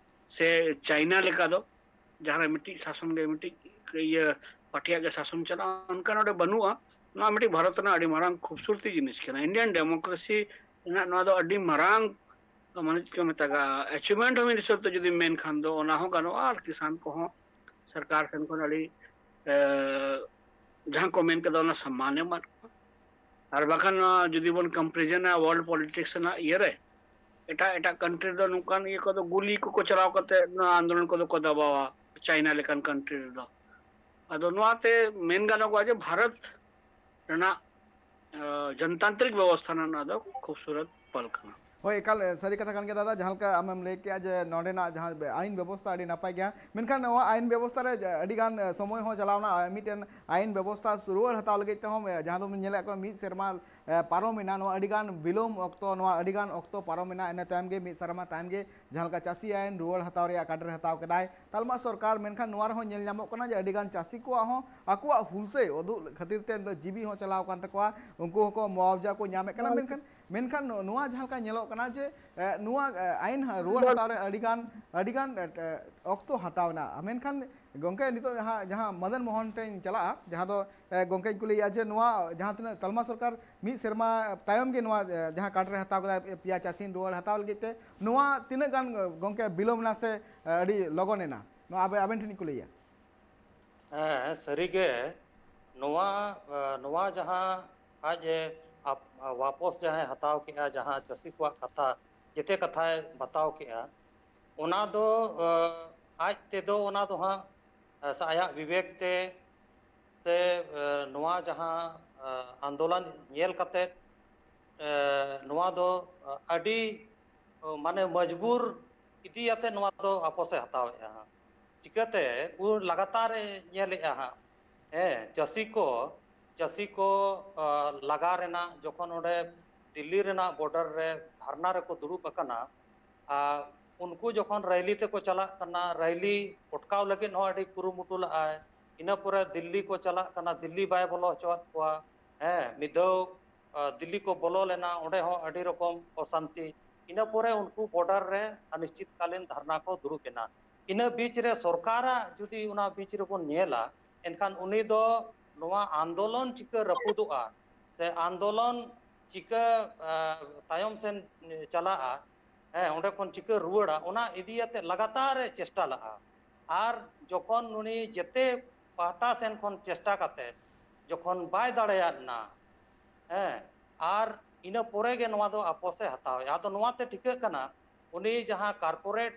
ᱥᱮ ᱪᱟᱭᱱᱟ ᱞᱮᱠᱟ ᱫᱚ, ᱡᱟᱦᱟᱸ ᱨᱮ ᱢᱤᱫᱴᱤᱡ ᱥᱟᱥᱚᱱ ᱜᱮ, ᱢᱤᱫᱴᱤᱡ ᱤᱭᱟᱹ ᱯᱟᱹᱴᱤᱭᱟᱜ ᱜᱮ ᱥᱟᱥᱚᱱ ᱪᱟᱞᱟᱜᱼᱟ, ᱚᱱᱠᱟ ᱱᱚᱰᱮ ᱵᱟᱹᱱᱩᱜᱼᱟ᱾ ᱱᱚᱣᱟ ᱢᱤᱫᱴᱤᱡ ᱵᱷᱟᱨᱚᱛ ᱨᱮᱱᱟᱜ ᱟᱹᱰᱤ ᱢᱟᱨᱟᱝ ᱠᱷᱩᱵᱥᱩᱨᱛᱤ ᱡᱤᱱᱤᱥ ᱠᱟᱱᱟ᱾ ᱤᱱᱰᱤᱭᱟᱱ ᱰᱮᱢᱳᱠᱨᱮᱥᱤ ᱨᱮᱱᱟᱜ ᱱᱚᱣᱟ ᱫᱚ ᱟᱹᱰᱤ ᱢᱟᱨᱟᱝ, ᱢᱟᱱᱮ ᱪᱮᱫ ᱠᱚ ᱢᱮᱛᱟᱜᱼᱟ, ᱟᱪᱤᱵᱷᱢᱮᱱᱴ ᱦᱚᱸ ᱢᱤᱫ ᱦᱤᱥᱟᱹᱵ ᱛᱮ ᱡᱩᱫᱤ ᱢᱮᱱ ᱠᱷᱟᱱ ᱫᱚ ᱚᱱᱟ ᱦᱚᱸ ᱜᱟᱱᱚᱜᱼᱟ᱾ ᱟᱨ ᱠᱤᱥᱟᱱ ᱠᱚᱦᱚᱸ ᱥᱚᱨᱠᱟᱨ ᱴᱷᱮᱱ ᱠᱷᱚᱱ ᱟᱹᱰᱤ, ᱮ, ᱡᱟᱦᱟᱸ ᱠᱚ ᱢᱮᱱ ᱠᱮᱫᱟ ᱚᱱᱟ ᱥᱚᱢᱢᱟᱱ ᱮ ᱮᱢᱟᱫ ᱠᱚᱣᱟ᱾ ᱟᱨ ᱵᱟᱠᱷᱟᱱ ᱱᱚᱣᱟ ᱡᱩᱫᱤ ᱵᱚᱱ ᱠᱚᱢᱯᱮᱨᱤᱡᱚᱱᱟ ᱣᱟᱨᱞᱰ ᱯᱚᱞᱤᱴᱤᱠᱥ ᱨᱮᱱᱟᱜ ᱤᱭᱟᱹ ᱨᱮ, ᱮᱴᱟᱜ ᱮᱴᱟᱜ ᱠᱟᱱᱴᱨᱤ ᱨᱮᱫᱚ ᱱᱚᱝᱠᱟᱱ ᱤᱭᱟᱹ ᱠᱚᱫᱚ ᱜᱩᱞᱤ ᱠᱚᱠᱚ ᱪᱟᱞᱟᱣ ᱠᱟᱛᱮ ᱱᱚᱣᱟ ᱟᱱᱫᱳᱞᱚᱱ ᱠᱚᱫᱚ ᱠᱚ ᱫᱟᱵᱟᱣᱟ, ᱪᱟᱭᱱᱟ ᱞᱮᱠᱟᱱ ᱠᱟᱱᱴᱨᱤ ᱨᱮᱫᱚ᱾ ᱟᱫᱚ ᱱᱚᱣᱟᱛᱮ ᱢᱮᱱ ᱜᱟᱱᱚᱜᱚᱜᱼᱟ ᱡᱮ ᱵᱷᱟᱨᱚᱛ ᱨᱮᱱᱟᱜ, ᱟ, ᱡᱚᱱᱛᱟᱱᱛᱨᱤᱠ ᱵᱮᱵᱚᱥᱛᱷᱟ ᱨᱮᱱᱟᱜ ᱱᱚᱣᱟ ᱫᱚ ᱠᱷᱩᱵ ᱥᱩᱨᱚᱛ ᱯᱷᱚᱞ ᱠᱟᱱᱟ᱾ ᱦᱳᱭ, ᱮᱠᱟᱞ, ᱮ, ᱥᱟᱹᱨᱤ ᱠᱟᱛᱷᱟ ᱠᱟᱱ ᱜᱮᱭᱟ ᱫᱟᱫᱟ, ᱡᱟᱦᱟᱸ ᱞᱮᱠᱟ ᱟᱢᱮᱢ ᱞᱟᱹᱭ ᱠᱮᱜᱼᱟ ᱡᱮ ᱱᱚᱰᱮᱱᱟᱜ ᱡᱟᱦᱟᱸ ᱵᱮ-, ᱟᱹᱭᱤᱱ ᱵᱮᱵᱚᱥᱛᱷᱟ ᱟᱹᱰᱤ ᱱᱟᱯᱟᱭ ᱜᱮᱭᱟ, ᱢᱮᱱᱠᱷᱟᱱ ᱱᱚᱣᱟ ᱟᱹᱭᱤᱱ ᱵᱮᱵᱚᱥᱛᱷᱟ ᱨᱮ ᱡᱟ-, ᱟᱹᱰᱤ ᱜᱟᱱ, ᱮ, ᱥᱚᱢᱚᱭ ᱦᱚᱸ ᱪᱟᱞᱟᱣᱱᱟ, ᱮ, ᱢᱤᱫᱴᱮᱱ ᱟᱹᱭᱤᱱ ᱵᱮᱵᱚᱥᱛᱷᱟ ᱨᱩᱣᱟᱹᱲ ᱦᱟᱛᱟᱣ ᱞᱟᱹᱜᱤᱫ ᱛᱮᱦᱚᱸ, ᱮ, ᱡᱟᱦᱟᱸ ᱫᱚᱵᱚᱱ ᱧᱮᱞᱮᱫ ᱠᱟᱱᱟ ᱢᱤᱫ ᱥᱮᱨᱢᱟ, ᱮ, ᱯᱟᱨᱚᱢᱮᱱᱟ, ᱱᱚᱣᱟ ᱟᱹᱰᱤ ᱜᱟᱱ ᱵᱤᱞᱚᱢ ᱚᱠᱛᱚ, ᱱᱚᱣᱟ ᱟᱹᱰᱤ ᱜᱟᱱ ᱚᱠᱛᱚ ᱯᱟᱨᱚᱢᱮᱱᱟ, ᱤᱱᱟᱹ ᱛᱟᱭᱚᱢ ᱜᱮ ᱢᱤᱫ ᱥᱮᱨᱢᱟ ᱛᱟᱭᱚᱢ ᱜᱮ ᱡᱟᱦᱟᱸ ᱞᱮᱠᱟ ᱪᱟᱹᱥᱤ ᱟᱹᱭᱤᱱ ᱨᱩᱣᱟᱹᱲ ᱦᱟᱛᱟᱣ ᱨᱮᱭᱟᱜ ᱠᱟᱴᱨᱮ ᱦᱟᱛᱟᱣ ᱠᱮᱫᱟᱭ ᱛᱟᱞᱢᱟ ᱥᱚᱨᱠᱟᱨ, ᱢᱮᱱᱠᱷᱟᱱ ᱱᱚᱣᱟ ᱨᱮᱦᱚᱸ ᱧᱮᱞ ᱧᱟᱢᱚᱜ ᱠᱟᱱᱟ ᱡᱮ ᱟᱹᱰᱤ ᱜᱟᱱ ᱪᱟᱹᱥᱤ ᱠᱚᱣᱟᱜ ᱦᱚᱸ ᱟᱠᱚᱣᱟᱜ ᱦᱩᱞᱥᱟᱹᱭ ᱩᱫᱩᱜ ᱠᱷᱟᱹᱛᱤᱨ ᱛᱮ ᱱᱤᱛᱚᱜ ᱡᱤᱣᱤ ᱦᱚᱸ ᱪᱟᱞᱟᱣ ᱟᱠᱟᱱ ᱛᱟᱠᱚᱣᱟ, ᱩᱱᱠᱩ ᱦᱚᱸᱠᱚ ᱢᱩᱟᱣᱡᱟ ᱠᱚ ᱧᱟᱢᱮᱫ ᱠᱟᱱᱟ, ᱢᱮᱱᱠᱷᱟᱱ ᱢᱮᱱᱠᱷᱟᱱ ᱱᱚ-, ᱱᱚᱣᱟ ᱡᱟᱦᱟᱸ ᱞᱮᱠᱟ ᱧᱮᱞᱚᱜ ᱠᱟᱱᱟ ᱡᱮ, ᱮ, ᱱᱚᱣᱟ, ᱮ, ᱟᱹᱭᱤᱱ ᱦᱟ-, ᱨᱩᱣᱟᱹᱲ ᱦᱟᱛᱟᱣ ᱨᱮ ᱟᱹᱰᱤ ᱜᱟᱱ, ᱟᱹᱰᱤ ᱜᱟᱱ, ᱮ, ᱮ, ᱚᱠᱛᱚ ᱦᱟᱛᱟᱣ ᱮᱱᱟ᱾ ᱢᱮᱱᱠᱷᱟᱱ ᱜᱚᱢᱠᱮ, ᱱᱤᱛᱚᱜ ᱡᱟᱦᱟᱸ, ᱡᱟᱦᱟᱸ ᱢᱚᱫᱚᱱ ᱢᱳᱦᱚᱱ ᱴᱷᱮᱱ ᱤᱧ ᱪᱟᱞᱟᱜᱼᱟ, ᱡᱟᱦᱟᱸ ᱫᱚ, ᱮ, ᱜᱚᱢᱠᱮᱧ ᱠᱩᱞᱤᱭᱮᱭᱟ ᱡᱮ ᱱᱚᱣᱟ ᱡᱟᱦᱟᱸ ᱛᱤᱱᱟᱹᱜ ᱛᱟᱞᱢᱟ ᱥᱚᱨᱠᱟᱨ ᱢᱤᱫ ᱥᱮᱨᱢᱟ ᱛᱟᱭᱚᱢ ᱜᱮ ᱱᱚᱣᱟ, ᱮ, ᱡᱟᱦᱟᱸ ᱠᱟᱴᱨᱮ ᱦᱟᱛᱟᱣ ᱠᱮᱫᱟ, ᱮ, ᱯᱮᱭᱟ ᱪᱟᱥᱤᱱ ᱨᱩᱣᱟᱹᱲ ᱦᱟᱛᱟᱣ ᱞᱟᱹᱜᱤᱫ ᱛᱮ, ᱱᱚᱣᱟ ᱛᱤᱱᱟᱹᱜ ᱜᱟᱱ, ᱮ, ᱜᱚᱢᱠᱮ, ᱵᱤᱞᱚᱢ ᱮᱱᱟ ᱥᱮ, ᱮ, ᱟᱹᱰᱤ ᱞᱚᱜᱚᱱ ᱮᱱᱟ? ᱱᱚᱣᱟ ᱟᱵᱮ-, ᱟᱵᱮᱱ ᱴᱷᱮᱱ ᱠᱚ ᱞᱟᱹᱭᱟ᱾ ᱦᱮᱸ, ᱥᱟᱹᱨᱤᱜᱮ ᱱᱚᱣᱟ, ᱮ, ᱱᱚᱣᱟ ᱡᱟᱦᱟᱸ ᱟᱡ ᱮ ᱟᱯ-, ᱣᱟᱯᱚᱥ ᱡᱟᱦᱟᱸᱭ ᱦᱟᱛᱟᱣ ᱠᱮᱜᱼᱟ, ᱡᱟᱦᱟᱸ ᱪᱟᱹᱥᱤ ᱠᱚᱣᱟᱜ ᱠᱟᱛᱷᱟ, ᱡᱮᱛᱮ ᱠᱟᱛᱷᱟᱭ ᱵᱟᱛᱟᱣ ᱠᱮᱜᱼᱟ, ᱚᱱᱟ ᱫᱚ, ᱮ, ᱟᱡ ᱛᱮᱫᱚ ᱚᱱᱟ ᱫᱚ ᱦᱟᱸᱜ, ᱮ, ᱥᱮ ᱟᱭᱟᱜ ᱵᱤᱵᱮᱠ ᱛᱮ ᱥᱮ, ᱮ, ᱱᱚᱣᱟ ᱡᱟᱦᱟᱸ, ᱮ, ᱟᱱᱫᱳᱞᱚᱱ ᱧᱮᱞ ᱠᱟᱛᱮ, ᱮ, ᱱᱚᱣᱟ ᱫᱚ, ᱮ, ᱟᱹᱰᱤ, ᱮ, ᱢᱟᱱᱮ ᱢᱚᱡᱽᱵᱩᱨ ᱤᱫᱤᱭᱟᱛᱮ ᱱᱚᱣᱟ ᱫᱚ ᱟᱯᱚᱥᱮ ᱦᱟᱛᱟᱣᱮᱜᱼᱟ ᱦᱟᱸᱜ᱾ ᱪᱤᱠᱟᱹᱛᱮ ᱩᱱ ᱞᱟᱜᱟᱛᱟᱨ ᱮ ᱧᱮᱞᱮᱜᱼᱟ ᱦᱟᱸᱜ, ᱦᱮᱸ, ᱪᱟᱹᱥᱤ ᱠᱚ, ᱪᱟᱹᱥᱤ ᱠᱚ, ᱟ, ᱞᱟᱜᱟ ᱨᱮᱱᱟᱜ ᱡᱚᱠᱷᱚᱱ ᱚᱸᱰᱮ ᱫᱤᱞᱞᱤ ᱨᱮᱱᱟᱜ border ᱨᱮ ᱫᱷᱟᱨᱱᱟ ᱨᱮᱠᱚ ᱫᱩᱲᱩᱵ ᱟᱠᱟᱱᱟ, ᱟᱨ ᱩᱱᱠᱩ ᱡᱚᱠᱷᱚᱱ ᱨᱮᱞᱤ ᱛᱮᱠᱚ ᱪᱟᱞᱟᱜ ᱠᱟᱱᱟ, ᱨᱮᱞᱤ ᱚᱴᱠᱟᱣ ᱞᱟᱹᱜᱤᱫ ᱦᱚᱸ ᱟᱹᱰᱤ ᱠᱩᱨᱩᱢᱩᱴᱩ ᱞᱟᱜᱼᱟᱭ᱾ ᱤᱱᱟᱹ ᱯᱚᱨᱮ ᱫᱤᱞᱞᱤ ᱠᱚ ᱪᱟᱞᱟᱜ ᱠᱟᱱᱟ, ᱫᱤᱞᱞᱤ ᱵᱟᱭ ᱵᱚᱞᱚ ᱦᱚᱪᱚᱣᱟᱫ ᱠᱚᱣᱟ᱾ ᱦᱮᱸ, ᱢᱤᱫ ᱫᱷᱟᱣ, ᱟ, ᱫᱤᱞᱞᱤ ᱠᱚ ᱵᱚᱞᱚ ᱞᱮᱱᱟ, ᱚᱸᱰᱮ ᱦᱚᱸ ᱟᱹᱰᱤ ᱨᱚᱠᱚᱢ ᱚᱥᱟᱱᱛᱤ᱾ ᱤᱱᱟᱹ ᱯᱚᱨᱮ ᱩᱱᱠᱩ border ᱨᱮ ᱚᱱᱤᱥᱪᱤᱛᱠᱟᱞᱤᱱ ᱫᱷᱟᱨᱱᱟ ᱠᱚ ᱫᱩᱲᱩᱵ ᱮᱱᱟ᱾ ᱤᱱᱟᱹ ᱵᱤᱪ ᱨᱮ ᱥᱚᱨᱠᱟᱨᱟᱜ ᱡᱩᱫᱤ ᱚᱱᱟ ᱵᱤᱪ ᱨᱮᱵᱚᱱ ᱧᱮᱞᱟ, ᱮᱱᱠᱷᱟᱱ ᱩᱱᱤ ᱫᱚ ᱱᱚᱣᱟ ᱟᱱᱫᱳᱞᱚᱱ ᱪᱤᱠᱟᱹ ᱨᱟᱹᱯᱩᱫᱚᱜᱼᱟ ᱥᱮ ᱟᱱᱫᱳᱞᱚᱱ ᱪᱤᱠᱟᱹ, ᱟ, ᱛᱟᱭᱚᱢ ᱥᱮᱱ ᱪᱟᱞᱟᱜᱼᱟ, ᱦᱮᱸ, ᱚᱸᱰᱮ ᱠᱷᱚᱱ ᱪᱤᱠᱟᱹ ᱨᱩᱣᱟᱹᱲᱟ, ᱚᱱᱟ ᱤᱫᱤᱭᱟᱛᱮ ᱞᱟᱜᱟᱛᱟᱨ ᱮ ᱪᱮᱥᱴᱟ ᱞᱟᱜᱼᱟ᱾ ᱟᱨ ᱡᱚᱠᱷᱚᱱ ᱩᱱᱤ ᱡᱮᱛᱮ ᱯᱟᱦᱴᱟ ᱥᱮᱱ ᱠᱷᱚᱱ ᱪᱮᱥᱴᱟ ᱠᱟᱛᱮ ᱡᱚᱠᱷᱚᱱ ᱵᱟᱭ ᱫᱟᱲᱮᱭᱟᱫ ᱮᱱᱟ, ᱦᱮᱸ, ᱟᱨ ᱤᱱᱟᱹ ᱯᱚᱨᱮ ᱜᱮ ᱱᱚᱣᱟ ᱫᱚ ᱟᱯᱚᱥᱮ ᱦᱟᱛᱟᱣᱮᱫᱼᱟ᱾ ᱟᱫᱚ ᱱᱚᱣᱟᱛᱮ ᱴᱷᱤᱠᱟᱹᱜ ᱠᱟᱱᱟ, ᱩᱱᱤ ᱡᱟᱦᱟᱸ corporate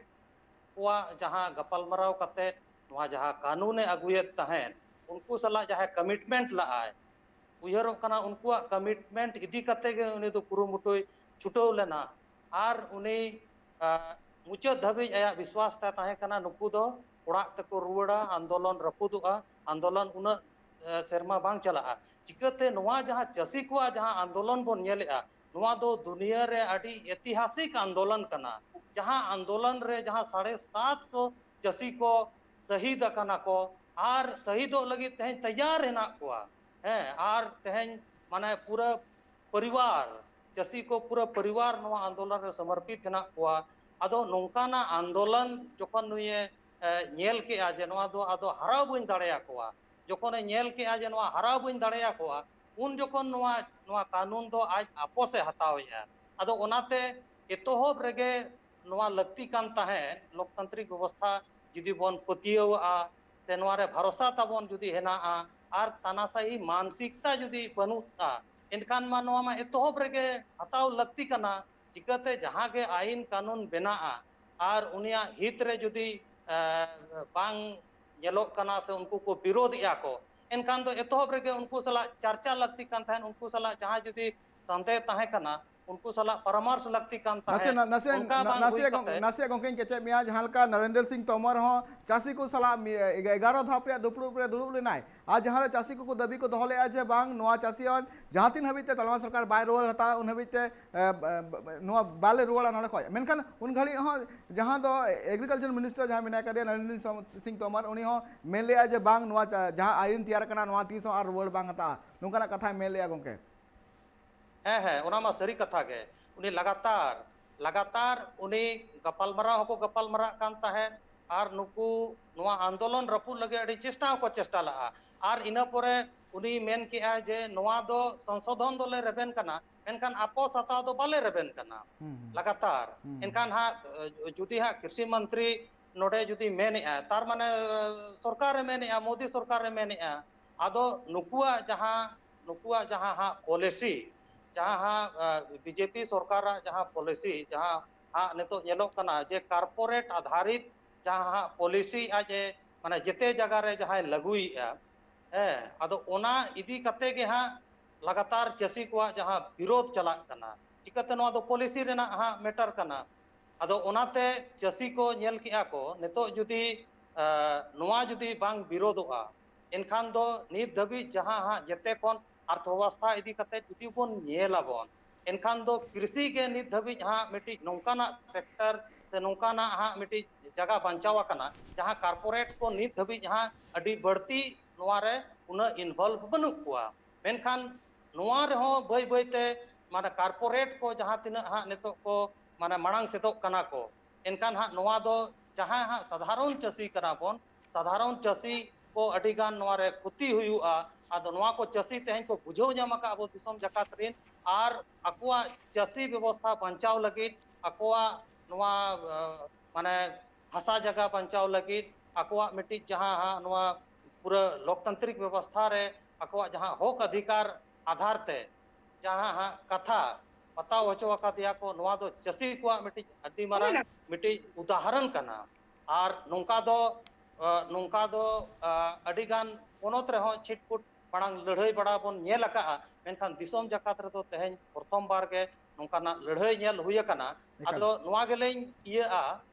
ᱠᱚᱣᱟᱜ ᱡᱟᱦᱟᱸ ᱜᱟᱯᱟᱞᱢᱟᱨᱟᱣ ᱠᱟᱛᱮ ᱱᱚᱣᱟ ᱡᱟᱦᱟᱸ ᱠᱟᱹᱱᱩᱱᱮ ᱟᱹᱜᱩᱭᱮᱫ ᱛᱟᱦᱮᱸᱫ, ᱩᱱᱠᱩ ᱥᱟᱞᱟᱜ ᱡᱟᱦᱟᱸ commitment ᱞᱟᱜᱼᱟᱭ, ᱩᱭᱦᱟᱹᱨᱚᱜ ᱠᱟᱱᱟ ᱩᱱᱠᱩᱣᱟᱜ commitment ᱤᱫᱤ ᱠᱟᱛᱮ ᱜᱮ ᱩᱱᱤ ᱫᱚ ᱠᱩᱨᱩᱢᱩᱴᱩᱭ ᱪᱷᱩᱴᱟᱹᱣ ᱞᱮᱱᱟ᱾ ᱟᱨ ᱩᱱᱤ, ᱟ, ᱢᱩᱪᱟᱹᱫ ᱫᱷᱟᱹᱵᱤᱡ ᱟᱭᱟᱜ ᱵᱤᱥᱣᱟᱥ ᱛᱟᱭ ᱛᱟᱦᱮᱸ ᱠᱟᱱᱟ, ᱱᱩᱠᱩ ᱫᱚ ᱚᱲᱟᱜ ᱛᱮᱠᱚ ᱨᱩᱣᱟᱹᱲᱟ, ᱟᱱᱫᱳᱞᱚᱱ ᱨᱟᱹᱯᱩᱫᱚᱜᱼᱟ, ᱟᱱᱫᱳᱞᱚᱱ ᱩᱱᱟᱹᱜ, ᱮ, ᱥᱮᱨᱢᱟ ᱵᱟᱝ ᱪᱟᱞᱟᱜᱼᱟ᱾ ᱪᱤᱠᱟᱹᱛᱮ ᱱᱚᱣᱟ ᱡᱟᱦᱟᱸ ᱪᱟᱹᱥᱤ ᱠᱚᱣᱟᱜ ᱡᱟᱦᱟᱸ ᱟᱱᱫᱳᱞᱚᱱ ᱵᱚᱱ ᱧᱮᱞᱮᱜᱼᱟ, ᱱᱚᱣᱟ ᱫᱚ ᱫᱩᱱᱤᱭᱟᱹ ᱨᱮ ᱟᱹᱰᱤ ᱮᱛᱤᱦᱟᱥᱤᱠ ᱟᱱᱫᱳᱞᱚᱱ ᱠᱟᱱᱟ, ᱡᱟᱦᱟᱸ ᱟᱱᱫᱳᱞᱚᱱ ᱨᱮ ᱡᱟᱦᱟᱸ ᱥᱟᱲᱮ ᱥᱟᱛ ᱥᱚ ᱪᱟᱹᱥᱤ ᱠᱚ ᱥᱟᱹᱦᱤᱫ ᱟᱠᱟᱱᱟ ᱠᱚ ᱟᱨ ᱥᱟᱹᱦᱤᱫᱚᱜ ᱞᱟᱹᱜᱤᱫ ᱛᱮᱦᱮᱧ ᱛᱮᱭᱟᱨ ᱦᱮᱱᱟᱜ ᱠᱚᱣᱟ᱾ ᱦᱮᱸ, ᱟᱨ ᱛᱮᱦᱮᱧ ᱢᱟᱱᱮ ᱯᱩᱨᱟᱹ ᱯᱚᱨᱤᱵᱟᱨ, ᱪᱟᱹᱥᱤ ᱠᱚ ᱯᱩᱨᱟᱹ ᱯᱚᱨᱤᱵᱟᱨ ᱱᱚᱣᱟ ᱟᱱᱫᱳᱞᱚᱱ ᱨᱮ ᱥᱚᱢᱚᱨᱯᱤᱛ ᱦᱮᱱᱟᱜ ᱠᱚᱣᱟ᱾ ᱟᱫᱚ ᱱᱚᱝᱠᱟᱱᱟᱜ ᱟᱱᱫᱳᱞᱚᱱ ᱡᱚᱠᱷᱚᱱ ᱱᱩᱭᱮ, ᱮ, ᱧᱮᱞ ᱠᱮᱜᱼᱟ ᱡᱮ ᱱᱚᱣᱟ ᱫᱚ ᱟᱫᱚ ᱦᱟᱨᱟᱣ ᱵᱟᱹᱧ ᱫᱟᱲᱮᱭᱟᱠᱚᱣᱟ, ᱡᱚᱠᱷᱚᱱᱮ ᱧᱮᱞ ᱠᱮᱜᱼᱟ ᱡᱮ ᱱᱚᱣᱟ ᱦᱟᱨᱟᱣ ᱵᱟᱹᱧ ᱫᱟᱲᱮᱭᱟᱠᱚᱣᱟ, ᱩᱱ ᱡᱚᱠᱷᱚᱱ ᱱᱚᱣᱟ, ᱱᱚᱣᱟ ᱠᱟᱹᱱᱩᱱ ᱫᱚ ᱟᱡ ᱟᱯᱚᱥᱮ ᱦᱟᱛᱟᱣᱮᱜᱼᱟ᱾ ᱟᱫᱚ ᱚᱱᱟᱛᱮ ᱮᱛᱚᱦᱚᱵ ᱨᱮᱜᱮ ᱱᱚᱣᱟ ᱞᱟᱹᱠᱛᱤ ᱠᱟᱱ ᱛᱟᱦᱮᱸᱫ ᱞᱳᱠᱛᱟᱱᱛᱨᱤᱠ ᱵᱮᱵᱚᱥᱛᱷᱟ ᱡᱩᱫᱤ ᱵᱚᱱ ᱯᱟᱹᱛᱭᱟᱹᱣᱟᱜᱼᱟ, ᱥᱮ ᱱᱚᱣᱟ ᱨᱮ ᱵᱷᱟᱨᱚᱥᱟ ᱛᱟᱵᱚᱱ ᱡᱩᱫᱤ ᱦᱮᱱᱟᱜᱼᱟ, ᱟᱨ ᱛᱟᱱᱟᱥᱟᱦᱤ ᱢᱟᱱᱥᱤᱠᱛᱟ ᱡᱩᱫᱤ ᱵᱟᱹᱱᱩᱜᱼᱟ, ᱮᱱᱠᱷᱟᱱ ᱢᱟ ᱱᱚᱣᱟ ᱢᱟ ᱮᱛᱚᱦᱚᱵ ᱨᱮᱜᱮ ᱦᱟᱛᱟᱣ ᱞᱟᱹᱠᱛᱤ ᱠᱟᱱᱟ᱾ ᱪᱤᱠᱟᱹᱛᱮ ᱡᱟᱦᱟᱸ ᱜᱮ ᱟᱹᱭᱤᱱ ᱠᱟᱹᱱᱩᱱ ᱵᱮᱱᱟᱜᱼᱟ ᱟᱨ ᱩᱱᱤᱭᱟᱜ ᱦᱤᱛ ᱨᱮ ᱡᱩᱫᱤ, ᱮ, ᱵᱟᱝ ᱧᱮᱞᱚᱜ ᱠᱟᱱᱟ ᱥᱮ ᱩᱱᱠᱩ ᱠᱚ ᱵᱤᱨᱳᱫᱷᱮᱜᱼᱟ ᱠᱚ, ᱮᱱᱠᱷᱟᱱ ᱫᱚ ᱮᱛᱚᱦᱚᱵ ᱨᱮᱜᱮ ᱩᱱᱠᱩ ᱥᱟᱞᱟᱜ ᱪᱟᱨᱪᱟ ᱞᱟᱹᱠᱛᱤ ᱠᱟᱱ ᱛᱟᱦᱮᱸᱫ, ᱩᱱᱠᱩ ᱥᱟᱞᱟᱜ ᱡᱟᱦᱟᱸ ᱡᱩᱫᱤ ᱥᱟᱱᱫᱮᱦ ᱛᱟᱦᱮᱸ ᱠᱟᱱᱟ, ᱩᱱᱠᱩ ᱥᱟᱞᱟᱜ ᱯᱚᱨᱟᱢᱚᱨᱥ ᱞᱟᱹᱠᱛᱤ ᱠᱟᱱ ᱱᱟᱥᱮ ᱛᱟᱦᱮᱸᱫ᱾ ᱱᱟ- ᱱᱟᱥᱮ ᱚᱱᱠᱟ ᱱᱟ- ᱵᱟᱝ ᱱᱟᱥᱮ ᱦᱩᱭ ᱜᱚᱝ- ᱠᱟᱛᱮ ᱱᱟᱥᱮ ᱜᱚᱝᱠᱮᱧ ᱠᱮᱪᱮᱫ ᱢᱮᱭᱟ, ᱡᱟᱦᱟᱸ ᱞᱮᱠᱟ ᱱᱚᱨᱮᱱᱫᱨᱚ ᱥᱤᱝ ᱛᱳᱢᱚᱨ ᱦᱚᱸ ᱪᱟᱹᱥᱤ ᱠᱚ ᱥᱟᱞᱟᱜ ᱢᱤ- ᱮᱜᱟ- ᱮᱜᱟᱨᱚ ᱫᱷᱟᱯ ᱨᱮᱭᱟᱜ ᱫᱩᱯᱲᱩᱵ ᱨᱮ ᱫᱩᱲᱩᱵ ᱞᱮᱱᱟᱭ, ᱟᱨ ᱡᱟᱦᱟᱸ ᱨᱮ ᱪᱟᱹᱥᱤ ᱠᱚᱠᱚ ᱫᱟᱹᱵᱤ ᱠᱚ ᱫᱚᱦᱚ ᱞᱮᱫᱼᱟ ᱡᱮ ᱵᱟᱝ, ᱱᱚᱣᱟ ᱪᱟᱹᱥᱤ ᱟᱹᱱ ᱡᱟᱦᱟᱸ ᱛᱤᱱ ᱦᱟᱹᱵᱤᱡ ᱛᱮ ᱛᱟᱞᱢᱟ ᱥᱚᱨᱠᱟᱨ ᱵᱟᱭ ᱨᱩᱣᱟᱹᱲ ᱦᱟᱛᱟᱣᱟ, ᱩᱱ ᱦᱟᱹᱵᱤᱡ ᱛᱮ, ᱮ, ᱵ- ᱵ- ᱱᱚᱣᱟ ᱵᱟᱞᱮ ᱨᱩᱣᱟᱹᱲᱟ ᱱᱚᱰᱮ ᱠᱷᱚᱱ᱾ ᱢᱮᱱᱠᱷᱟᱱ ᱩᱱ ᱜᱷᱟᱹᱲᱤᱡ ᱦᱚᱸ ᱡᱟᱦᱟᱸ ᱫᱚ ᱮᱜᱽᱨᱤᱠᱟᱞᱪᱟᱨ ᱢᱤᱱᱤᱥᱴᱟᱨ ᱡᱟᱦᱟᱸ ᱢᱮᱱᱟᱭ ᱠᱟᱫᱮᱭᱟ, ᱱᱚᱨᱮᱱᱫᱨᱚ ᱥᱤᱝ ᱛᱳᱢᱚᱨ, ᱩᱱᱤ ᱦᱚᱸ ᱢᱮᱱ ᱞᱮᱫᱼᱟ ᱡᱮ ᱵᱟᱝ, ᱱᱚᱣᱟ ᱪᱟ- ᱡᱟᱦᱟᱸ ᱟᱹᱭᱤᱱ ᱛᱮᱭᱟᱨ ᱠᱟᱱᱟ, ᱱᱚᱣᱟ ᱛᱤᱥ ᱦᱚᱸ ᱟᱨ ᱨᱩᱣᱟᱹᱲ ᱵᱟᱝ ᱦᱟᱛᱟᱜᱼᱟ, ᱱᱚᱝᱠᱟᱱᱟᱜ ᱠᱟᱛᱷᱟᱭ ᱢᱮᱱ ᱞᱮᱫᱼᱟ ᱜᱚᱝᱠᱮ᱾ ᱦᱮᱸ, ᱦᱮᱸ, ᱚᱱᱟ ᱢᱟ ᱥᱟᱹᱨᱤ ᱠᱟᱛᱷᱟ ᱜᱮ᱾ ᱩᱱᱤ ᱞᱟᱜᱟᱛᱟᱨ, ᱞᱟᱜᱟᱛᱟᱨ ᱩᱱᱤ ᱜᱟᱯᱟᱞᱢᱟᱨᱟᱣ ᱦᱚᱸᱠᱚ ᱜᱟᱯᱟᱞᱢᱟᱨᱟᱜ ᱠᱟᱱ ᱛᱟᱦᱮᱸᱫ, ᱟᱨ ᱱᱩᱠᱩ ᱱᱚᱣᱟ ᱟᱱᱫᱳᱞᱚᱱ ᱨᱟᱹᱯᱩᱫ ᱞᱟᱹᱜᱤᱫ ᱟᱹᱰᱤ ᱪᱮᱥᱴᱟ ᱦᱚᱸᱠᱚ ᱪᱮᱥᱴᱟ ᱞᱟᱜᱼᱟ᱾ ᱟᱨ ᱤᱱᱟᱹ ᱯᱚᱨᱮ ᱩᱱᱤ ᱢᱮᱱ ᱠᱮᱜᱼᱟ ᱡᱮ ᱱᱚᱣᱟ ᱫᱚ ᱥᱚᱝᱥᱳᱫᱷᱚᱱ ᱫᱚᱞᱮ ᱨᱮᱵᱮᱱ ᱠᱟᱱᱟ, ᱢᱮᱱᱠᱷᱟᱱ ᱟᱯᱚᱥ ᱦᱟᱛᱟᱣ ᱫᱚ ᱵᱟᱞᱮ ᱨᱮᱵᱮᱱ ᱠᱟᱱᱟ᱾ ᱦᱩᱸ, ᱦᱩᱸ᱾ ᱞᱟᱜᱟᱛᱟᱨ᱾ ᱦᱩᱸ, ᱦᱩᱸ᱾ ᱮᱱᱠᱷᱟᱱ ᱦᱟᱸᱜ, ᱮ, ᱡᱩᱫᱤ ᱦᱟᱸᱜ ᱠᱨᱤᱥᱤ ᱢᱚᱱᱛᱨᱤ ᱱᱚᱰᱮ ᱡᱩᱫᱤ ᱢᱮᱱᱮᱜᱼᱟ, ᱛᱟᱨ ᱢᱟᱱᱮ, ᱮ, ᱥᱚᱨᱠᱟᱨᱮ ᱢᱮᱱᱮᱜᱼᱟ, ᱢᱳᱫᱤ ᱥᱚᱨᱠᱟᱨᱮ ᱢᱮᱱᱮᱜᱼᱟ, ᱟᱫᱚ ᱱᱩᱠᱩᱣᱟᱜ ᱡᱟᱦᱟᱸ, ᱱᱩᱠᱩᱣᱟᱜ ᱡᱟᱦᱟᱸ ᱦᱟᱸᱜ ᱯᱚᱞᱤᱥᱤ, ᱡᱟᱦᱟᱸ ᱦᱟᱸᱜ, ᱮ, ᱵᱤᱡᱮᱯᱤ ᱥᱚᱨᱠᱟᱨᱟᱜ ᱡᱟᱦᱟᱸ ᱯᱚᱞᱤᱥᱤ, ᱡᱟᱦᱟᱸ ᱦᱟᱸᱜ ᱱᱤᱛᱚᱜ ᱧᱮᱞᱚᱜ ᱠᱟᱱᱟ ᱡᱮ ᱠᱟᱨᱯᱳᱨᱮᱴ ᱟᱫᱷᱟᱨᱤᱛ ᱡᱟᱦᱟᱸ ᱦᱟᱸᱜ ᱯᱚᱞᱤᱥᱤ ᱟᱡ ᱮ, ᱢᱟᱱᱮ, ᱡᱮᱛᱮ ᱡᱟᱭᱜᱟ ᱨᱮ ᱡᱟᱦᱟᱸᱭ ᱞᱟᱹᱜᱩᱭᱮᱜᱼᱟ, ᱦᱮᱸ, ᱟᱫᱚ ᱚᱱᱟ ᱤᱫᱤ ᱠᱟᱛᱮ ᱜᱮ ᱦᱟᱸᱜ ᱞᱟᱜᱟᱛᱟᱨ ᱪᱟᱹᱥᱤ ᱠᱚᱣᱟᱜ ᱡᱟᱦᱟᱸ ᱵᱤᱨᱳᱫᱷ ᱪᱟᱞᱟᱜ ᱠᱟᱱᱟ᱾ ᱪᱤᱠᱟᱹᱛᱮ ᱱᱚᱣᱟ ᱫᱚ ᱯᱚᱞᱤᱥᱤ ᱨᱮᱱᱟᱜ ᱦᱟᱸᱜ ᱢᱮᱴᱟᱨ ᱠᱟᱱᱟ᱾ ᱟᱫᱚ ᱚᱱᱟᱛᱮ ᱪᱟᱹᱥᱤ ᱠᱚ ᱧᱮᱞ ᱠᱮᱜᱼᱟ ᱠᱚ, ᱱᱤᱛᱚᱜ ᱡᱩᱫᱤ, ᱮ, ᱱᱚᱣᱟ ᱡᱩᱫᱤ ᱵᱟᱝ ᱵᱤᱨᱳᱫᱷᱚᱜᱼᱟ, ᱮᱱᱠᱷᱟᱱ ᱫᱚ ᱱᱤᱛ ᱫᱷᱟᱹᱵᱤᱡ ᱡᱟᱦᱟᱸ ᱦᱟᱸᱜ ᱡᱮᱛᱮ ᱠᱷᱚᱱ ᱚᱨᱛᱷᱚᱵᱚᱥᱛᱷᱟ ᱤᱫᱤ ᱠᱟᱛᱮ ᱡᱩᱫᱤ ᱵᱚᱱ ᱧᱮᱞ ᱟᱵᱚᱱ, ᱮᱱᱠᱷᱟᱱ ᱫᱚ ᱠᱨᱤᱥᱤ ᱜᱮ ᱱᱤᱛ ᱫᱷᱟᱹᱵᱤᱡ ᱦᱟᱸᱜ ᱢᱤᱫᱴᱤᱡ ᱱᱚᱝᱠᱟᱱᱟᱜ ᱥᱮᱠᱴᱚᱨ ᱥᱮ ᱱᱚᱝᱠᱟᱱᱟᱜ ᱦᱟᱸᱜ ᱢᱤᱫᱴᱤᱡ ᱡᱟᱭᱜᱟ ᱵᱟᱧᱪᱟᱣ ᱟᱠᱟᱱᱟ, ᱡᱟᱦᱟᱸ ᱠᱟᱨᱯᱳᱨᱮᱴ ᱠᱚ ᱱᱤᱛ ᱫᱷᱟᱹᱵᱤᱡ ᱦᱟᱸᱜ ᱟᱹᱰᱤ ᱵᱟᱹᱲᱛᱤ ᱱᱚᱣᱟ ᱨᱮ ᱩᱱᱟᱹᱜ ᱤᱱᱵᱷᱚᱞᱵᱷ ᱵᱟᱹᱱᱩᱜ ᱠᱚᱣᱟ᱾ ᱢᱮᱱᱠᱷᱟᱱ ᱱᱚᱣᱟ ᱨᱮᱦᱚᱸ ᱵᱟᱹᱭ ᱵᱟᱹᱭ ᱛᱮ, ᱢᱟᱱᱮ, ᱠᱟᱨᱯᱳᱨᱮᱴ ᱠᱚ ᱡᱟᱦᱟᱸ ᱛᱤᱱᱟᱹᱜ ᱦᱟᱸᱜ ᱱᱤᱛᱚᱜ ᱠᱚ, ᱢᱟᱱᱮ, ᱢᱟᱲᱟᱝ ᱥᱮᱫᱚᱜ ᱠᱟᱱᱟ ᱠᱚ, ᱮᱱᱠᱷᱟᱱ ᱦᱟᱸᱜ ᱱᱚᱣᱟ ᱫᱚ ᱡᱟᱦᱟᱸᱭ ᱦᱟᱸᱜ ᱥᱟᱫᱷᱟᱨᱚᱱ ᱪᱟᱹᱥᱤ ᱠᱟᱱᱟ ᱵᱚᱱ, ᱥᱟᱫᱷᱟᱨᱚᱱ ᱪᱟᱹᱥᱤ ᱠᱚ ᱟᱹᱰᱤ ᱜᱟᱱ ᱱᱚᱣᱟ ᱨᱮ ᱠᱷᱚᱛᱤ ᱦᱩᱭᱩᱜᱼᱟ᱾ ᱟᱫᱚ ᱱᱚᱣᱟ ᱠᱚ ᱪᱟᱹᱥᱤ ᱛᱮᱦᱮᱧ ᱠᱚ ᱵᱩᱡᱷᱟᱹᱣ ᱧᱟᱢ ᱟᱠᱟᱫ ᱟᱵᱚ ᱫᱤᱥᱚᱢ ᱡᱟᱠᱟᱛ ᱨᱮᱱ, ᱟᱨ ᱟᱠᱚᱣᱟᱜ ᱪᱟᱹᱥᱤ ᱵᱮᱵᱚᱥᱛᱷᱟ ᱵᱟᱧᱪᱟᱣ ᱞᱟᱹᱜᱤᱫ, ᱟᱠᱚᱣᱟᱜ ᱱᱚᱣᱟ, ᱮ, ᱢᱟᱱᱮ, ᱦᱟᱥᱟ ᱡᱟᱭᱜᱟ ᱵᱟᱧᱪᱟᱣ ᱞᱟᱹᱜᱤᱫ, ᱟᱠᱚᱣᱟᱜ ᱢᱤᱫᱴᱤᱡ ᱡᱟᱦᱟᱸ ᱦᱟᱸᱜ ᱱᱚᱣᱟ ᱯᱩᱨᱟᱹ ᱞᱳᱠᱛᱟᱱᱛᱨᱤᱠ ᱵᱮᱵᱚᱥᱛᱷᱟ ᱨᱮ ᱟᱠᱚᱣᱟᱜ ᱡᱟᱦᱟᱸ ᱦᱚᱠ ᱚᱫᱷᱤᱠᱟᱨ ᱟᱫᱷᱟᱨ ᱛᱮ ᱡᱟᱦᱟᱸ ᱦᱟᱸᱜ ᱠᱟᱛᱷᱟ ᱵᱟᱛᱟᱣ ᱦᱚᱪᱚ ᱟᱠᱟᱫᱮᱭᱟ ᱠᱚ, ᱱᱚᱣᱟ ᱫᱚ ᱪᱟᱹᱥᱤ ᱠᱚᱣᱟᱜ ᱢᱤᱫᱴᱤᱡ ᱟᱹᱰᱤ ᱢᱟᱨᱟᱝ ᱢᱤᱫᱴᱤᱡ ᱩᱫᱟᱦᱚᱨᱚᱱ ᱠᱟᱱᱟ᱾ ᱟᱨ ᱱᱚᱝᱠᱟ ᱫᱚ, ᱟᱸ, ᱱᱚᱝᱠᱟ ᱫᱚ, ᱟᱸ, ᱟᱹᱰᱤᱜᱟᱱ ᱯᱚᱱᱚᱛ ᱨᱮᱦᱚᱸ ᱪᱷᱤᱴᱯᱩᱴ ᱢᱟᱲᱟᱝ ᱞᱟᱹᱲᱦᱟᱹᱭ ᱵᱟᱲᱟ ᱵᱚᱱ ᱧᱮᱞ ᱟᱠᱟᱜᱼᱟ, ᱢᱮᱱᱠᱷᱟᱱ ᱫᱤᱥᱚᱢ ᱡᱟᱠᱟᱛ ᱨᱮᱫᱚ ᱛᱮᱦᱮᱧ ᱯᱨᱚᱛᱷᱚᱢ ᱵᱟᱨ ᱜᱮ ᱱᱚᱝᱠᱟᱱᱟᱜ ᱞᱟᱹᱲᱦᱟᱹᱭ ᱧᱮᱞ ᱦᱩᱭ ᱟᱠᱟᱱᱟ᱾ ᱮᱠᱟᱞ᱾ ᱟᱫᱚ ᱱᱚᱣᱟ ᱜᱮᱞᱤᱧ ᱤᱭᱟᱹᱜᱼᱟ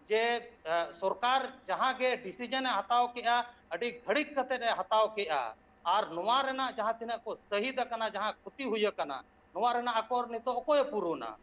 ᱡᱮ, ᱟᱸ, ᱥᱚᱨᱠᱟᱨ ᱡᱟᱦᱟᱸ ᱜᱮ decision ᱮ ᱦᱟᱛᱟᱣ ᱠᱮᱜᱼᱟ, ᱟᱹᱰᱤ ᱜᱷᱟᱹᱲᱤᱠ ᱠᱟᱛᱮᱫ ᱮ ᱦᱟᱛᱟᱣ ᱠᱮᱜᱼᱟ, ᱟᱨ ᱱᱚᱣᱟ ᱨᱮᱱᱟᱜ ᱡᱟᱦᱟᱸ ᱛᱤᱱᱟᱹᱜ ᱠᱚ ᱥᱟᱹᱦᱤᱫ ᱟᱠᱟᱱᱟ, ᱡᱟᱦᱟᱸ ᱠᱷᱚᱛᱤ ᱦᱩᱭ ᱟᱠᱟᱱᱟ, ᱱᱚᱣᱟ ᱨᱮᱱᱟᱜ ᱟᱠᱚᱨ ᱱᱤᱛᱚᱜ ᱚᱠᱚᱭᱮ ᱯᱩᱨᱩᱱᱟ?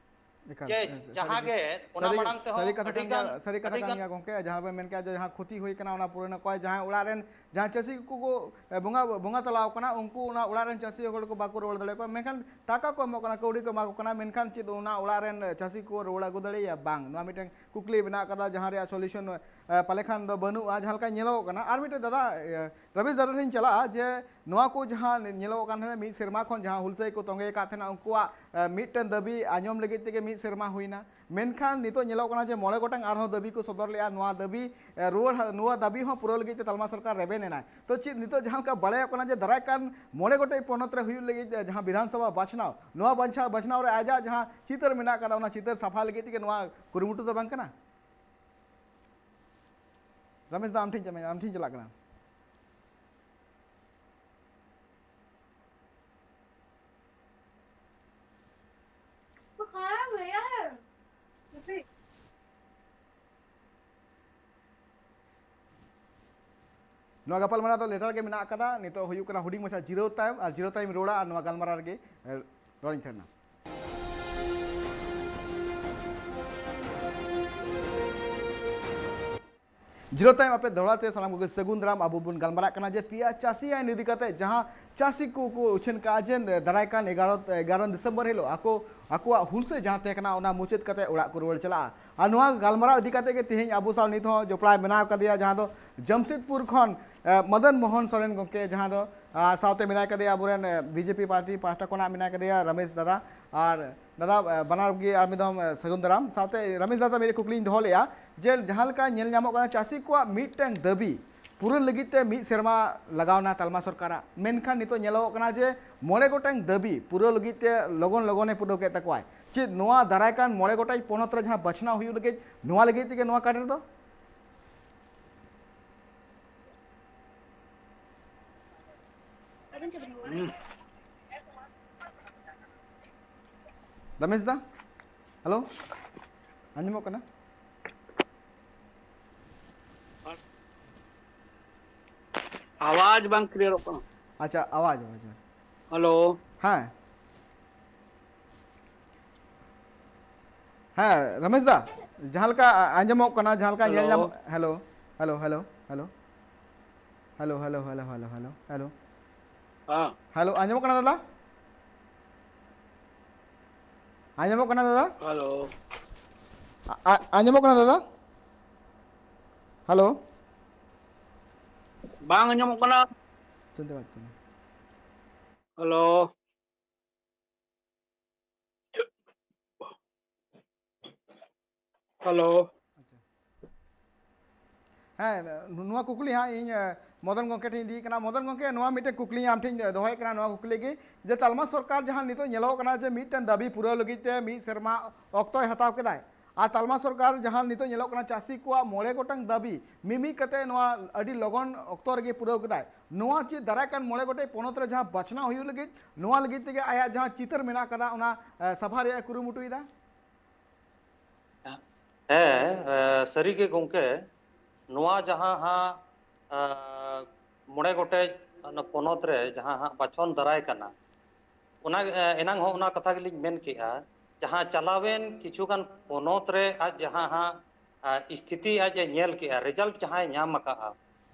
ᱮᱠᱟᱞ, ᱡᱮ ᱥᱟᱹᱨᱤ, ᱡᱟᱦᱟᱸ ᱥᱟᱹᱨᱤ, ᱜᱮ ᱚᱱᱟ ᱥᱟᱹᱨᱤ, ᱢᱟᱲᱟᱝ ᱛᱮᱦᱚᱸ ᱥᱟᱹᱨᱤ ᱠᱟᱛᱷᱟ ᱟᱹᱰᱤ ᱠᱟᱱ ᱜᱟᱱ, ᱜᱮᱭᱟ, ᱥᱟᱹᱨᱤ ᱠᱟᱛᱷᱟ ᱟᱹᱰᱤ ᱠᱟᱱ ᱜᱟᱱ ᱜᱮᱭᱟ ᱜᱚᱢᱠᱮ, ᱡᱟᱦᱟᱸ ᱵᱮᱱ ᱢᱮᱱ ᱠᱮᱜᱼᱟ, ᱡᱮ ᱡᱟᱦᱟᱸ ᱠᱷᱚᱛᱤ ᱦᱩᱭ ᱠᱟᱱᱟ, ᱚᱱᱟ ᱯᱩᱨᱟᱹ ᱚᱠᱚᱭ ᱡᱟᱦᱟᱸᱭ ᱚᱲᱟᱜ ᱨᱮᱱ, ᱡᱟᱦᱟᱸ ᱪᱟᱹᱥᱤ ᱠᱚᱠᱚ, ᱮ, ᱵᱚᱸᱜᱟ, ᱵᱚᱸᱜᱟ ᱛᱟᱞᱟᱣ ᱠᱟᱱᱟ, ᱩᱱᱠᱩ ᱚᱱᱟ ᱚᱲᱟᱜ ᱨᱮᱱ ᱪᱟᱹᱥᱤ ᱦᱚᱲ ᱠᱚ ᱵᱟᱠᱚ ᱨᱩᱣᱟᱹᱲ ᱫᱟᱲᱮᱭᱟᱠᱚᱣᱟ, ᱢᱮᱱᱠᱷᱟᱱ ᱴᱟᱠᱟ ᱠᱚ ᱮᱢᱚᱜ ᱠᱟᱱᱟ, ᱠᱟᱹᱣᱰᱤ ᱠᱚ ᱮᱢᱟ ᱠᱚ ᱠᱟᱱᱟ, ᱢᱮᱱᱠᱷᱟᱱ ᱪᱮᱫ ᱚᱱᱟ ᱚᱲᱟᱜ ᱨᱮᱱ ᱪᱟᱹᱥᱤ ᱠᱚ ᱨᱩᱣᱟᱹᱲ ᱟᱹᱜᱩ ᱫᱟᱲᱮᱭᱟᱜᱼᱟ? ᱵᱟᱝ᱾ ᱱᱚᱣᱟ ᱢᱤᱫᱴᱮᱱ ᱠᱩᱠᱞᱤ ᱢᱮᱱᱟᱜ ᱟᱠᱟᱫᱟ, ᱡᱟᱦᱟᱸ ᱨᱮᱭᱟᱜ solution, ᱮ, ᱯᱟᱞᱮ ᱠᱷᱟᱱ ᱫᱚ ᱵᱟᱹᱱᱩᱜᱼᱟ, ᱡᱟᱦᱟᱸ ᱞᱮᱠᱟ ᱧᱮᱞᱚᱜᱚᱜ ᱠᱟᱱᱟ᱾ ᱟᱨ ᱢᱤᱫᱴᱮᱱ ᱫᱟᱫᱟ, ᱮ, ᱨᱚᱢᱮᱥ ᱫᱟᱫᱟ ᱴᱷᱮᱱ ᱤᱧ ᱪᱟᱞᱟᱜᱼᱟ, ᱡᱮ ᱱᱚᱣᱟ ᱠᱚ ᱡᱟᱦᱟᱸ ᱧᱮᱞᱚᱜᱚᱜ ᱠᱟᱱ ᱛᱟᱦᱮᱱᱟ, ᱢᱤᱫ ᱥᱮᱨᱢᱟ ᱠᱷᱚᱱ ᱡᱟᱦᱟᱸ ᱦᱩᱞᱥᱟᱹᱭ ᱠᱚ ᱛᱚᱸᱜᱮ ᱟᱠᱟᱫ ᱛᱟᱦᱮᱱᱟ, ᱩᱱᱠᱩᱣᱟᱜ, ᱮ, ᱢᱤᱫᱴᱮᱱ ᱫᱟᱹᱵᱤ ᱟᱸᱡᱚᱢ ᱞᱟᱹᱜᱤᱫ ᱛᱮᱜᱮ ᱢᱤᱫ ᱥᱮᱨᱢᱟ ᱦᱩᱭᱱᱟ, ᱢᱮᱱᱠᱷᱟᱱ ᱱᱤᱛᱚᱜ ᱧᱮᱞᱚᱜ ᱠᱟᱱᱟ ᱡᱮ ᱢᱚᱬᱮ ᱜᱚᱴᱟᱝ ᱟᱨᱦᱚᱸ ᱫᱟᱹᱵᱤ ᱠᱚ ᱥᱚᱫᱚᱨ ᱞᱮᱫᱼᱟ᱾ ᱱᱚᱣᱟ ᱫᱟᱹᱵᱤ, ᱮ, ᱨᱩᱣᱟᱹᱲ ᱦᱟ-, ᱱᱚᱣᱟ ᱫᱟᱹᱵᱤ ᱦᱚᱸ ᱯᱩᱨᱟᱹᱣ ᱞᱟᱹᱜᱤᱫ ᱛᱮ ᱛᱟᱞᱢᱟ ᱥᱚᱨᱠᱟᱨ ᱨᱮᱵᱮᱱ ᱮᱱᱟᱭ᱾ ᱛᱚ ᱪᱮᱫ ᱱᱤᱛᱚᱜ ᱡᱟᱦᱟᱸ ᱞᱮᱠᱟ ᱵᱟᱲᱟᱭᱚᱜ ᱠᱟᱱᱟ ᱡᱮ ᱫᱟᱨᱟᱭ ᱠᱟᱱ ᱢᱚᱬᱮ ᱜᱚᱴᱮᱡ ᱯᱚᱱᱚᱛ ᱨᱮ ᱦᱩᱭᱩᱜ ᱞᱟᱹᱜᱤᱫ, ᱮ, ᱡᱟᱦᱟᱸ ᱵᱤᱫᱷᱟᱱ ᱥᱚᱵᱷᱟ ᱵᱟᱪᱷᱱᱟᱣ, ᱱᱚᱣᱟ ᱵᱟᱪᱷᱟ-, ᱵᱟᱪᱷᱱᱟᱣ ᱨᱮ ᱟᱡᱟᱜ ᱡᱟᱦᱟᱸ ᱪᱤᱛᱟᱹᱨ ᱢᱮᱱᱟᱜ ᱟᱠᱟᱫᱟ, ᱚᱱᱟ ᱪᱤᱛᱟᱹᱨ ᱥᱟᱯᱷᱟ ᱞᱟᱹᱜᱤᱫ ᱛᱮᱜᱮ ᱱᱚᱣᱟ ᱠᱩᱨᱩᱢᱩᱴᱩ ᱫᱚ ᱵᱟᱝ ᱠᱟᱱᱟ? ᱨᱚᱢᱮᱥ ᱫᱟ, ᱟᱢ ᱴᱷᱮᱱ ᱪᱟᱞᱟᱜ, ᱟᱢ ᱴᱷᱮᱱ ᱪᱟᱞᱟᱜ ᱠᱟᱱᱟ᱾ ᱱᱚᱣᱟ ᱜᱟᱯᱟᱞᱢᱟᱨᱟᱣ ᱫᱚ ᱞᱮᱛᱟᱲ ᱜᱮ ᱢᱮᱱᱟᱜ ᱟᱠᱟᱫᱟ᱾ ᱱᱤᱛᱚᱜ ᱦᱩᱭᱩᱜ ᱠᱟᱱᱟ ᱦᱩᱰᱤᱧ ᱢᱟᱪᱷᱟ ᱡᱤᱨᱟᱹᱣ ᱛᱟᱭᱚᱢ, ᱟᱨ ᱡᱤᱨᱟᱹᱣ ᱛᱟᱭᱚᱢ ᱨᱩᱣᱟᱹᱲᱟ ᱟᱨ ᱱᱚᱣᱟ ᱜᱟᱞᱢᱟᱨᱟᱣ ᱨᱮᱜᱮ, ᱮ, ᱨᱚᱲᱤᱧ ᱛᱟᱦᱮᱱᱟ᱾ ᱡᱤᱨᱟᱹᱣ ᱛᱟᱭᱚᱢ ᱟᱯᱮ ᱫᱚᱦᱲᱟ ᱛᱮ ᱥᱟᱱᱟᱢ ᱠᱚᱜᱮ ᱥᱟᱹᱜᱩᱱ ᱫᱟᱨᱟᱢ᱾ ᱟᱵᱚ ᱵᱚᱱ ᱜᱟᱞᱢᱟᱨᱟᱜ ᱠᱟᱱᱟ ᱡᱮ ᱯᱮᱭᱟ ᱪᱟᱹᱥᱤ ᱟᱹᱭᱤᱱ ᱤᱫᱤ ᱠᱟᱛᱮ, ᱡᱟᱦᱟᱸ ᱪᱟᱹᱥᱤ ᱠᱚ ᱠᱚ ᱩᱪᱷᱟᱹᱱ ᱠᱟᱜᱼᱟ ᱡᱮ ᱫᱟᱨᱟᱭ ᱠᱟᱱ ᱮᱜᱟᱨᱚ, ᱮᱜᱟᱨᱚ ᱰᱤᱥᱮᱢᱵᱚᱨ ᱦᱤᱞᱳᱜ ᱟᱠᱚ ᱟᱠᱚᱣᱟᱜ ᱦᱩᱞᱥᱟᱹᱭ ᱡᱟᱦᱟᱸ ᱛᱟᱦᱮᱸ ᱠᱟᱱᱟ, ᱚᱱᱟ ᱢᱩᱪᱟᱹᱫ ᱠᱟᱛᱮ ᱚᱲᱟᱜ ᱠᱚ ᱨᱩᱣᱟᱹᱲ ᱪᱟᱞᱟᱜᱼᱟ᱾ ᱟᱨ ᱱᱚᱣᱟ ᱜᱟᱞᱢᱟᱨᱟᱣ ᱤᱫᱤ ᱠᱟᱛᱮ ᱜᱮ ᱛᱮᱦᱮᱧ ᱟᱵᱚ ᱥᱟᱶ ᱱᱤᱛ ᱦᱚᱸ ᱡᱚᱯᱲᱟᱣ ᱢᱮᱱᱟᱜ ᱟᱠᱟᱫᱮᱭᱟ, ᱡᱟᱦᱟᱸ ᱫᱚ ᱡᱟᱢᱥᱮᱫᱽᱯᱩᱨ ᱠᱷᱚᱱ ᱮ, ᱢᱚᱫᱚᱱ ᱢᱳᱦᱚᱱ ᱥᱚᱨᱮᱱ ᱜᱚᱢᱠᱮ, ᱡᱟᱦᱟᱸ ᱫᱚ, ᱟ, ᱥᱟᱶᱛᱮ ᱢᱮᱱᱟᱭ ᱠᱟᱫᱮᱭᱟ ᱟᱵᱚᱨᱮᱱ, ᱮ, ᱵᱤᱡᱮᱯᱤ ᱯᱟᱨᱴᱤ ᱯᱟᱦᱴᱟ ᱠᱷᱚᱱᱟᱜ ᱢᱮᱱᱟᱭ ᱠᱟᱫᱮᱭᱟ ᱨᱚᱢᱮᱥ ᱫᱟᱫᱟ᱾ ᱟᱨ ᱫᱟᱫᱟ, ᱮ, ᱵᱟᱱᱟᱨ ᱜᱮ ᱟᱨ ᱢᱤᱫ ᱫᱷᱟᱣ, ᱮ, ᱥᱟᱹᱜᱩᱱ ᱫᱟᱨᱟᱢ᱾ ᱥᱟᱶᱛᱮ ᱨᱚᱢᱮᱥ ᱫᱟᱫᱟ, ᱢᱤᱫᱴᱮᱱ ᱠᱩᱠᱞᱤᱧ ᱫᱚᱦᱚ ᱞᱮᱫᱼᱟ ᱡᱮ, ᱡᱟᱦᱟᱸ ᱞᱮᱠᱟ ᱧᱮᱞ ᱧᱟᱢᱚᱜ ᱠᱟᱱᱟ, ᱪᱟᱹᱥᱤ ᱠᱚᱣᱟᱜ ᱢᱤᱫᱴᱮᱱ ᱫᱟᱹᱵᱤ ᱯᱩᱨᱟᱹ ᱞᱟᱹᱜᱤᱫ ᱛᱮ ᱢᱤᱫ ᱥᱮᱨᱢᱟ ᱞᱟᱜᱟᱣᱱᱟ ᱛᱟᱞᱢᱟ ᱥᱚᱨᱠᱟᱨᱟᱜ, ᱢᱮᱱᱠᱷᱟᱱ ᱱᱤᱛᱚᱜ ᱧᱮᱞᱚᱜᱚᱜ ᱠᱟᱱᱟ ᱡᱮ ᱢᱚᱬᱮ ᱜᱚᱴᱟᱝ ᱫᱟᱹᱵᱤ ᱯᱩᱨᱟᱹ ᱞᱟᱹᱜᱤᱫ ᱛᱮ ᱞᱚᱜᱚᱱ ᱞᱚᱜᱚᱱᱮ ᱯᱩᱨᱟᱹᱣ ᱠᱮᱫ ᱛᱟᱠᱚᱣᱟᱭ᱾ ᱪᱮᱫ ᱱᱚᱣᱟ ᱫᱟᱨᱟᱭ ᱠᱟᱱ ᱢᱚᱬᱮ ᱜᱚᱴᱟᱝ ᱯᱚᱱᱚᱛ ᱨᱮ ᱡᱟᱦᱟᱸ ᱵᱟᱪᱷᱱᱟᱣ ᱦᱩᱭᱩᱜ ᱞᱟᱹᱜᱤᱫ, ᱱᱚᱣᱟ ᱞᱟᱹᱜᱤᱫ ᱛᱮᱜᱮ ᱱᱚᱣᱟ ᱠᱟᱰᱮᱨ ᱫᱚ? ᱨᱚᱢᱮᱥ ᱫᱟ, ᱦᱮᱞᱳ, ᱟᱸᱡᱚᱢᱚᱜ ᱠᱟᱱᱟ? ᱟᱣᱟᱡᱽ ᱵᱟᱝ ᱠᱞᱤᱭᱟᱨᱚᱜ ᱠᱟᱱᱟ᱾ ᱟᱪᱪᱷᱟ, ᱟᱣᱟᱡᱽ, ᱟᱣᱟᱡᱽ, ᱟᱣᱟᱡᱽ᱾ ᱦᱮᱞᱳ᱾ ᱦᱮᱸ᱾ ᱦᱮᱸ, ᱨᱚᱢᱮᱥ ᱫᱟ, ᱡᱟᱦᱟᱸ ᱞᱮᱠᱟ ᱟ-, ᱟᱸᱡᱚᱢᱚᱜ ᱠᱟᱱᱟ, ᱡᱟᱦᱟᱸ ᱞᱮᱠᱟ ᱧᱮᱞ ᱦᱮᱞᱳ᱾ ᱧᱟᱢᱚᱜ, hello, hello, hello, hello, hello, hello, hello, hello, hello, hello. ᱦᱮᱸ᱾ ᱦᱮᱞᱳ, ᱟᱸᱡᱚᱢᱚᱜ ᱠᱟᱱᱟ ᱫᱟᱫᱟ? ᱟᱸᱡᱚᱢᱚᱜ ᱠᱟᱱᱟ ᱫᱟᱫᱟ? ᱦᱮᱞᱳ᱾ ᱟ-, ᱟ-, ᱟᱸᱡᱚᱢᱚᱜ ᱠᱟᱱᱟ ᱫᱟᱫᱟ? ᱦᱮᱞᱳ᱾ ᱵᱟᱝ ᱟᱸᱡᱚᱢᱚᱜ ᱠᱟᱱᱟ᱾ ᱪᱤᱱᱛᱟᱹ ᱵᱟᱪᱪᱷᱟ᱾ ᱦᱮᱞᱳ᱾ ᱦᱮᱞᱳ᱾ ᱦᱮᱸ, ᱱᱚᱣᱟ ᱠᱩᱠᱞᱤ ᱦᱟᱸᱜ ᱤᱧ, ᱮ, ᱢᱚᱫᱚᱱ ᱜᱚᱢᱠᱮ ᱴᱷᱮᱱ ᱤᱧ ᱤᱫᱤᱭᱮ ᱠᱟᱱᱟ᱾ ᱢᱚᱫᱚᱱ ᱜᱚᱢᱠᱮ, ᱱᱚᱣᱟ ᱢᱤᱫᱴᱮᱱ ᱠᱩᱠᱞᱤ ᱟᱢ ᱴᱷᱮᱱ ᱤᱧ ᱫᱚᱦᱚᱭᱮᱫ ᱠᱟᱱᱟ, ᱱᱚᱣᱟ ᱠᱩᱠᱞᱤ ᱜᱮ, ᱡᱮ ᱛᱟᱞᱢᱟ ᱥᱚᱨᱠᱟᱨ ᱡᱟᱦᱟᱸ ᱱᱤᱛᱚᱜ ᱧᱮᱞᱚᱜ ᱠᱟᱱᱟ ᱡᱮ ᱢᱤᱫᱴᱮᱱ ᱫᱟᱹᱵᱤ ᱯᱩᱨᱟᱹᱣ ᱞᱟᱹᱜᱤᱫ ᱛᱮ ᱢᱤᱫ ᱥᱮᱨᱢᱟ ᱚᱠᱛᱚᱭ ᱦᱟᱛᱟᱣ ᱠᱮᱫᱟᱭ, ᱟᱨ ᱛᱟᱞᱢᱟ ᱥᱚᱨᱠᱟᱨ ᱡᱟᱦᱟᱸ ᱱᱤᱛᱚᱜ ᱧᱮᱞᱚᱜ ᱠᱟᱱᱟ ᱪᱟᱹᱥᱤ ᱠᱚᱣᱟᱜ ᱢᱚᱬᱮ ᱜᱚᱴᱟᱝ ᱫᱟᱹᱵᱤ ᱢᱤᱢᱤᱫ ᱠᱟᱛᱮ ᱱᱚᱣᱟ ᱟᱹᱰᱤ ᱞᱚᱜᱚᱱ ᱚᱠᱛᱚ ᱨᱮᱜᱮ ᱯᱩᱨᱟᱹᱣ ᱠᱮᱫᱟᱭ, ᱱᱚᱣᱟ ᱪᱮᱫ ᱫᱟᱨᱟᱭ ᱠᱟᱱ ᱢᱚᱬᱮ ᱜᱚᱴᱮᱡ ᱯᱚᱱᱚᱛ ᱨᱮ ᱡᱟᱦᱟᱸ ᱵᱟᱪᱷᱱᱟᱣ ᱦᱩᱭᱩᱜ ᱞᱟᱹᱜᱤᱫ, ᱱᱚᱣᱟ ᱞᱟᱹᱜᱤᱫ ᱛᱮᱜᱮ ᱟᱭᱟᱜ ᱡᱟᱦᱟᱸ ᱪᱤᱛᱟᱹᱨ ᱢᱮᱱᱟᱜ ᱠᱟᱫᱟ, ᱚᱱᱟ, ᱮ, ᱥᱟᱯᱷᱟ ᱨᱮᱭᱟᱜ ᱮ ᱠᱩᱨᱩᱢᱩᱴᱩᱭᱮᱫᱟ? ᱦᱮᱸ, ᱮ, ᱥᱟᱹᱨᱤᱜᱮ ᱜᱚᱢᱠᱮ, ᱱᱚᱣᱟ ᱡᱟᱦᱟᱸ ᱦᱟᱸᱜ, ᱮ, ᱢᱚᱬᱮ ᱜᱚᱴᱮᱡ ᱚᱱᱟ ᱯᱚᱱᱚᱛ ᱨᱮ ᱡᱟᱦᱟᱸ ᱦᱟᱸᱜ ᱵᱟᱪᱷᱚᱱ ᱫᱟᱨᱟᱭ ᱠᱟᱱᱟ, ᱚᱱᱟ, ᱮ, ᱮᱱᱟᱝ ᱦᱚᱸ ᱚᱱᱟ ᱠᱟᱛᱷᱟ ᱜᱮᱞᱤᱧ ᱢᱮᱱ ᱠᱮᱜᱼᱟ, ᱡᱟᱦᱟᱸ ᱪᱟᱞᱟᱣᱮᱱ ᱠᱤᱪᱷᱩ ᱜᱟᱱ ᱯᱚᱱᱚᱛ ᱨᱮ ᱟᱡ ᱡᱟᱦᱟᱸ ᱦᱟᱸᱜ, ᱮ, ᱥᱛᱷᱤᱛᱤ ᱟᱡ ᱮ ᱧᱮᱞ ᱠᱮᱜᱼᱟ, ᱨᱮᱡᱟᱞᱴ ᱡᱟᱦᱟᱸᱭ ᱧᱟᱢ ᱟᱠᱟᱜᱼᱟ,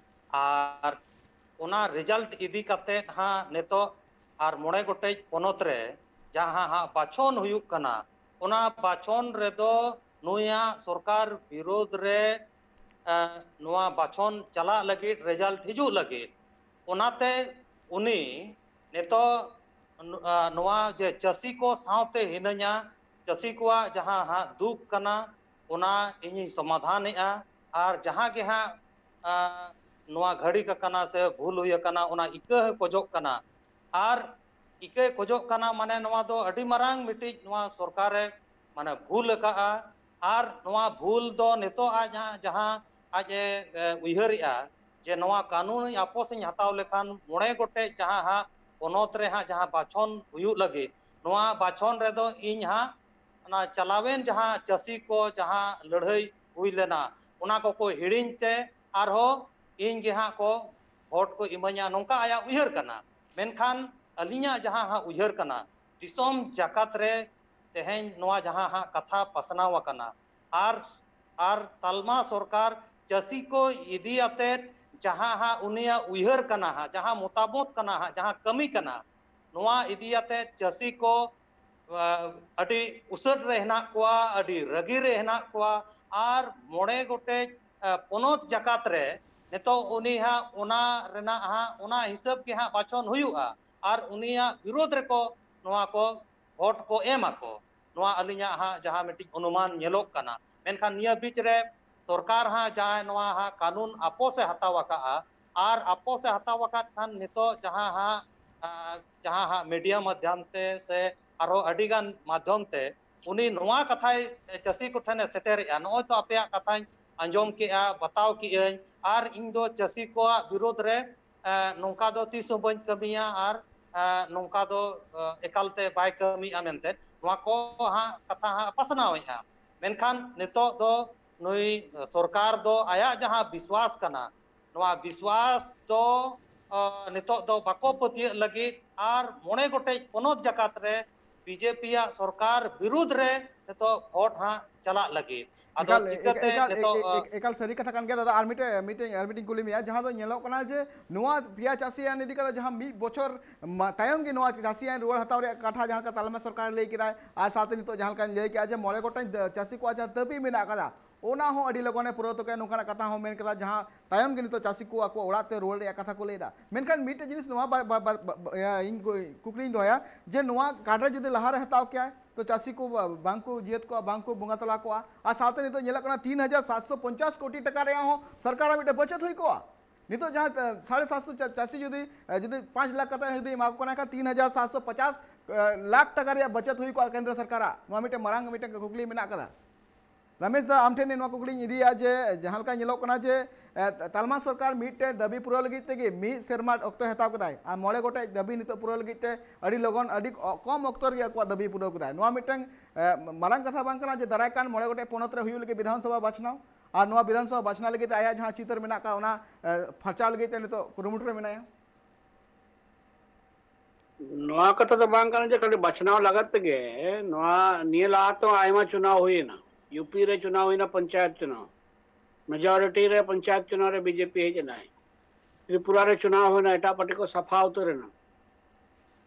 ᱟᱨ ᱚᱱᱟ ᱨᱮᱡᱟᱞᱴ ᱤᱫᱤ ᱠᱟᱛᱮᱫ ᱦᱟᱸᱜ ᱱᱤᱛᱚᱜ ᱟᱨ ᱢᱚᱬᱮ ᱜᱚᱴᱮᱡ ᱯᱚᱱᱚᱛ ᱨᱮ ᱡᱟᱦᱟᱸ ᱦᱟᱸᱜ ᱵᱟᱪᱷᱚᱱ ᱦᱩᱭᱩᱜ ᱠᱟᱱᱟ, ᱚᱱᱟ ᱵᱟᱪᱷᱚᱱ ᱨᱮᱫᱚ ᱱᱩᱭᱟᱜ ᱥᱚᱨᱠᱟᱨ ᱵᱤᱨᱳᱫᱷ ᱨᱮ ᱮ, ᱱᱚᱣᱟ ᱵᱟᱪᱷᱚᱱ ᱪᱟᱞᱟᱜ ᱞᱟᱹᱜᱤᱫ, ᱨᱮᱡᱟᱞᱴ ᱦᱤᱡᱩᱜ ᱞᱟᱹᱜᱤᱫ, ᱚᱱᱟᱛᱮ ᱩᱱᱤ ᱱᱤᱛᱚᱜ ᱱᱚ-, ᱟ, ᱱᱚᱣᱟ ᱡᱮ ᱪᱟᱹᱥᱤ ᱠᱚ ᱥᱟᱶᱛᱮ ᱦᱤᱱᱟᱹᱧᱟ, ᱪᱟᱹᱥᱤ ᱠᱚᱣᱟᱜ ᱡᱟᱦᱟᱸ ᱦᱟᱸᱜ ᱫᱩᱠ ᱠᱟᱱᱟ, ᱚᱱᱟ ᱤᱧᱤᱧ ᱥᱚᱢᱟᱫᱷᱟᱱᱮᱜᱼᱟ᱾ ᱟᱨ ᱡᱟᱦᱟᱸ ᱜᱮ ᱦᱟᱸᱜ, ᱟ, ᱱᱚᱣᱟ ᱜᱷᱟᱹᱲᱤᱠ ᱟᱠᱟᱱᱟ ᱥᱮ ᱵᱷᱩᱞ ᱦᱩᱭ ᱟᱠᱟᱱᱟ, ᱚᱱᱟ ᱤᱠᱟᱹ ᱦᱚᱸ ᱠᱷᱚᱡᱚᱜ ᱠᱟᱱᱟ᱾ ᱟᱨ ᱤᱠᱟᱹᱭ ᱠᱷᱚᱡᱚᱜ ᱠᱟᱱᱟ, ᱢᱟᱱᱮ ᱱᱚᱣᱟ ᱫᱚ ᱟᱹᱰᱤ ᱢᱟᱨᱟᱝ ᱢᱤᱫᱴᱤᱡ ᱱᱚᱣᱟ ᱥᱚᱨᱠᱟᱨᱮ ᱢᱟᱱᱮ ᱵᱷᱩᱞ ᱟᱠᱟᱜᱼᱟ᱾ ᱟᱨ ᱱᱚᱣᱟ ᱵᱷᱩᱞ ᱫᱚ ᱱᱤᱛᱚᱜ ᱟᱡ ᱦᱟᱸᱜ ᱡᱟᱦᱟᱸ ᱟᱡ ᱮ, ᱮ, ᱩᱭᱦᱟᱹᱨᱮᱜᱼᱟ ᱡᱮ ᱱᱚᱣᱟ ᱠᱟᱹᱱᱩᱱ ᱟᱯᱚᱥ ᱤᱧ ᱦᱟᱛᱟᱣ ᱞᱮᱠᱷᱟᱱ ᱢᱚᱬᱮ ᱜᱚᱴᱮᱡ ᱡᱟᱦᱟᱸ ᱦᱟᱸᱜ ᱯᱚᱱᱚᱛ ᱨᱮ ᱦᱟᱸᱜ ᱡᱟᱦᱟᱸ ᱵᱟᱪᱷᱚᱱ ᱦᱩᱭᱩᱜ ᱞᱟᱹᱜᱤᱫ, ᱱᱚᱣᱟ ᱵᱟᱪᱷᱚᱱ ᱨᱮᱫᱚ ᱤᱧ ᱦᱟᱸᱜ ᱚᱱᱟ ᱪᱟᱞᱟᱣᱮᱱ ᱡᱟᱦᱟᱸ ᱪᱟᱹᱥᱤ ᱠᱚ ᱡᱟᱦᱟᱸ ᱞᱟᱹᱲᱦᱟᱹᱭ ᱦᱩᱭ ᱞᱮᱱᱟ, ᱚᱱᱟ ᱠᱚᱠᱚ ᱦᱤᱲᱤᱧ ᱛᱮ ᱟᱨᱦᱚᱸ ᱤᱧ ᱜᱮ ᱦᱟᱸᱜ ᱠᱚ ᱵᱷᱳᱴ ᱠᱚ ᱤᱢᱟᱹᱧᱟ, ᱱᱚᱝᱠᱟ ᱟᱭᱟᱜ ᱩᱭᱦᱟᱹᱨ ᱠᱟᱱᱟ᱾ ᱢᱮᱱᱠᱷᱟᱱ ᱟᱹᱞᱤᱧᱟᱜ ᱡᱟᱦᱟᱸ ᱦᱟᱸᱜ ᱩᱭᱦᱟᱹᱨ ᱠᱟᱱᱟ, ᱫᱤᱥᱚᱢ ᱡᱟᱠᱟᱛ ᱨᱮ ᱛᱮᱦᱮᱧ ᱱᱚᱣᱟ ᱡᱟᱦᱟᱸ ᱦᱟᱸᱜ ᱠᱟᱛᱷᱟ ᱯᱟᱥᱱᱟᱣ ᱟᱠᱟᱱᱟ, ᱟᱨ, ᱟᱨ ᱛᱟᱞᱢᱟ ᱥᱚᱨᱠᱟᱨ ᱪᱟᱹᱥᱤ ᱠᱚ ᱤᱫᱤ ᱟᱛᱮᱫ ᱡᱟᱦᱟᱸ ᱦᱟᱸᱜ ᱩᱱᱤᱭᱟᱜ ᱩᱭᱦᱟᱹᱨ ᱠᱟᱱᱟ ᱦᱟᱸᱜ, ᱡᱟᱦᱟᱸ ᱢᱚᱛᱟᱢᱚᱛ ᱠᱟᱱᱟ ᱦᱟᱸᱜ, ᱡᱟᱦᱟᱸ ᱠᱟᱹᱢᱤ ᱠᱟᱱᱟ, ᱱᱚᱣᱟ ᱤᱫᱤ ᱟᱛᱮᱫ ᱪᱟᱹᱥᱤ ᱠᱚ, ᱟ, ᱟᱹᱰᱤ ᱩᱥᱟᱹᱫ ᱨᱮ ᱦᱮᱱᱟᱜ ᱠᱚᱣᱟ, ᱟᱹᱰᱤ ᱨᱟᱹᱜᱤ ᱨᱮ ᱦᱮᱱᱟᱜ ᱠᱚᱣᱟ᱾ ᱟᱨ ᱢᱚᱬᱮ ᱜᱚᱴᱮᱡ, ᱟ, ᱯᱚᱱᱚᱛ ᱡᱟᱠᱟᱛ ᱨᱮ ᱱᱤᱛᱚᱜ ᱩᱱᱤ ᱦᱟᱸᱜ ᱚᱱᱟ ᱨᱮᱱᱟᱜ ᱦᱟᱸᱜ ᱚᱱᱟ ᱦᱤᱥᱟᱹᱵ ᱜᱮ ᱦᱟᱸᱜ ᱵᱟᱪᱷᱚᱱ ᱦᱩᱭᱩᱜᱼᱟ᱾ ᱟᱨ ᱩᱱᱤᱭᱟᱜ ᱵᱤᱨᱳᱫᱷ ᱨᱮᱠᱚ ᱱᱚᱣᱟ ᱠᱚ ᱵᱷᱳᱴ ᱠᱚ ᱮᱢ ᱟᱠᱚ᱾ ᱱᱚᱣᱟ ᱟᱹᱞᱤᱧᱟᱜ ᱦᱟᱸᱜ ᱡᱟᱦᱟᱸ ᱢᱤᱫᱴᱤᱡ ᱚᱱᱩᱢᱟᱱ ᱧᱮᱞᱚᱜ ᱠᱟᱱᱟ᱾ ᱢᱮᱱᱠᱷᱟᱱ ᱱᱤᱭᱟᱹ ᱵᱤᱪ ᱨᱮ ᱥᱚᱨᱠᱟᱨ ᱦᱟᱸᱜ ᱡᱟᱦᱟᱸᱭ ᱱᱚᱣᱟ ᱦᱟᱸᱜ ᱠᱟᱹᱱᱩᱱ ᱟᱯᱚᱥ ᱮ ᱦᱟᱛᱟᱣ ᱟᱠᱟᱫᱼᱟ, ᱟᱨ ᱟᱯᱚᱥ ᱮ ᱦᱟᱛᱟᱣ ᱟᱠᱟᱫ ᱠᱷᱟᱱ ᱱᱤᱛᱚᱜ ᱡᱟᱦᱟᱸ ᱦᱟᱸᱜ, ᱟ, ᱡᱟᱦᱟᱸ ᱦᱟᱸᱜ ᱢᱤᱰᱤᱭᱟ ᱢᱟᱫᱽᱫᱷᱚᱢ ᱛᱮ ᱥᱮ ᱟᱨᱦᱚᱸ ᱟᱹᱰᱤᱜᱟᱱ ᱢᱟᱫᱽᱫᱷᱚᱢ ᱛᱮ ᱩᱱᱤ ᱱᱚᱣᱟ ᱠᱟᱛᱷᱟᱭ ᱪᱟᱹᱥᱤ ᱠᱚᱴᱷᱮᱱᱮ ᱥᱮᱴᱮᱨᱮᱜᱼᱟ, ᱱᱚᱜᱼᱚᱭ ᱛᱚ ᱟᱯᱮᱭᱟᱜ ᱠᱟᱛᱷᱟᱧ ᱟᱸᱡᱚᱢ ᱠᱮᱜᱼᱟ, ᱵᱟᱛᱟᱣ ᱠᱮᱜᱼᱟᱹᱧ, ᱟᱨ ᱤᱧ ᱫᱚ ᱪᱟᱹᱥᱤ ᱠᱚᱣᱟᱜ ᱵᱤᱨᱳᱫᱷ ᱨᱮ ᱮ, ᱱᱚᱝᱠᱟ ᱫᱚ ᱛᱤᱥ ᱦᱚᱸ ᱵᱟᱹᱧ ᱠᱟᱹᱢᱤᱭᱟ ᱟᱨ, ᱮ, ᱱᱚᱝᱠᱟ ᱫᱚ, ᱮ, ᱮᱠᱟᱞᱛᱮ ᱵᱟᱭ ᱠᱟᱹᱢᱤᱭᱟ ᱢᱮᱱᱛᱮ ᱱᱚᱣᱟ ᱠᱚ ᱦᱟᱸᱜ ᱠᱟᱛᱷᱟ ᱦᱟᱸᱜ ᱯᱟᱥᱱᱟᱣᱮᱫᱼᱟ᱾ ᱢᱮᱱᱠᱷᱟᱱ ᱱᱤᱛᱚᱜ ᱫᱚ ᱱᱩᱭ ᱥᱚᱨᱠᱟᱨ ᱫᱚ ᱟᱭᱟᱜ ᱡᱟᱦᱟᱸ ᱵᱤᱥᱣᱟᱥ ᱠᱟᱱᱟ, ᱱᱚᱣᱟ ᱵᱤᱥᱣᱟᱥ ᱫᱚ, ᱮ, ᱱᱤᱛᱚᱜ ᱫᱚ ᱵᱟᱠᱚ ᱯᱟᱹᱛᱭᱟᱹᱜ ᱞᱟᱹᱜᱤᱫ ᱟᱨ ᱢᱚᱬᱮ ᱜᱚᱴᱮᱡ ᱯᱚᱱᱚᱛ ᱡᱟᱠᱟᱛ ᱨᱮ ᱵᱤᱡᱮᱯᱤᱭᱟᱜ ᱥᱚᱨᱠᱟᱨ ᱵᱤᱨᱩᱫᱽ ᱨᱮ ᱱᱤᱛᱚᱜ ᱵᱷᱳᱴ ᱦᱟᱸᱜ ᱪᱟᱞᱟᱜ ᱞᱟᱹᱜᱤᱫ᱾ ᱟᱫᱚ ᱮᱠᱟᱞ, ᱮ-, ᱪᱤᱠᱟᱹᱛᱮ ᱮᱠᱟᱞ, ᱮ-, ᱱᱤᱛᱚᱜ, ᱮ-, ᱮ-, ᱮᱠᱟᱞ ᱥᱟᱹᱨᱤ ᱠᱟᱛᱷᱟ ᱠᱟᱱ ᱜᱮᱭᱟ ᱫᱟᱫᱟ᱾ ᱟᱨ ᱢᱤᱫᱴᱮᱡ, ᱢᱤᱫᱴᱮᱡ, ᱟᱨ ᱢᱤᱫᱴᱮᱡ ᱠᱩᱞᱤ ᱢᱮᱭᱟ, ᱡᱟᱦᱟᱸ ᱫᱚ ᱧᱮᱞᱚᱜ ᱠᱟᱱᱟ ᱡᱮ ᱱᱚᱣᱟ ᱯᱮᱭᱟ ᱪᱟᱹᱥᱤᱭᱟᱱ ᱤᱫᱤ ᱠᱟᱛᱮ ᱡᱟᱦᱟᱸ ᱢᱤᱫ ᱵᱚᱪᱷᱚᱨ ᱢᱟ-, ᱛᱟᱭᱚᱢ ᱜᱮ ᱱᱚᱣᱟ ᱪᱟᱹᱥᱤᱭᱟᱱ ᱨᱩᱣᱟᱹᱲ ᱦᱟᱛᱟᱣ ᱨᱮᱭᱟᱜ ᱠᱟᱛᱷᱟ ᱡᱟᱦᱟᱸ ᱞᱮᱠᱟ ᱛᱟᱞᱢᱟ ᱥᱚᱨᱠᱟᱨᱮ ᱞᱟᱹᱭ ᱠᱮᱫᱟᱭ, ᱟᱨ ᱥᱟᱶᱛᱮ ᱱᱤᱛᱚᱜ ᱡᱟᱦᱟᱸ ᱞᱮᱠᱟᱧ ᱞᱟᱹᱭ ᱠᱮᱫᱟ ᱡᱮ ᱢᱚᱬᱮ ᱜᱚᱴᱟᱝ ᱫ-, ᱪᱟᱹᱥᱤ ᱠᱚᱣᱟᱜ ᱡᱟᱦᱟᱸ ᱫᱟᱹᱵᱤ ᱢᱮᱱᱟᱜ ᱟᱠᱟᱫᱟ, ᱚᱱᱟ ᱦᱚᱸ ᱟᱹᱰᱤ ᱞᱚᱜᱚᱱᱮ ᱯᱩᱨᱟᱹᱣ ᱛᱟᱠᱚᱣᱟ, ᱱᱚᱝᱠᱟᱱᱟᱜ ᱠᱟᱛᱷᱟ ᱦᱚᱸ ᱢᱮᱱ ᱠᱟᱫᱟ, ᱡᱟᱦᱟᱸ ᱛᱟᱭᱚᱢ ᱜᱮ ᱱᱤᱛᱚᱜ ᱪᱟᱹᱥᱤ ᱠᱚ ᱟᱠᱚ ᱚᱲᱟᱜ ᱛᱮ ᱨᱩᱣᱟᱹᱲ ᱨᱮᱭᱟᱜ ᱠᱟᱛᱷᱟ ᱠᱚ ᱞᱟᱹᱭ ᱮᱫᱟ᱾ ᱢᱮᱱᱠᱷᱟᱱ ᱢᱤᱫᱴᱮᱡ ᱡᱤᱱᱤᱥ ᱱᱚᱣᱟ ᱵᱟ-, ᱵᱟ-, ᱵᱟ-, ᱵᱟ-, ᱤᱭᱟᱹ, ᱤᱧ ᱠᱩ-, ᱠᱩᱠᱞᱤᱧ ᱫᱚᱦᱚᱭᱟ ᱡᱮ ᱱᱚᱣᱟ ᱠᱟᱨᱰ ᱨᱮ ᱡᱩᱫᱤ ᱞᱟᱦᱟᱨᱮ ᱦᱟᱛᱟᱣ ᱠᱮᱭᱟᱭ, ᱛᱚ ᱪᱟᱹᱥᱤ ᱠᱚ ᱵᱟ-, ᱵᱟᱝ ᱠᱚ ᱡᱤᱭᱟᱹᱛ ᱠᱚᱜᱼᱟ, ᱵᱟᱝ ᱠᱚ ᱵᱚᱸᱜᱟ ᱛᱟᱞᱟ ᱠᱚᱜᱼᱟ᱾ ᱟᱨ ᱥᱟᱶᱛᱮ ᱱᱤᱛᱚᱜ ᱧᱮᱞᱚᱜ ᱠᱟᱱᱟ ᱛᱤᱱ ᱦᱟᱡᱟᱨ ᱥᱟᱛᱥᱚ ᱯᱚᱧᱪᱟᱥ ᱠᱳᱴᱤ ᱴᱟᱠᱟ ᱨᱮᱭᱟᱜ ᱦᱚᱸ ᱥᱚᱨᱠᱟᱨᱟᱜ ᱢᱤᱫᱴᱮᱡ ᱵᱟᱪᱚᱛ ᱦᱩᱭ ᱠᱚᱜᱼᱟ᱾ ᱱᱤᱛᱚᱜ ᱡᱟᱦᱟᱸ, ᱮ, ᱥᱟᱲᱮ ᱥᱟᱛᱥᱚ ᱪᱟ-, ᱪᱟᱹᱥᱤ ᱡᱩᱫᱤ, ᱮ, ᱡᱩᱫᱤ ᱯᱟᱸᱪ ᱞᱟᱠᱷ ᱠᱟᱛᱮ ᱡᱩᱫᱤ ᱮᱢᱟ ᱠᱚ ᱠᱟᱱᱟ ᱠᱷᱟᱱ ᱛᱤᱱ ᱦᱟᱡᱟᱨ ᱥᱟᱛᱥᱚ ᱯᱚᱧᱪᱟᱥ, ᱮ, ᱞᱟᱠᱷ ᱴᱟᱠᱟ ᱨᱮᱭᱟᱜ ᱵᱟᱪᱚᱛ ᱦᱩᱭ ᱠᱚᱜᱼᱟ ᱠᱮᱱᱫᱨᱚ ᱥᱚᱨᱠᱟᱨᱟᱜ᱾ ᱱᱚᱣᱟ ᱢᱤᱫᱴᱮᱱ ᱢᱟᱨᱟᱝ ᱢᱤᱫᱴᱮᱱ ᱠᱩᱠᱞᱤ ᱢᱮᱱᱟᱜ ᱟᱠᱟᱫᱟ᱾ ᱨᱟᱢᱮᱥ ᱫᱟ, ᱟᱢ ᱴᱷᱮᱱ ᱱᱚᱣᱟ ᱠᱩᱠᱞᱤᱧ ᱤᱫᱤᱭᱟ ᱡᱮ ᱡᱟᱦᱟᱸ ᱞᱮᱠᱟ ᱧᱮᱞᱚᱜ ᱠᱟᱱᱟ ᱡᱮ, ᱮ, ᱛᱟᱞᱢᱟ ᱥᱚᱨᱠᱟᱨ ᱢᱤᱫᱴᱮᱱ ᱫᱟᱹᱵᱤ ᱯᱩᱨᱟᱹᱣ ᱞᱟᱹᱜᱤᱫ ᱛᱮᱜᱮ ᱢᱤᱫ ᱥᱮᱨᱢᱟ ᱚᱠᱛᱚᱭ ᱦᱟᱛᱟᱣ ᱠᱮᱫᱟᱭ ᱟᱨ ᱢᱚᱬᱮ ᱜᱚᱴᱮᱡ ᱫᱟᱹᱵᱤ ᱱᱤᱛᱚᱜ ᱯᱩᱨᱟᱹᱣ ᱞᱟᱹᱜᱤᱫ ᱛᱮ ᱟᱹᱰᱤ ᱞᱚᱜᱚᱱ, ᱟᱹᱰᱤ ᱠᱚ-, ᱠᱚᱢ ᱚᱠᱛᱚ ᱨᱮᱜᱮ ᱟᱠᱚᱣᱟᱜ ᱫᱟᱹᱵᱤ ᱯᱩᱨᱟᱹᱣ ᱠᱮᱫᱟᱭ᱾ ᱱᱚᱣᱟ ᱢᱤᱫᱴᱟᱝ, ᱮ, ᱢᱟᱨᱟᱝ ᱠᱟᱛᱷᱟ ᱵᱟᱝ ᱠᱟᱱᱟ ᱡᱮ ᱫᱟᱨᱟᱭ ᱠᱟᱱ ᱢᱚᱬᱮ ᱜᱚᱴᱮᱡ ᱯᱚᱱᱚᱛ ᱨᱮ ᱦᱩᱭᱩᱜ ᱞᱟᱹᱜᱤᱫ ᱵᱤᱫᱷᱟᱱ ᱥᱚᱵᱷᱟ ᱵᱟᱪᱷᱱᱟᱣ ᱟᱨ ᱱᱚᱣᱟ ᱵᱤᱫᱷᱟᱱ ᱥᱚᱵᱷᱟ ᱵᱟᱪᱷᱱᱟᱣ ᱞᱟᱹᱜᱤᱫ ᱛᱮ ᱟᱭᱟᱜ ᱡᱟᱦᱟᱸ ᱪᱤᱛᱟᱹᱨ ᱢᱮᱱᱟᱜ ᱟᱠᱟᱫ ᱚᱱᱟ, ᱮ, ᱯᱷᱟᱨᱪᱟᱣ ᱞᱟᱹᱜᱤᱫ ᱛᱮ ᱱᱤᱛᱚᱜ ᱠᱩᱨᱩᱢᱩᱴᱩ ᱨᱮ ᱢᱮᱱᱟᱭᱟ? ᱱᱚᱣᱟ ᱠᱟᱛᱷᱟ ᱫᱚ ᱵᱟᱝ ᱠᱟᱱᱟ ᱡᱮ ᱠᱷᱟᱹᱞᱤ ᱵᱟᱪᱷᱱᱟᱣ ᱞᱟᱜᱟᱫ ᱛᱮᱜᱮ᱾ ᱱᱚᱣᱟ ᱱᱤᱭᱟᱹ ᱞᱟᱦᱟ ᱛᱚ ᱟᱭᱢᱟ ᱪᱩᱱᱟᱣ ᱦᱩᱭᱮᱱᱟ, ᱭᱩᱯᱤ ᱨᱮ ᱪᱩᱱᱟᱣ ᱦᱩᱭᱮᱱᱟ, ᱯᱚᱧᱪᱟᱭᱮᱛ ᱪᱩᱱᱟᱣ, ᱢᱮᱡᱚᱨᱤᱴᱤ ᱨᱮ ᱯᱚᱧᱪᱟᱭᱮᱛ ᱪᱩᱱᱟᱣ ᱨᱮ ᱵᱤᱡᱮᱯᱤ ᱦᱮᱡ ᱮᱱᱟᱭ᱾ ᱛᱨᱤᱯᱩᱨᱟ ᱨᱮ ᱪᱩᱱᱟᱣ ᱦᱩᱭᱮᱱᱟ, ᱮᱴᱟᱜ ᱯᱟᱨᱴᱤ ᱠᱚ ᱥᱟᱯᱷᱟ ᱩᱛᱟᱹᱨ ᱮᱱᱟ᱾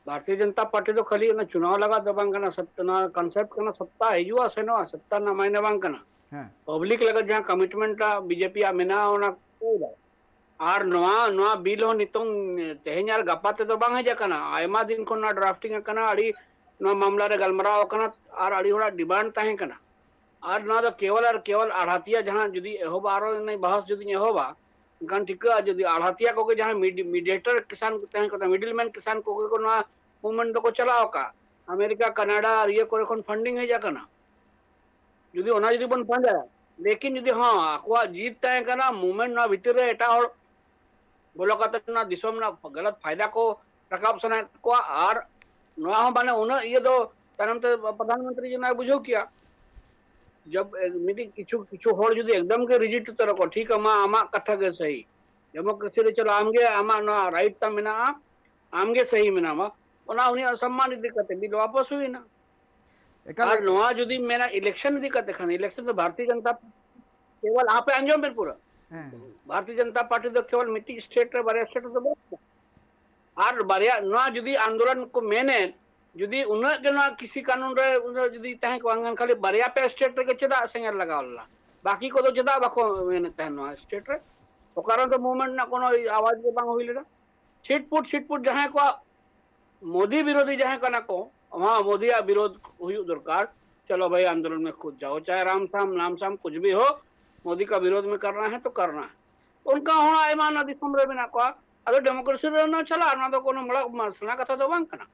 ᱵᱷᱟᱨᱛᱤᱭᱚ ᱡᱚᱱᱚᱛᱟ ᱯᱟᱨᱴᱤ ᱫᱚ ᱠᱷᱟᱹᱞᱤ ᱚᱱᱟ ᱪᱩᱱᱟᱣ ᱞᱟᱜᱟᱫ ᱫᱚ ᱵᱟᱝ ᱠᱟᱱᱟ, ᱥᱚᱛ-, ᱱᱚᱣᱟ ᱠᱚᱱᱥᱮᱯᱴ ᱠᱟᱱᱟ, ᱥᱚᱛᱛᱟ ᱦᱤᱡᱩᱜᱼᱟ ᱥᱮᱱᱚᱜᱼᱟ, ᱥᱚᱛᱛᱟ ᱨᱮᱱᱟᱜ ᱢᱟᱭᱱᱮ ᱵᱟᱝ ᱠᱟᱱᱟ᱾ ᱦᱮᱸ᱾ ᱯᱟᱵᱽᱞᱤᱠ ᱞᱟᱹᱜᱤᱫ ᱡᱟᱦᱟᱸ ᱠᱚᱢᱤᱴᱢᱮᱱᱴ ᱵᱤᱡᱮᱯᱤ ᱟᱜ ᱢᱮᱱᱟᱜᱼᱟ ᱚᱱᱟ ᱠᱚ ᱟᱨ ᱱᱚᱣᱟ, ᱱᱚᱣᱟ ᱵᱤᱞ ᱦᱚᱸ ᱱᱤᱛᱚᱝ ᱛᱮᱦᱮᱧ ᱟᱨ ᱜᱟᱯᱟ ᱛᱮᱫᱚ ᱵᱟᱝ ᱦᱮᱡ ᱟᱠᱟᱱᱟ, ᱟᱭᱢᱟ ᱫᱤᱱ ᱠᱷᱚᱱ ᱱᱚᱣᱟ ᱰᱨᱟᱯᱴᱤᱝ ᱟᱠᱟᱱᱟ, ᱟᱹᱰᱤ ᱱᱚᱣᱟ ᱢᱟᱢᱞᱟ ᱨᱮ ᱜᱟᱞᱢᱟᱨᱟᱣ ᱟᱠᱟᱱᱟ ᱟᱨ ᱟᱹᱰᱤ ᱦᱚᱲᱟᱜ ᱰᱤᱢᱟᱱᱰ ᱛᱟᱦᱮᱸ ᱠᱟᱱᱟ᱾ ᱟᱨ ᱱᱚᱣᱟ ᱫᱚ ᱠᱮᱣᱚᱞ ᱟᱨ ᱠᱮᱣᱚᱞ ᱟᱲᱦᱟᱛᱤᱭᱟ ᱡᱟᱦᱟᱸ ᱡᱩᱫᱤ ᱮᱦᱚᱵᱟ, ᱟᱨᱚ ᱵᱟᱦᱟᱥ ᱡᱩᱫᱤᱧ ᱮᱦᱚᱵᱟ, ᱮᱱᱠᱷᱟᱱ ᱴᱷᱤᱠᱟᱹᱜᱼᱟ ᱡᱩᱫᱤ ᱟᱲᱦᱟᱛᱤᱭᱟ ᱠᱚᱜᱮ ᱡᱟᱦᱟᱸ ᱢᱤᱰᱤᱭᱮᱴᱟᱨ ᱠᱤᱥᱟᱱ ᱠᱚ ᱛᱟᱦᱮᱸ ᱠᱟᱱᱟ, ᱢᱤᱰᱤᱞ ᱢᱮᱱ ᱠᱤᱥᱟᱱ ᱠᱚᱜᱮ ᱠᱚ ᱱᱚᱣᱟ ᱢᱩᱵᱷᱢᱮᱱᱴ ᱫᱚᱠᱚ ᱪᱟᱞᱟᱣ ᱟᱠᱟᱫ᱾ ᱟᱢᱮᱨᱤᱠᱟ, ᱠᱟᱱᱟᱰᱟ ᱟᱨ ᱤᱭᱟᱹ ᱠᱚᱨᱮ ᱠᱷᱚᱱ ᱯᱷᱟᱱᱰᱤᱝ ᱦᱮᱡ ᱟᱠᱟᱱᱟ᱾ ᱡᱩᱫᱤ ᱚᱱᱟ ᱡᱩᱫᱤ ᱵᱚᱱ ᱯᱟᱸᱡᱟᱭᱟ, ᱞᱮᱠᱤᱱ ᱡᱩᱫᱤ ᱦᱚᱸ ᱟᱠᱚᱣᱟᱜ ᱡᱤᱛ ᱛᱟᱦᱮᱸ ᱠᱟᱱᱟ, ᱢᱩᱵᱷᱢᱮᱱᱴ ᱱᱚᱣᱟ ᱵᱷᱤᱛᱤᱨ ᱨᱮ ᱮᱴᱟᱜ ᱦᱚᱲ ᱵᱚᱞᱚ ᱠᱟᱛᱮ ᱱᱚᱣᱟ ᱫᱤᱥᱚᱢ ᱨᱮᱱᱟᱜ ᱜᱟᱞᱟᱛ ᱯᱷᱟᱭᱫᱟ ᱠᱚ ᱨᱟᱠᱟᱵ ᱥᱟᱱᱟᱭᱮᱫ ᱠᱚᱣᱟ᱾ ᱟᱨ ᱱᱚᱣᱟ ᱦᱚᱸ ᱢᱟᱱᱮ ᱩᱱᱟᱹᱜ ᱤᱭᱟᱹ ᱫᱚ ᱛᱟᱭᱱᱚᱢ ᱛᱮ ᱯᱨᱚᱫᱷᱟᱱ ᱢᱚᱱᱛᱨᱤ ᱡᱮ ᱱᱚᱣᱟᱭ ᱵᱩᱡᱷᱟᱹᱣ ᱠᱮᱭᱟ᱾ ᱡᱚᱵ ᱢᱤᱫᱴᱤᱡ ᱠᱤᱪᱷᱩ, ᱠᱤᱪᱷᱩ ᱦᱚᱲ ᱡᱩᱫᱤ ᱮᱠᱫᱚᱢ ᱜᱮ ᱨᱤᱡᱮᱠᱴ ᱩᱛᱟᱹᱨ ᱟᱠᱚ, ᱴᱷᱤᱠ ᱟᱢᱟ, ᱟᱢᱟᱜ ᱠᱟᱛᱷᱟ ᱜᱮ ᱥᱟᱹᱦᱤ, ᱰᱮᱢᱳᱠᱨᱮᱥᱤ ᱨᱮ ᱪᱚᱞᱚ, ᱟᱢᱜᱮ ᱟᱢᱟᱜ ᱱᱚᱣᱟ ᱨᱟᱭᱤᱴ ᱛᱟᱢ ᱢᱮᱱᱟᱜᱼᱟ, ᱟᱢᱜᱮ ᱥᱟᱹᱦᱤ ᱢᱮᱱᱟᱢᱟ, ᱚᱱᱟ ᱩᱱᱤᱭᱟᱜ ᱥᱚᱢᱢᱟᱱ ᱤᱫᱤ ᱠᱟᱛᱮ ᱵᱤᱞ ᱣᱟᱯᱚᱥ ᱦᱩᱭᱮᱱᱟ᱾ ᱮᱠᱟᱞ ᱟᱨ ᱱᱚᱣᱟ ᱡᱩᱫᱤ ᱢᱮᱱᱟ ᱤᱞᱮᱠᱥᱚᱱ ᱤᱫᱤ ᱠᱟᱛᱮ ᱠᱷᱟᱱ, ᱤᱞᱮᱠᱥᱚᱱ ᱫᱚ ᱵᱷᱟᱨᱛᱤᱭᱚ ᱡᱚᱱᱚᱛᱟ, ᱠᱮᱵᱚᱞ ᱟᱯᱮ ᱟᱸᱡᱚᱢ ᱵᱮᱱ ᱯᱩᱨᱟᱹ, ᱦᱮᱸ᱾ ᱵᱷᱟᱨᱛᱤᱭᱚ ᱡᱚᱱᱚᱛᱟ ᱯᱟᱨᱴᱤ ᱫᱚ ᱠᱮᱵᱚᱞ ᱢᱤᱫᱴᱤᱡ ᱥᱴᱮᱴ ᱨᱮ, ᱵᱟᱨᱭᱟ ᱥᱴᱮᱴ ᱨᱮᱫᱚ ᱵᱟᱹᱱᱩᱜᱼᱟ᱾ ᱟᱨ ᱵᱟᱨᱭᱟ ᱱᱚᱣᱟ ᱡᱩᱫᱤ ᱟᱱᱫᱳᱞᱚᱱ ᱠᱚ ᱢᱮᱱᱮᱫ, ᱡᱩᱫᱤ ᱩᱱᱟᱹᱜ ᱜᱮ ᱱᱚᱣᱟ ᱠᱤᱥᱤ ᱠᱟᱹᱱᱩᱱ ᱨᱮ ᱩᱱᱟᱹᱜ ᱡᱩᱫᱤ ᱛᱟᱦᱮᱸ ᱠᱚᱜᱼᱟ, ᱮᱱᱠᱷᱟᱱ ᱠᱷᱟᱹᱞᱤ ᱵᱟᱨᱭᱟ ᱯᱮ ᱥᱴᱮᱴ ᱨᱮᱜᱮ ᱪᱮᱫᱟᱜ ᱥᱮᱸᱜᱮᱞ ᱞᱟᱜᱟᱣ ᱞᱮᱱᱟ? ᱵᱟᱹᱠᱤ ᱠᱚᱫᱚ ᱪᱮᱫᱟᱜ ᱵᱟᱠᱚ ᱢᱮᱱᱮᱫ ᱛᱟᱦᱮᱱ ᱱᱚᱣᱟ ᱥᱴᱮᱴ ᱨᱮ? ᱚᱠᱟᱨᱮ ᱫᱚ ᱢᱩᱵᱷᱢᱮᱱᱴ ᱨᱮᱱᱟᱜ ᱠᱳᱱᱳ ᱟᱣᱟᱡ ᱜᱮ ᱵᱟᱝ ᱦᱩᱭ ᱞᱮᱱᱟ᱾ ᱪᱷᱤᱴᱯᱩᱴ ᱪᱷᱤᱴᱯᱩᱴ ᱡᱟᱦᱟᱸᱭ ᱠᱚᱣᱟᱜ ᱢᱳᱫᱤ ᱵᱤᱨᱳᱫᱷᱤ ᱡᱟᱦᱟᱸᱭ ᱠᱟᱱᱟ ᱠᱚ, ᱚᱱᱟ ᱢᱳᱫᱤᱭᱟᱜ ᱵᱤᱨᱳᱫᱷ ᱦᱩᱭᱩᱜ ᱫᱚᱨᱠᱟᱨ᱾ ᱪᱚᱞᱚ ᱵᱷᱟᱭ, ᱟᱱᱫᱳᱞᱚᱱ ᱢᱮ ᱠᱷᱩᱫ ᱡᱟᱣ, ᱪᱟᱦᱮ ᱨᱟᱢ ᱥᱟᱢ ᱞᱟᱢ ᱥᱟᱢ ᱠᱩᱪ ᱵᱷᱤ ᱦᱳ, ᱢᱳᱫᱤ ᱠᱟ ᱵᱤᱨᱳᱫᱷ ᱢᱮ ᱠᱟᱨᱱᱟ ᱦᱮ ᱛᱚ ᱠᱟᱨᱱᱟ ᱦᱮ᱾ ᱚᱱᱠᱟ ᱦᱚᱲ ᱟᱭᱢᱟ ᱚᱱᱟ ᱫᱤᱥᱚᱢ ᱨᱮ ᱢᱮᱱᱟᱜ ᱠᱚᱣᱟ᱾ ᱟᱫᱚ ᱰᱮᱢᱳᱠᱨᱮᱥᱤ ᱨᱮ ᱚᱱᱟ ᱪᱟᱞᱟᱜᱼᱟ, ᱚᱱᱟ ᱫᱚ ᱠᱳᱱᱳ ᱢᱟᱲᱟᱝ ᱥᱮᱬᱟ ᱠᱟᱛᱷᱟ ᱫᱚ ᱵᱟᱝ ᱠᱟᱱᱟ᱾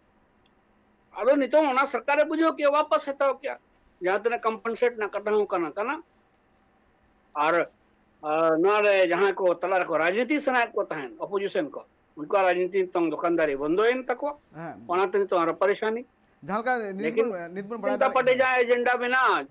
ᱟᱫᱚ ᱱᱤᱛᱚᱝ ᱚᱱᱟ ᱥᱚᱨᱠᱟᱨᱮ ᱵᱩᱡᱷᱟᱹᱣ ᱠᱮᱜᱼᱟ, ᱣᱟᱯᱟᱥ ᱦᱟᱛᱟᱣ ᱠᱮᱜᱼᱟ᱾ ᱡᱟᱦᱟᱸ ᱛᱤᱱᱟᱹᱜ ᱠᱚᱢᱯᱮᱱᱥᱮᱴ ᱨᱮᱱᱟᱜ ᱠᱟᱛᱷᱟ ᱦᱚᱸ ᱠᱟᱱᱟ, ᱠᱟᱱᱟ᱾ ᱟᱨ, ᱟᱨ ᱱᱚᱣᱟ ᱨᱮ ᱡᱟᱦᱟᱸᱭ ᱠᱚ ᱛᱟᱞᱟ ᱨᱮᱠᱚ ᱨᱟᱡᱽᱱᱤᱛᱤ ᱥᱟᱱᱟᱭᱮᱫ ᱠᱚ ᱛᱟᱦᱮᱸᱫ, ᱚᱯᱳᱡᱤᱥᱚᱱ ᱠᱚ, ᱩᱱᱠᱩᱣᱟᱜ ᱨᱟᱡᱽᱱᱤᱛᱤ ᱱᱤᱛᱚᱝ ᱫᱚᱠᱟᱱᱫᱟᱨᱤ ᱵᱚᱱᱫᱚᱭᱮᱱ ᱛᱟᱠᱚᱣᱟ᱾ ᱦᱮᱸ᱾ ᱚᱱᱟᱛᱮ ᱱᱤᱛᱚᱝ ᱟᱨᱚ ᱯᱟᱨᱤᱥᱟᱱᱤ᱾ ᱡᱟᱦᱟᱸ ᱞᱮᱠᱟ ᱱᱤᱛ ᱞᱮᱠᱤᱱ ᱵᱚᱱ, ᱱᱤᱛ ᱵᱚᱱ ᱵᱟᱲᱟᱭ ᱡᱚᱱᱚᱛᱟ ᱫᱟᱲᱮᱭᱟᱜ ᱯᱟᱨᱴᱤ ᱠᱟᱱᱟ᱾ ᱡᱟᱦᱟᱸ ᱮᱡᱮᱱᱰᱟ ᱢᱮᱱᱟᱜᱼᱟ,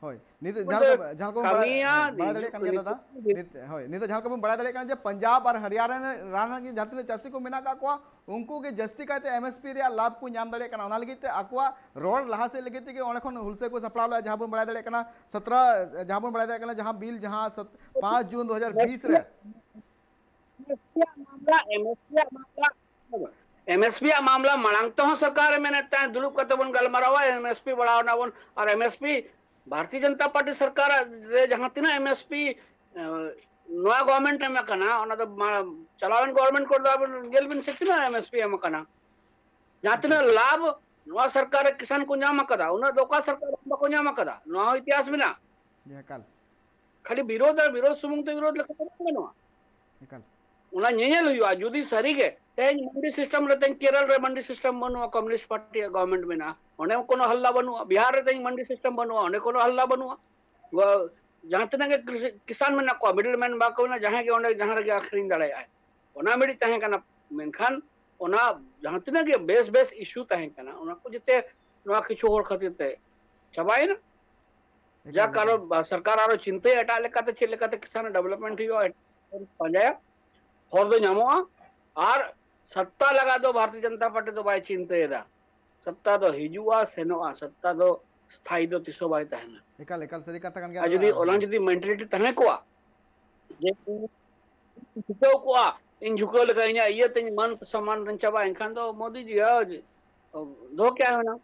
ᱦᱳᱭ, ᱱᱤᱛ ᱡᱟᱦᱟᱸ ᱞᱮᱠᱟ, ᱡᱟᱦᱟᱸ ᱞᱮᱠᱟ ᱵᱚᱱ ᱵᱟᱲᱟᱭ, ᱠᱟᱹᱢᱤᱭᱟ, ᱵᱟᱲᱟᱭ ᱫᱟᱲᱮᱭᱟᱜ ᱠᱟᱱ ᱜᱮᱭᱟ ᱫᱟᱫᱟ᱾ ᱱᱤᱛ, ᱦᱳᱭ, ᱱᱤᱛ ᱡᱟᱦᱟᱸ ᱞᱮᱠᱟ ᱵᱚᱱ ᱵᱟᱲᱟᱭ ᱫᱟᱲᱮᱭᱟᱜ ᱠᱟᱱᱟ ᱡᱮ ᱯᱟᱧᱡᱟᱵᱽ ᱟᱨ ᱦᱟᱨᱤᱭᱟᱱᱟ ᱨᱮᱱ ᱡᱟᱦᱟᱸ ᱛᱤᱱᱟᱹᱜ ᱪᱟᱹᱥᱤ ᱠᱚ ᱢᱮᱱᱟᱜ ᱟᱠᱟᱫ ᱠᱚᱣᱟ, ᱩᱱᱠᱩ ᱜᱮ ᱡᱟᱹᱥᱛᱤ ᱠᱟᱭᱛᱮ ᱮᱢ ᱮᱥ ᱯᱤ ᱨᱮᱭᱟᱜ ᱞᱟᱵᱷ ᱠᱚ ᱧᱟᱢ ᱫᱟᱲᱮᱭᱟᱜ ᱠᱟᱱᱟ᱾ ᱚᱱᱟ ᱞᱟᱹᱜᱤᱫ ᱛᱮ ᱟᱠᱚᱣᱟᱜ ᱨᱚᱲ ᱞᱟᱦᱟ ᱥᱮᱫ ᱞᱟᱹᱜᱤᱫ ᱛᱮᱜᱮ ᱚᱸᱰᱮ ᱠᱷᱚᱱ ᱦᱩᱞᱥᱟᱹᱭ ᱠᱚ ᱥᱟᱯᱲᱟᱣ ᱞᱮᱫᱼᱟ, ᱡᱟᱦᱟᱸ ᱵᱚᱱ ᱵᱟᱲᱟᱭ ᱫᱟᱲᱮᱭᱟᱜ ᱠᱟᱱᱟ ᱥᱚᱛᱨᱚ, ᱡᱟᱦᱟᱸ ᱵᱚᱱ ᱵᱟᱲᱟᱭ ᱫᱟᱲᱮᱭᱟᱜ ᱠᱟᱱᱟ ᱡᱟᱦᱟᱸ ᱵᱤᱞ ᱡᱟᱦᱟᱸ ᱥᱚᱛ-, ᱯᱟᱸᱪ ᱡᱩᱱ ᱫᱩ ᱦᱟᱡᱟᱨ ᱵᱤᱥ ᱨᱮ᱾ ᱮᱢ ᱮᱥ ᱯᱤ ᱨᱮᱭᱟᱜ ᱢᱟᱢᱞᱟ, ᱮᱢ ᱮᱥ ᱯᱤ ᱨᱮᱭᱟᱜ ᱢᱟᱢᱞᱟ, ᱮᱢ ᱮᱥ ᱯᱤ ᱨᱮᱭᱟᱜ ᱢᱟᱢᱞᱟ ᱢᱟᱲᱟᱝ ᱛᱮᱦᱚᱸ ᱥᱚᱨᱠᱟᱨ ᱮ ᱢᱮᱱᱮᱫ ᱛᱟᱦᱮᱸᱫ, ᱫᱩᱲᱩᱵ ᱠᱟᱛᱮ ᱵᱚᱱ ᱜᱟᱞᱢᱟᱨᱟᱣᱟ, ᱮᱢ ᱮᱥ ᱯᱤ ᱵᱟᱲᱟᱣ ᱱᱟᱵᱚᱱ, ᱟᱨ M S P Bharatiya Janata party ᱥᱚᱨᱠᱟᱨ ᱨᱮ ᱡᱟᱦᱟᱸ ᱛᱤᱱᱟᱹᱜ ᱮᱢ ᱮᱥ ᱯᱤ, ᱮ, ᱱᱚᱣᱟ ᱜᱚᱵᱷᱚᱨᱱᱢᱮᱱᱴ ᱮᱢ ᱟᱠᱟᱱᱟ, ᱚᱱᱟ ᱫᱚ ᱢᱟ-, ᱪᱟᱞᱟᱣᱮᱱ ᱜᱚᱵᱷᱚᱨᱱᱢᱮᱱᱴ ᱠᱚᱨᱮ ᱫᱚ ᱟᱵᱮᱱ ᱧᱮᱞ ᱵᱤᱱ ᱥᱮ ᱛᱤᱱᱟᱹᱜ ᱮᱢ ᱮᱥ ᱯᱤ ᱮᱢ ᱟᱠᱟᱱᱟ᱾ ᱡᱟᱦᱟᱸ ᱛᱤᱱᱟᱹᱜ ᱞᱟᱵᱷ ᱱᱚᱣᱟ ᱥᱚᱨᱠᱟᱨ ᱨᱮ ᱠᱤᱥᱟᱱ ᱠᱚ ᱧᱟᱢ ᱟᱠᱟᱫᱟ, ᱩᱱᱟᱹᱜ ᱫᱚ ᱚᱠᱟ ᱥᱚᱨᱠᱟᱨ ᱨᱮ ᱵᱟᱠᱚ ᱧᱟᱢ ᱟᱠᱟᱫᱟ, ᱱᱚᱣᱟ ᱦᱚᱸ ᱤᱛᱤᱦᱟᱥ ᱢᱮᱱᱟᱜᱼᱟ᱾ ᱡᱮ ᱮᱠᱟᱞ᱾ ᱠᱷᱟᱹᱞᱤ ᱵᱤᱨᱳᱫᱷ ᱟᱨ ᱵᱤᱨᱳᱫᱷ ᱥᱩᱢᱩᱝ ᱛᱮ ᱵᱤᱨᱳᱫᱷ ᱞᱮᱠᱷᱟᱱ ᱫᱚ ᱵᱟᱝ ᱜᱟᱱᱚᱜᱼᱟ᱾ ᱮᱠᱟᱞ᱾ ᱚᱱᱟ ᱧᱮᱧᱮᱞ ᱦᱩᱭᱩᱜᱼᱟ᱾ ᱡᱩᱫᱤ ᱥᱟᱹᱨᱤᱜᱮ ᱛᱮᱦᱮᱧ ᱢᱟᱱᱰᱤ ᱥᱤᱥᱴᱮᱢ ᱨᱮ, ᱛᱮᱦᱮᱧ ᱠᱮᱨᱚᱞ ᱨᱮ ᱢᱟᱱᱰᱤ ᱥᱤᱥᱴᱮᱢ ᱵᱟᱹᱱᱩᱜᱼᱟ, ᱠᱚᱢᱭᱩᱱᱤᱥᱴ ᱯᱟᱨᱴᱤᱭᱟᱜ ᱜᱚᱵᱷᱚᱨᱱᱢᱮᱱᱴ ᱢᱮᱱᱟᱜᱼᱟ, ᱚᱸᱰᱮ ᱦᱚᱸ ᱠᱳᱱᱳ ᱦᱟᱞᱞᱟ ᱵᱟᱹᱱᱩᱜᱼᱟ᱾ ᱵᱤᱦᱟᱨ ᱨᱮ ᱛᱮᱦᱮᱧ ᱢᱟᱱᱰᱤ ᱥᱤᱥᱴᱮᱢ ᱵᱟᱹᱱᱩᱜᱼᱟ, ᱚᱸᱰᱮ ᱠᱳᱱᱳ ᱦᱟᱞᱞᱟ ᱵᱟᱹᱱᱩᱜᱼᱟ᱾ ᱜᱚ-, ᱡᱟᱦᱟᱸ ᱛᱤᱱᱟᱹᱜ ᱜᱮ ᱠᱨᱤᱥᱤ-, ᱠᱤᱥᱟᱱ ᱢᱮᱱᱟᱜ ᱠᱚᱣᱟ, ᱢᱤᱰᱞ ᱢᱮᱱ ᱵᱟᱠᱚ ᱢᱮᱱᱟ, ᱡᱟᱦᱟᱸᱭ ᱜᱮ ᱚᱸᱰᱮ ᱡᱟᱦᱟᱸ ᱨᱮᱜᱮ ᱟᱹᱠᱷᱨᱤᱧ ᱫᱟᱲᱮᱭᱟᱜᱼᱟᱭ, ᱚᱱᱟ ᱢᱤᱫᱴᱤᱡ ᱛᱟᱦᱮᱸ ᱠᱟᱱᱟ᱾ ᱢᱮᱱᱠᱷᱟᱱ ᱚᱱᱟ ᱡᱟᱦᱟᱸ ᱛᱤᱱᱟᱹᱜ ᱜᱮ ᱵᱮᱥ ᱵᱮᱥ ᱤᱥᱩ ᱛᱟᱦᱮᱸ ᱠᱟᱱᱟ, ᱚᱱᱟ ᱠᱚ ᱡᱚᱛᱚ ᱱᱚᱣᱟ ᱠᱤᱪᱷᱩ ᱦᱚᱲ ᱠᱷᱟᱹᱛᱤᱨ ᱛᱮ ᱪᱟᱵᱟᱭᱮᱱᱟ᱾ ᱮᱠᱟᱞ, ᱡᱟ ᱮᱠᱟᱞ᱾ ᱠᱟᱨᱚᱱ ᱵᱟ-, ᱥᱚᱨᱠᱟᱨ ᱟᱨᱚ ᱪᱤᱱᱛᱟᱹᱭᱟ ᱮᱴᱟᱜ ᱞᱮᱠᱟᱛᱮ ᱪᱮᱫ ᱞᱮᱠᱟᱛᱮ ᱠᱤᱥᱟᱱ ᱰᱮᱵᱷᱞᱚᱯᱢᱮᱱᱴ ᱦᱩᱭᱩᱜᱼᱟ, ᱮᱴᱟᱜ ᱯᱟᱸᱡᱟᱭᱟ, ᱦᱚᱨ ᱫᱚ ᱧᱟᱢᱚᱜᱼᱟ᱾ ᱟᱨ ᱥᱚᱛᱛᱟ ᱞᱟᱜᱟ ᱫᱚ ᱵᱷᱟᱨᱚᱛᱤᱭᱚ ᱡᱚᱱᱚᱛᱟ ᱯᱟᱨᱴᱤ ᱫᱚ ᱵᱟᱭ ᱪᱤᱱᱛᱟᱹᱭᱮᱫᱟ᱾ ᱥᱚᱛᱛᱟ ᱫᱚ ᱦᱤᱡᱩᱜᱼᱟ, ᱥᱮᱱᱚᱜᱼᱟ, ᱥᱚᱛᱛᱟ ᱫᱚ ᱥᱛᱷᱟᱭᱤ ᱫᱚ ᱛᱤᱥ ᱦᱚᱸ ᱵᱟᱭ ᱛᱟᱦᱮᱱᱟ᱾ ᱮᱠᱟᱞ, ᱮᱠᱟᱞ ᱥᱟᱹᱨᱤ ᱠᱟᱛᱷᱟ ᱠᱟᱱ ᱜᱮᱭᱟ ᱟᱨ ᱫᱟᱫᱟ᱾ ᱡᱩᱫᱤ ᱚᱱᱟ ᱡᱩᱫᱤ ᱢᱮᱱᱴᱟᱞᱤᱴᱤ ᱛᱟᱦᱮᱸ ᱠᱚᱜᱼᱟ, ᱡᱮ ᱤᱧ ᱡᱷᱩᱠᱟᱹᱣ ᱠᱚᱜᱼᱟ, ᱤᱧ ᱡᱷᱩᱠᱟᱹᱣ ᱞᱮᱠᱷᱟᱱ ᱤᱧᱟᱹᱜ ᱤᱭᱟᱹ ᱛᱤᱧ ᱢᱟᱱ ᱥᱚᱢᱢᱟᱱ ᱛᱤᱧ ᱪᱟᱵᱟᱜᱼᱟ, ᱮᱱᱠᱷᱟᱱ ᱫᱚ ᱢᱳᱫᱤ ᱡᱤ ᱦᱚᱸ ᱫᱚᱦᱚ ᱠᱮᱭᱟ ᱦᱩᱱᱟᱹᱝ᱾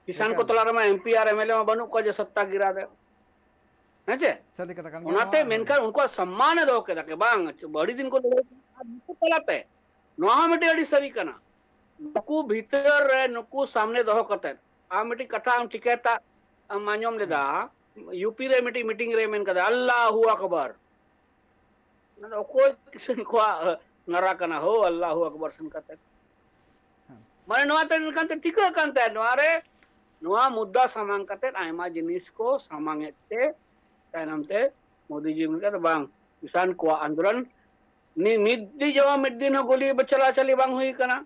ᱠᱤᱥᱟᱱ ᱠᱚ ᱮᱠᱟᱞ᱾ ᱛᱟᱞᱟ ᱨᱮᱢᱟ M P R M L A ᱢᱟ ᱵᱟᱹᱱᱩᱜ ᱠᱚᱣᱟ ᱡᱮ ᱥᱚᱛᱛᱟ ᱜᱤᱨᱟ ᱨᱮ᱾ ᱦᱮᱸ ᱪᱮ? ᱥᱟᱹᱨᱤ ᱠᱟᱛᱷᱟ ᱠᱟᱱ ᱜᱮᱭᱟ ᱚᱱᱟᱛᱮ ᱱᱚᱣᱟ᱾ ᱢᱮᱱᱠᱷᱟᱱ ᱩᱱᱠᱩᱣᱟᱜ ᱥᱚᱢᱢᱟᱱ ᱮ ᱫᱚᱦᱚ ᱠᱮᱫᱟ ᱠᱮ ᱵᱟᱝ ᱟᱹᱰᱤ ᱫᱤᱱ ᱠᱚ ᱞᱟᱹᱲᱦᱟᱹᱭ ᱠᱟᱱᱟ ᱟᱨ ᱱᱩᱠᱩ ᱛᱟᱞᱟᱛᱮ ᱱᱚᱣᱟ ᱦᱚᱸ ᱢᱤᱫᱴᱮᱱ ᱟᱹᱰᱤ ᱥᱟᱹᱨᱤ ᱠᱟᱱᱟ᱾ ᱱᱩᱠᱩ ᱵᱷᱤᱛᱟᱹᱨ ᱨᱮ ᱱᱩᱠᱩ ᱥᱟᱢᱱᱮ ᱫᱚᱦᱚ ᱠᱟᱛᱮ ᱟᱢ ᱢᱤᱫᱴᱤᱡ ᱠᱟᱛᱷᱟ ᱟᱢ ᱴᱷᱤᱠᱟᱹᱭ ᱛᱟ ᱟᱢ ᱟᱸᱡᱚᱢ ᱞᱮᱫᱟ, ᱤᱭᱩᱯᱤ ᱨᱮ ᱢᱤᱫᱴᱤᱡ ᱢᱤᱴᱤᱝ ᱨᱮ ᱢᱮᱱ ᱠᱟᱫᱟ ᱟᱞᱞᱟᱦᱩ ᱟᱠᱵᱟᱨ᱾ ᱚᱱᱟ ᱫᱚ ᱚᱠᱚᱭ ᱠᱤᱥᱟᱹᱱ ᱠᱚᱣᱟᱜ ᱱᱟᱨᱟ ᱠᱟᱱᱟ ᱦᱳ ᱟᱞᱞᱟᱦᱩ ᱟᱠᱵᱟᱨ ᱥᱮᱱ ᱠᱟᱛᱮ᱾ ᱦᱮᱸ᱾ ᱢᱟᱱᱮ ᱱᱚᱣᱟ ᱛᱮ ᱮᱱᱠᱷᱟᱱ ᱛᱮ ᱴᱷᱤᱠᱟᱹᱜ ᱠᱟᱱ ᱛᱟᱭᱟ ᱱᱚᱣᱟ ᱨᱮ ᱱᱚᱣᱟ ᱢᱩᱫᱽᱫᱟ ᱥᱟᱢᱟᱝ ᱠᱟᱛᱮ ᱟᱭᱢᱟ ᱡᱤᱱᱤᱥ ᱠᱚ ᱥᱟᱢᱟᱝ ᱮᱫ ᱛᱮ ᱛᱟᱭᱱᱚᱢ ᱛᱮ ᱢᱳᱫᱤ ᱡᱤ ᱢᱮᱱ ᱠᱟᱫᱟ ᱵᱟᱝ ᱠᱤᱥᱟᱱ ᱠᱚᱣᱟᱜ ᱟᱱᱫᱳᱞᱚᱱ ᱱᱤ-, ᱢᱤᱫ ᱫᱤᱱ ᱡᱮᱢᱚᱱ ᱢᱤᱫ ᱫᱤᱱ ᱦᱚᱸ ᱜᱩᱞᱤ ᱪᱟᱞᱟᱪᱟᱞᱤ ᱵᱟᱝ ᱦᱩᱭ ᱠᱟᱱᱟ᱾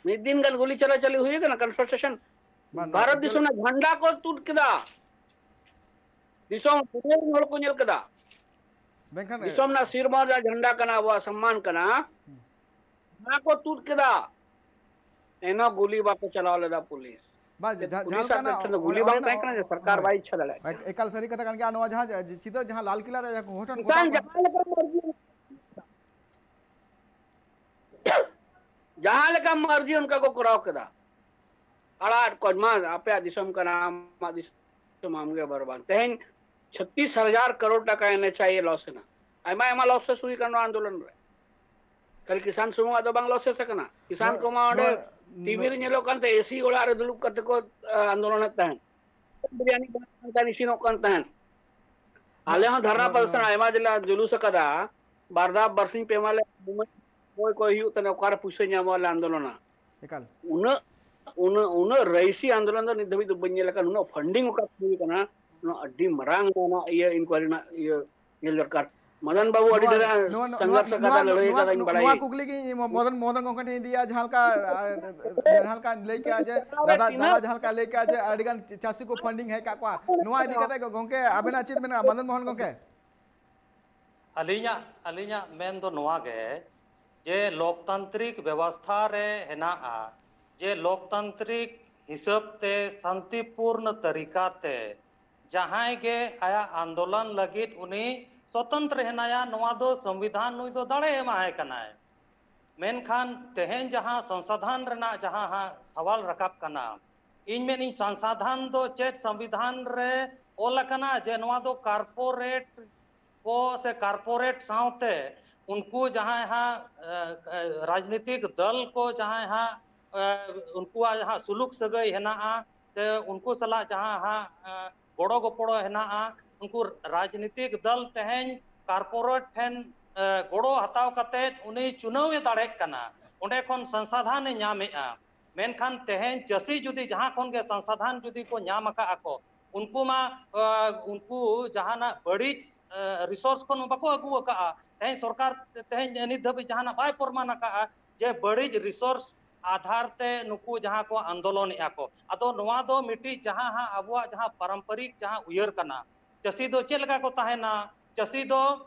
ᱢᱤᱫ ᱫᱤᱱ ᱜᱟᱱ ᱜᱩᱞᱤ ᱪᱟᱞᱟᱪᱟᱞᱤ ᱦᱩᱭ ᱠᱟᱱᱟ ᱠᱚᱱᱯᱷᱨᱚᱱᱴᱨᱮᱥᱚᱱ᱾ ᱵᱟᱝ, ᱵᱷᱟᱨᱚᱛ ᱵᱟᱝ, ᱫᱤᱥᱚᱢ ᱨᱮᱱᱟᱜ ᱡᱷᱟᱱᱰᱟ ᱠᱚ ᱛᱩᱫ ᱠᱮᱫᱟ᱾ ᱫᱤᱥᱚᱢ ᱫᱩᱱᱤᱭᱟᱹ ᱨᱮᱱ ᱦᱚᱲ ᱠᱚ ᱧᱮᱞ ᱠᱮᱫᱟ᱾ ᱢᱮᱱᱠᱷᱟᱱ ᱫᱤᱥᱚᱢ ᱨᱮᱱᱟᱜ ᱥᱤᱨᱢᱟ ᱨᱮᱱᱟᱜ ᱡᱷᱟᱱᱰᱟ ᱠᱟᱱᱟ, ᱟᱵᱚᱣᱟᱜ ᱥᱚᱢᱢᱟᱱ ᱠᱟᱱᱟ, ᱚᱱᱟ ᱠᱚ ᱛᱩᱫ ᱠᱮᱫᱟ᱾ ᱮᱱᱦᱚᱸ ᱜᱩᱞᱤ ᱵᱟᱠᱚ ᱪᱟᱞᱟᱣ ᱞᱮᱫᱟ ᱯᱩᱞᱤᱥ᱾ ᱵᱟᱝ, ᱡᱟ-, ᱡᱟᱦᱟᱸ ᱞᱮᱠᱟᱱᱟᱜ ᱴᱷᱮᱱ ᱫᱚ ᱜᱩᱞᱤ ᱚᱸᱰᱮ-, ᱵᱟᱝ ᱚᱸᱰᱮᱱᱟᱜ ᱛᱟᱦᱮᱸ ᱠᱟᱱᱟ ᱡᱮ ᱥᱚᱨᱠᱟᱨ ᱦᱳᱭ᱾ ᱵᱟᱭ ᱤᱪᱪᱷᱟ ᱫᱟᱲᱮᱭᱟᱜ ᱮᱠ-, ᱠᱟᱱᱟ᱾ ᱮᱠ-, ᱮᱠᱟᱞ ᱥᱟᱹᱨᱤ ᱠᱟᱛᱷᱟ ᱠᱟᱱ ᱜᱮᱭᱟ᱾ ᱱᱚᱣᱟ ᱡᱟᱦᱟᱸ ᱡᱟ-, ᱪᱤᱛᱟᱹᱨ ᱡᱟᱦᱟᱸ ᱞᱟᱞ ᱠᱤᱞᱟ ᱨᱮ ᱡᱟᱦᱟᱸ ᱠᱚ ᱜᱷᱚᱴᱚᱱ ᱠᱤᱥᱟᱱ ᱜᱷᱚᱴᱟᱣ ᱠᱟᱱ ᱡᱟᱦᱟᱸ ᱞᱮᱠᱟ ᱢᱟᱨᱡᱤ, ᱡᱟᱦᱟᱸ ᱞᱮᱠᱟ ᱢᱟᱨᱡᱤ ᱚᱱᱠᱟ ᱠᱚ ᱠᱚᱨᱟᱣ ᱠᱮᱫᱟ᱾ ᱟᱲᱟᱜ ᱠᱚ ᱢᱟ ᱟᱯᱮᱭᱟᱜ ᱫᱤᱥᱚᱢ ᱠᱟᱱᱟ, ᱟᱢᱟᱜ ᱫᱤᱥᱚᱢ ᱟᱢᱜᱮ ᱵᱟᱨᱵᱟᱫ᱾ ᱛᱮᱦᱮᱧ ᱪᱷᱟᱛᱤᱥ ᱦᱟᱡᱟᱨ ᱠᱟᱨᱳᱲ ᱴᱟᱠᱟ ᱮᱱ ᱮᱪ ᱟᱭ ᱮ ᱞᱚᱥ ᱮᱱᱟ᱾ ᱟᱭᱢᱟ ᱟᱭᱢᱟ ᱞᱚᱥᱮᱥ ᱦᱩᱭ ᱠᱟᱱᱟ ᱱᱚᱣᱟ ᱟᱱᱫᱳᱞᱚᱱ ᱨᱮ᱾ ᱠᱷᱟᱹᱞᱤ ᱠᱤᱥᱟᱱ ᱥᱩᱢᱩᱝ ᱟᱜ ᱫᱚ ᱵᱟᱝ ᱞᱚᱥᱮᱥ ᱟᱠᱟᱱᱟ᱾ ᱠᱤᱥᱟᱱ ᱱᱚᱣᱟ-, ᱠᱚᱢᱟ ᱚᱸᱰᱮ ᱱᱚᱣᱟ-, ᱴᱤᱵᱷᱤ ᱨᱮ ᱱᱚᱣᱟ-, ᱧᱮᱞᱚᱜ ᱠᱟᱱ ᱛᱟᱦᱮᱸ, ᱮᱥᱤ ᱚᱲᱟᱜ ᱨᱮ ᱫᱩᱲᱩᱵ ᱠᱟᱛᱮ ᱠᱚ, ᱟ, ᱟᱱᱫᱳᱞᱚᱱᱮᱫ ᱛᱟᱦᱮᱸᱫ᱾ ᱵᱤᱨᱭᱟᱱᱤ ᱵᱟᱝ ᱛᱟᱦᱮᱸ ᱤᱥᱤᱱᱚᱜ ᱠᱟᱱ ᱛᱟᱦᱮᱸᱫ᱾ ᱟᱞᱮ ᱱᱚᱣᱟ-, ᱦᱚᱸ ᱫᱷᱟᱨᱱᱟ ᱱᱚᱣᱟ-, ᱯᱨᱚᱫᱮᱥᱚᱱ ᱱᱚᱣᱟ-, ᱟᱭᱢᱟ ᱡᱮᱞᱟ ᱡᱩᱞᱩᱥ ᱟᱠᱟᱫᱟ, ᱵᱟᱨ ᱫᱷᱟᱣ ᱵᱟᱨᱥᱤᱧ ᱯᱮ ᱢᱟᱞᱮ ᱚᱠᱚᱭ ᱠᱚ ᱦᱩᱭᱩᱜ ᱛᱟᱞᱮ ᱚᱠᱟᱨᱮ ᱯᱩᱭᱥᱟᱹ ᱧᱟᱢᱚᱜᱼᱟ ᱟᱞᱮ ᱟᱱᱫᱳᱞᱚᱱᱟ᱾ ᱮᱠᱟᱞ᱾ ᱩᱱᱟᱹᱜ, ᱩᱱᱟᱹᱜ, ᱩᱱᱟᱹᱜ ᱨᱟᱹᱭᱥᱤ ᱟᱱᱫᱳᱞᱚᱱ ᱫᱚ ᱱᱤᱛ ᱫᱷᱟᱹᱵᱤᱡ ᱫᱚ ᱵᱟᱹᱧ ᱧᱮᱞ ᱟᱠᱟᱫ, ᱩᱱᱟᱹᱜ ᱯᱷᱟᱱᱰᱤᱝ ᱚᱠᱟ ᱠᱷᱚᱱ ᱦᱩᱭ ᱟᱠᱟᱱᱟ, ᱱᱚᱣᱟ ᱟᱹᱰᱤ ᱢᱟᱨᱟᱝ ᱱᱚᱣᱟ ᱤᱭᱟᱹ ᱤᱱᱠᱩᱭᱟᱨᱤ ᱨᱮᱱᱟᱜ ᱤᱭᱟᱹ ᱧᱮᱞ ᱫᱚᱨᱠᱟᱨ᱾ ᱢᱚᱫᱚᱱ ᱵᱟᱹᱵᱩ ᱟᱹᱰᱤ ᱱᱚᱣᱟ, ᱰᱷᱮᱨ ᱱᱚᱣᱟ, ᱱᱚᱣᱟ, ᱥᱚᱝᱜᱷᱟᱨᱥ ᱱᱚᱣᱟ, ᱟᱠᱟᱫᱟ, ᱱᱚᱣᱟ, ᱞᱟᱹᱲᱦᱟᱹᱭ ᱱᱚᱣᱟ, ᱟᱠᱟᱫᱟ, ᱤᱧ ᱱᱚᱣᱟ ᱵᱟᱲᱟᱭᱟᱹᱧ᱾ ᱠᱩᱠᱞᱤ ᱜᱮ ᱤᱧ ᱢᱚᱫᱚᱱ, ᱢᱚᱫᱚᱱ ᱜᱚᱢᱠᱮ ᱴᱷᱮᱱ ᱤᱧ ᱤᱫᱤᱭᱟ, ᱡᱟᱦᱟᱸ ᱞᱮᱠᱟ, ᱟ, ᱡᱟᱦᱟᱸ ᱞᱮᱠᱟ ᱞᱟᱹᱭ ᱠᱮᱜᱼᱟ ᱡᱮ ᱫᱟᱫᱟ, ᱫᱟᱫᱟ ᱡᱟᱦᱟᱸ ᱞᱮᱠᱟ ᱞᱟᱹᱭ ᱠᱮᱜᱼᱟ ᱡᱮ ᱟᱹᱰᱤ ᱜᱟᱱ ᱪᱟᱹᱥᱤ ᱠᱚ ᱯᱷᱟᱱᱰᱤᱝ ᱦᱮᱡ ᱠᱟᱜ ᱠᱚᱣᱟ, ᱱᱚᱣᱟ ᱤᱫᱤ ᱠᱟᱛᱮ ᱜᱚᱢᱠᱮ ᱟᱵᱮᱱᱟᱜ ᱪᱮᱫ ᱢᱮᱱᱟᱜᱼᱟ, ᱢᱚᱫᱚᱱ ᱢᱳᱦᱚᱱ ᱜᱚᱢᱠᱮ? ᱟᱹᱞᱤᱧᱟᱜ, ᱟᱹᱞᱤᱧᱟᱜ ᱢᱮᱱ ᱫᱚ ᱱᱚᱣᱟ ᱜᱮ ᱡᱮ ᱞᱳᱠᱛᱟᱱᱛᱨᱤᱠ ᱵᱮᱵᱚᱥᱛᱷᱟ ᱨᱮ ᱦᱮᱱᱟᱜᱼᱟ ᱡᱮ ᱞᱳᱠᱛᱟᱱᱛᱨᱤᱠ ᱦᱤᱥᱟᱹᱵ ᱛᱮ ᱥᱟᱱᱛᱤᱯᱩᱨᱱ ᱛᱟᱹᱨᱤᱠᱟ ᱛᱮ ᱡᱟᱦᱟᱸᱭ ᱜᱮ ᱟᱭᱟᱜ ᱟᱱᱫᱳᱞᱚᱱ ᱞᱟᱹᱜᱤᱫ ᱩᱱᱤ ᱥᱚᱛᱚᱱᱛᱨᱚ ᱦᱮᱱᱟᱭᱟ, ᱱᱚᱣᱟ ᱫᱚ ᱥᱚᱝᱵᱤᱫᱷᱟᱱ ᱱᱩᱭ ᱫᱚ ᱫᱟᱲᱮ ᱮᱢᱟᱭ ᱠᱟᱱᱟᱭ᱾ ᱢᱮᱱᱠᱷᱟᱱ ᱛᱮᱦᱮᱧ ᱡᱟᱦᱟᱸ ᱥᱚᱝᱥᱳᱫᱷᱚᱱ ᱨᱮᱱᱟᱜ ᱡᱟᱦᱟᱸ ᱦᱟᱸᱜ ᱥᱟᱣᱟᱞ ᱨᱟᱠᱟᱵ ᱠᱟᱱᱟ, ᱤᱧ ᱢᱮᱱᱤᱧ ᱥᱚᱝᱥᱳᱫᱷᱚᱱ ᱫᱚ ᱪᱮᱫ ᱥᱚᱝᱵᱤᱫᱷᱟᱱ ᱨᱮ ᱚᱞ ᱟᱠᱟᱱᱟ ᱡᱮ ᱱᱚᱣᱟ ᱫᱚ ᱠᱟᱨᱯᱳᱨᱮᱴ ᱠᱚ ᱥᱮ ᱠᱟᱨᱯᱳᱨᱮᱴ ᱥᱟᱶᱛᱮ ᱩᱱᱠᱩ ᱡᱟᱦᱟᱸᱭ ᱦᱟᱸᱜ, ᱮ, ᱮ, ᱨᱟᱡᱽᱱᱤᱛᱤᱠ ᱫᱚᱞ ᱠᱚ ᱡᱟᱦᱟᱸᱭ ᱦᱟᱸᱜ, ᱮ, ᱩᱱᱠᱩᱣᱟᱜ ᱡᱟᱦᱟᱸ ᱥᱩᱞᱩᱠ ᱥᱟᱹᱜᱟᱹᱭ ᱦᱮᱱᱟᱜᱼᱟ ᱥᱮ ᱩᱱᱠᱩ ᱥᱟᱞᱟᱜ ᱡᱟᱦᱟᱸ ᱦᱟᱸᱜ, ᱮ, ᱜᱚᱲᱚ ᱜᱚᱯᱚᱲᱚ ᱦᱮᱱᱟᱜᱼᱟ, ᱩᱱᱠᱩ ᱨᱟᱡᱽᱱᱤᱛᱤᱠ ᱫᱚᱞ ᱛᱮᱦᱮᱧ ᱠᱟᱨᱯᱳᱨᱮᱴ ᱴᱷᱮᱱ, ᱮ, ᱜᱚᱲᱚ ᱦᱟᱛᱟᱣ ᱠᱟᱛᱮ ᱩᱱᱤ ᱪᱩᱱᱟᱹᱣ ᱮ ᱫᱟᱲᱮᱜ ᱠᱟᱱᱟ, ᱚᱸᱰᱮ ᱠᱷᱚᱱ ᱥᱚᱝᱥᱟᱫᱷᱟᱱ ᱮ ᱧᱟᱢᱮᱜᱼᱟ᱾ ᱢᱮᱱᱠᱷᱟᱱ ᱛᱮᱦᱮᱧ ᱪᱟᱹᱥᱤ ᱡᱩᱫᱤ ᱡᱟᱦᱟᱸ ᱠᱷᱚᱱ ᱜᱮ ᱥᱚᱝᱥᱟᱫᱷᱟᱱ ᱡᱩᱫᱤ ᱠᱚ ᱧᱟᱢ ᱟᱠᱟᱫᱼᱟ ᱠᱚ, ᱩᱱᱠᱩ ᱢᱟ, ᱮ, ᱩᱱᱠᱩ ᱡᱟᱦᱟᱱᱟᱜ ᱵᱟᱹᱲᱤᱡ, ᱮ, ᱨᱤᱥᱳᱨᱥ ᱠᱷᱚᱱ ᱵᱟᱠᱚ ᱟᱹᱜᱩ ᱟᱠᱟᱫᱼᱟ᱾ ᱛᱮᱦᱮᱧ ᱥᱚᱨᱠᱟᱨ ᱛᱮᱦᱮᱧ ᱱᱤᱛ ᱫᱷᱟᱹᱵᱤᱡ ᱡᱟᱦᱟᱱᱟᱜ ᱵᱟᱭ ᱯᱨᱚᱢᱟᱱ ᱟᱠᱟᱫᱼᱟ ᱡᱮ ᱵᱟᱹᱲᱤᱡ ᱨᱤᱥᱳᱨᱥ ᱟᱫᱷᱟᱨ ᱛᱮ ᱱᱩᱠᱩ ᱡᱟᱦᱟᱸ ᱠᱚ ᱟᱱᱫᱳᱞᱚᱱᱮᱫᱼᱟ ᱠᱚ᱾ ᱟᱫᱚ ᱱᱚᱣᱟ ᱫᱚ ᱢᱤᱫᱴᱤᱡ ᱡᱟᱦᱟᱸ ᱦᱟᱸᱜ ᱟᱵᱚᱣᱟᱜ ᱡᱟᱦᱟᱸ ᱯᱟᱨᱚᱢᱯᱚᱨᱤᱠ ᱡᱟᱦᱟᱸ ᱩᱭᱦᱟᱹᱨ ᱠᱟᱱᱟ, ᱪᱟᱹᱥᱤ ᱫᱚ ᱪᱮᱫ ᱞᱮᱠᱟ ᱠᱚ ᱛᱟᱦᱮᱱᱟ? ᱪᱟᱹᱥᱤ ᱫᱚ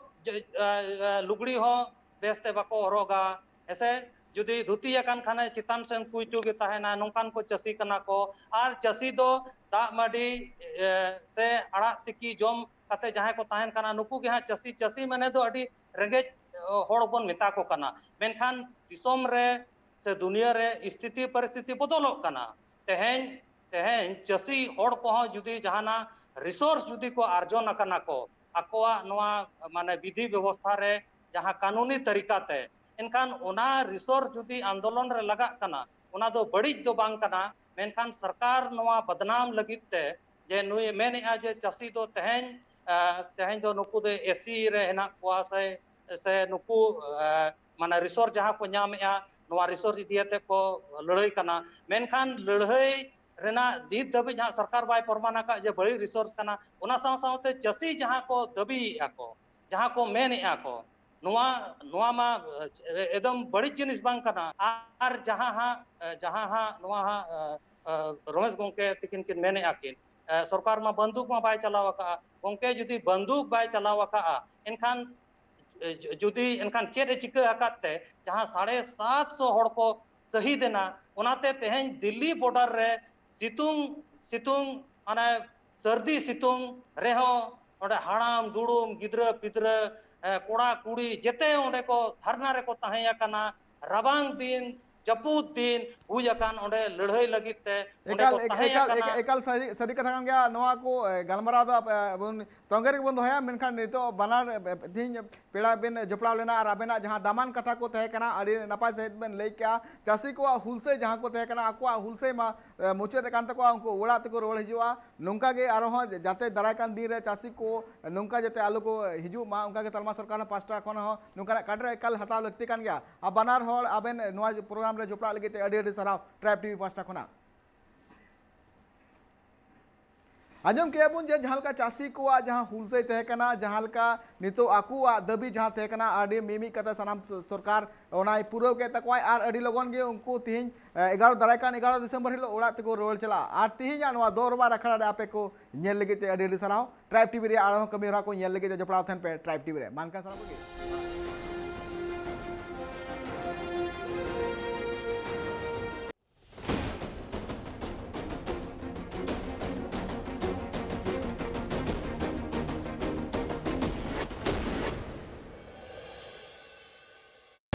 ᱡᱮ, ᱮ, ᱮ, ᱞᱩᱜᱽᱲᱤ ᱦᱚᱸ ᱵᱮᱥᱛᱮ ᱵᱟᱠᱚ ᱦᱚᱨᱚᱜᱟ, ᱦᱮᱸᱥᱮ? ᱡᱩᱫᱤ ᱫᱷᱩᱛᱤ ᱟᱠᱟᱱ ᱠᱷᱟᱱᱮ ᱪᱮᱛᱟᱱ ᱥᱮᱱ ᱠᱩᱭᱪᱚ ᱜᱮ ᱛᱟᱦᱮᱱᱟ, ᱱᱚᱝᱠᱟᱱ ᱠᱚ ᱪᱟᱹᱥᱤ ᱠᱟᱱᱟ ᱠᱚ᱾ ᱟᱨ ᱪᱟᱹᱥᱤ ᱫᱚ ᱫᱟᱜ ᱢᱟᱹᱰᱤ, ᱮ, ᱥᱮ ᱟᱲᱟᱜ ᱛᱤᱠᱤ ᱡᱚᱢ ᱠᱟᱛᱮ ᱡᱟᱦᱟᱸᱭ ᱠᱚ ᱛᱟᱦᱮᱱ ᱠᱟᱱᱟ, ᱱᱩᱠᱩ ᱜᱮ ᱦᱟᱸᱜ ᱪᱟᱹᱥᱤ᱾ ᱪᱟᱹᱥᱤ ᱢᱟᱱᱮ ᱫᱚ ᱟᱹᱰᱤ ᱨᱮᱸᱜᱮᱡ, ᱮ, ᱦᱚᱲ ᱵᱚᱱ ᱢᱮᱛᱟ ᱠᱚ ᱠᱟᱱᱟ᱾ ᱢᱮᱱᱠᱷᱟᱱ ᱫᱤᱥᱚᱢ ᱨᱮ ᱥᱮ ᱫᱩᱱᱤᱭᱟᱹ ᱨᱮ ᱥᱛᱷᱤᱛᱤ ᱯᱚᱨᱤᱥᱛᱷᱤᱛᱤ ᱵᱚᱫᱚᱞᱚᱜ ᱠᱟᱱᱟ᱾ ᱛᱮᱦᱮᱧ, ᱛᱮᱦᱮᱧ ᱪᱟᱹᱥᱤ ᱦᱚᱲ ᱠᱚᱦᱚᱸ ᱡᱩᱫᱤ ᱡᱟᱦᱟᱱᱟᱜ ᱨᱤᱥᱳᱨᱥ ᱡᱩᱫᱤ ᱠᱚ ᱟᱨᱡᱚᱱ ᱟᱠᱟᱱᱟ ᱠᱚ, ᱟᱠᱚᱣᱟᱜ ᱱᱚᱣᱟ ᱢᱟᱱᱮ ᱵᱤᱫᱷᱤ ᱵᱮᱵᱚᱥᱛᱷᱟ ᱨᱮ ᱡᱟᱦᱟᱸ ᱠᱟᱹᱱᱩᱱᱤ ᱛᱟᱹᱨᱤᱠᱟ ᱛᱮ, ᱮᱱᱠᱷᱟᱱ ᱚᱱᱟ ᱨᱤᱥᱳᱨᱥ ᱡᱩᱫᱤ ᱟᱱᱫᱳᱞᱚᱱ ᱨᱮ ᱞᱟᱜᱟᱜ ᱠᱟᱱᱟ, ᱚᱱᱟ ᱫᱚ ᱵᱟᱹᱲᱤᱡ ᱫᱚ ᱵᱟᱝ ᱠᱟᱱᱟ᱾ ᱢᱮᱱᱠᱷᱟᱱ ᱥᱚᱨᱠᱟᱨ ᱱᱚᱣᱟ ᱵᱚᱫᱱᱟᱢ ᱞᱟᱹᱜᱤᱫ ᱛᱮ ᱡᱮ ᱱᱩᱭ ᱢᱮᱱᱮᱫᱼᱟ ᱡᱮ ᱪᱟᱹᱥᱤ ᱫᱚ ᱛᱮᱦᱮᱧ, ᱮ, ᱛᱮᱦᱮᱧ ᱫᱚ ᱱᱩᱠᱩ ᱫᱚ ᱮᱥᱤ ᱨᱮ ᱦᱮᱱᱟᱜ ᱠᱚᱣᱟ ᱥᱮ, ᱥᱮ ᱱᱩᱠᱩ, ᱮ, ᱢᱟᱱᱮ ᱨᱤᱥᱳᱨᱥ ᱡᱟᱦᱟᱸ ᱠᱚ ᱧᱟᱢᱮᱫᱼᱟ, ᱱᱚᱣᱟ ᱨᱤᱥᱳᱨᱥ ᱤᱫᱤ ᱠᱟᱛᱮ ᱠᱚ ᱞᱟᱹᱲᱦᱟᱹᱭ ᱠᱟᱱᱟ᱾ ᱢᱮᱱᱠᱷᱟᱱ ᱞᱟᱹᱲᱦᱟᱹᱭ ᱨᱮᱱᱟᱜ ᱱᱤᱛ ᱫᱷᱟᱹᱵᱤᱡ ᱦᱟᱸᱜ ᱥᱚᱨᱠᱟᱨ ᱵᱟᱭ ᱯᱨᱚᱢᱟᱱ ᱟᱠᱟᱫ ᱡᱮ ᱵᱟᱹᱲᱤᱡ ᱨᱤᱥᱳᱨᱥ ᱠᱟᱱᱟ᱾ ᱚᱱᱟ ᱥᱟᱶ ᱥᱟᱶᱛᱮ ᱪᱟᱹᱥᱤ ᱡᱟᱦᱟᱸ ᱠᱚ ᱫᱟᱹᱵᱤᱭᱮᱫᱼᱟ ᱠᱚ, ᱡᱟᱦᱟᱸ ᱠᱚ ᱢᱮᱱᱮᱫᱼᱟ ᱠᱚ, ᱱᱚᱣᱟ, ᱱᱚᱣᱟ ᱢᱟ, ᱮ, ᱮᱠᱫᱚᱢ ᱵᱟᱹᱲᱤᱡ ᱡᱤᱱᱤᱥ ᱵᱟᱝ ᱠᱟᱱᱟ᱾ ᱟᱨ ᱡᱟᱦᱟᱸ ᱦᱟᱸᱜ, ᱮ, ᱡᱟᱦᱟᱸ ᱦᱟᱸᱜ ᱱᱚᱣᱟ ᱦᱟᱸᱜ, ᱮ, ᱮ, ᱨᱚᱢᱮᱥ ᱜᱚᱢᱠᱮ ᱛᱤᱠᱤᱱ ᱠᱤᱱ ᱢᱮᱱᱮᱫᱼᱟ ᱠᱤᱱ, ᱮ, ᱥᱚᱨᱠᱟᱨ ᱢᱟ ᱵᱟᱱᱫᱩᱠ ᱢᱟ ᱵᱟᱭ ᱪᱟᱞᱟᱣ ᱟᱠᱟᱫᱼᱟ᱾ ᱜᱚᱢᱠᱮ ᱡᱩᱫᱤ ᱵᱟᱱᱫᱩᱠ ᱵᱟᱭ ᱪᱟᱞᱟᱣ ᱟᱠᱟᱫᱼᱟ, ᱮᱱᱠᱷᱟᱱ, ᱮ, ᱡᱩ-, ᱡᱩᱫᱤ ᱮᱱᱠᱷᱟᱱ ᱪᱮᱫ ᱮ ᱪᱤᱠᱟᱹ ᱟᱠᱟᱫ ᱛᱮ ᱡᱟᱦᱟᱸ ᱥᱟᱲᱮ ᱥᱟᱛ ᱥᱚ ᱦᱚᱲ ᱠᱚ ᱥᱟᱹᱦᱤᱫ ᱮᱱᱟ? ᱚᱱᱟᱛᱮ ᱛᱮᱦᱮᱧ ᱫᱤᱞᱞᱤ ᱵᱚᱰᱟᱨ ᱨᱮ ᱥᱤᱛᱩᱝ, ᱥᱤᱛᱩᱝ, ᱢᱟᱱᱮ ᱥᱟᱹᱨᱫᱤ ᱥᱤᱛᱩᱝ ᱨᱮᱦᱚᱸ ᱚᱸᱰᱮ ᱦᱟᱲᱟᱢ ᱫᱩᱲᱩᱢ, ᱜᱤᱫᱽᱨᱟᱹ ᱯᱤᱫᱽᱨᱟᱹ, ᱮ, ᱠᱚᱲᱟ ᱠᱩᱲᱤ, ᱡᱮᱛᱮ ᱚᱸᱰᱮ ᱠᱚ ᱫᱷᱟᱨᱱᱟ ᱨᱮᱠᱚ ᱛᱟᱦᱮᱸ ᱟᱠᱟᱱᱟ᱾ ᱨᱟᱵᱟᱝ ᱫᱤᱱ ᱡᱟᱹᱯᱩᱫ ᱫᱤᱱ ᱦᱩᱭ ᱟᱠᱟᱱ ᱚᱸᱰᱮ ᱞᱟᱹᱲᱦᱟᱹᱭ ᱞᱟᱹᱜᱤᱫ ᱛᱮ ᱚᱸᱰᱮ ᱮᱠᱟᱞ ᱠᱚ ᱮᱠ- ᱛᱟᱦᱮᱸ ᱮᱠᱟᱞ ᱟᱠᱟᱱᱟ᱾ ᱮᱠ- ᱮᱠᱟᱞ ᱥᱟᱹᱨᱤ ᱥᱟᱹᱨᱤ ᱠᱟᱛᱷᱟ ᱠᱟᱱ ᱜᱮᱭᱟ᱾ ᱱᱚᱣᱟ ᱠᱚ ᱮ, ᱜᱟᱞᱢᱟᱨᱟᱣ ᱫᱚ ᱟᱯᱮ, ᱵᱚᱱ ᱛᱚᱸᱜᱮ ᱨᱮᱜᱮ ᱵᱚᱱ ᱫᱚᱦᱚᱭᱟ᱾ ᱢᱮᱱᱠᱷᱟᱱ ᱱᱤᱛᱚᱜ ᱵᱟᱱᱟᱨ ᱮ, ᱛᱤᱦᱤᱧ ᱯᱮᱲᱟ ᱵᱮᱱ ᱡᱚᱯᱲᱟᱣ ᱞᱮᱱᱟ ᱟᱨ ᱟᱵᱮᱱᱟᱜ ᱡᱟᱦᱟᱸ ᱫᱟᱢᱟᱱ ᱠᱟᱛᱷᱟ ᱠᱚ ᱛᱟᱦᱮᱸ ᱠᱟᱱᱟ, ᱟᱹᱰᱤ ᱱᱟᱯᱟᱭ ᱥᱟᱺᱦᱤᱡ ᱵᱮᱱ ᱞᱟᱹᱭ ᱠᱮᱜᱼᱟ᱾ ᱪᱟᱹᱥᱤ ᱠᱚᱣᱟᱜ ᱦᱩᱞᱥᱟᱹᱭ ᱡᱟᱦᱟᱸ ᱠᱚ ᱛᱟᱦᱮᱸ ᱠᱟᱱᱟ, ᱟᱠᱚᱣᱟᱜ ᱦᱩᱞᱥᱟᱹᱭ ᱢᱟ ᱮ, ᱢᱩᱪᱟᱹᱫ ᱟᱠᱟᱱ ᱛᱟᱠᱚᱣᱟ, ᱩᱱᱠᱩ ᱚᱲᱟᱜ ᱛᱮᱠᱚ ᱨᱩᱣᱟᱹᱲ ᱦᱤᱡᱩᱜᱼᱟ᱾ ᱱᱚᱝᱠᱟ ᱜᱮ ᱟᱨᱦᱚᱸ ᱡᱟᱛᱮ ᱫᱟᱨᱟᱭ ᱠᱟᱱ ᱫᱤᱱ ᱨᱮ ᱪᱟᱹᱥᱤ ᱠᱚ ᱱᱚᱝᱠᱟ ᱡᱟᱛᱮ ᱟᱞᱚ ᱠᱚ ᱦᱤᱡᱩᱜ ᱢᱟ, ᱚᱱᱠᱟ ᱜᱮ ᱛᱟᱞᱢᱟ ᱥᱚᱨᱠᱟᱨ ᱯᱟᱦᱴᱟ ᱠᱷᱚᱱ ᱦᱚᱸ ᱱᱚᱝᱠᱟᱱᱟᱜ ᱠᱟᱰᱨᱮ ᱮᱠᱟᱞ ᱦᱟᱛᱟᱣ ᱞᱟᱹᱠᱛᱤ ᱠᱟᱱ ᱜᱮᱭᱟ᱾ ᱟᱨ ᱵᱟᱱᱟᱨ ᱦᱚᱲ ᱟᱵᱮᱱ ᱱᱚᱣᱟ ᱯᱨᱳᱜᱨᱟᱢ ᱨᱮ ᱡᱚᱯᱲᱟᱜ ᱞᱟᱹᱜᱤᱫ ᱛᱮ ᱟᱹᱰᱤ ᱟᱹᱰᱤ ᱥᱟᱨᱦᱟᱣ ᱴᱨᱟᱭᱤᱵᱽ ᱴᱤᱵᱷᱤ ᱯᱟᱦᱴᱟ ᱠᱷᱚᱱᱟᱜ᱾ ᱟᱸᱡᱚᱢ ᱠᱮᱜᱼᱟ ᱵᱚᱱ ᱡᱮ ᱡᱟᱦᱟᱸ ᱞᱮᱠᱟ ᱪᱟᱹᱥᱤ ᱠᱚᱣᱟᱜ ᱡᱟᱦᱟᱸ ᱦᱩᱞᱥᱟᱹᱭ ᱛᱟᱦᱮᱸ ᱠᱟᱱᱟ, ᱡᱟᱦᱟᱸ ᱞᱮᱠᱟ ᱱᱤᱛᱚᱜ ᱟᱠᱚᱣᱟᱜ ᱫᱟᱹᱵᱤ ᱡᱟᱦᱟᱸ ᱛᱟᱦᱮᱸ ᱠᱟᱱᱟ, ᱟᱹᱰᱤ ᱢᱤᱢᱤᱫ ᱠᱟᱛᱮ ᱥᱟᱱᱟᱢ ᱥᱚ-, ᱥᱚᱨᱠᱟᱨ ᱚᱱᱟᱭ ᱯᱩᱨᱟᱹᱣ ᱠᱮᱫ ᱛᱟᱠᱚᱣᱟᱭ ᱟᱨ ᱟᱹᱰᱤ ᱞᱚᱜᱚᱱ ᱜᱮ ᱩᱱᱠᱩ ᱛᱤᱦᱤᱧ, ᱮ, ᱮᱜᱟᱨᱚ, ᱫᱟᱨᱟᱭ ᱠᱟᱱ ᱮᱜᱟᱨᱚ ᱰᱤᱥᱮᱢᱵᱚᱨ ᱦᱤᱞᱳᱜ ᱚᱲᱟᱜ ᱛᱮᱠᱚ ᱨᱩᱣᱟᱹᱲ ᱪᱟᱞᱟᱜᱼᱟ᱾ ᱟᱨ ᱛᱤᱦᱤᱧᱟᱜ ᱱᱚᱣᱟ ᱫᱚᱨᱵᱟᱨ ᱟᱠᱷᱲᱟ ᱨᱮ ᱟᱯᱮ ᱠᱚ ᱧᱮᱞ ᱞᱟᱹᱜᱤᱫ ᱛᱮ ᱟᱹᱰᱤ ᱟᱹᱰᱤ ᱥᱟᱨᱦᱟᱣ᱾ ᱴᱨᱟᱭᱤᱵᱽ ᱴᱤᱵᱷᱤ ᱨᱮᱭᱟᱜ ᱟᱨᱦᱚᱸ ᱠᱟᱹᱢᱤ ᱦᱚᱨᱟ ᱠᱚ ᱧᱮᱞ ᱞᱟᱹᱜᱤᱫ ᱛᱮ ᱡᱚᱯᱲᱟᱣ ᱛᱟᱦᱮᱱ ᱯᱮ ᱴᱨᱟᱭᱤᱵᱽ ᱴᱤᱵᱷᱤ ᱨᱮ᱾ ᱢᱟ ᱮᱱᱠᱷᱟᱱ ᱥᱟᱱᱟᱢ ᱠᱚᱜᱮ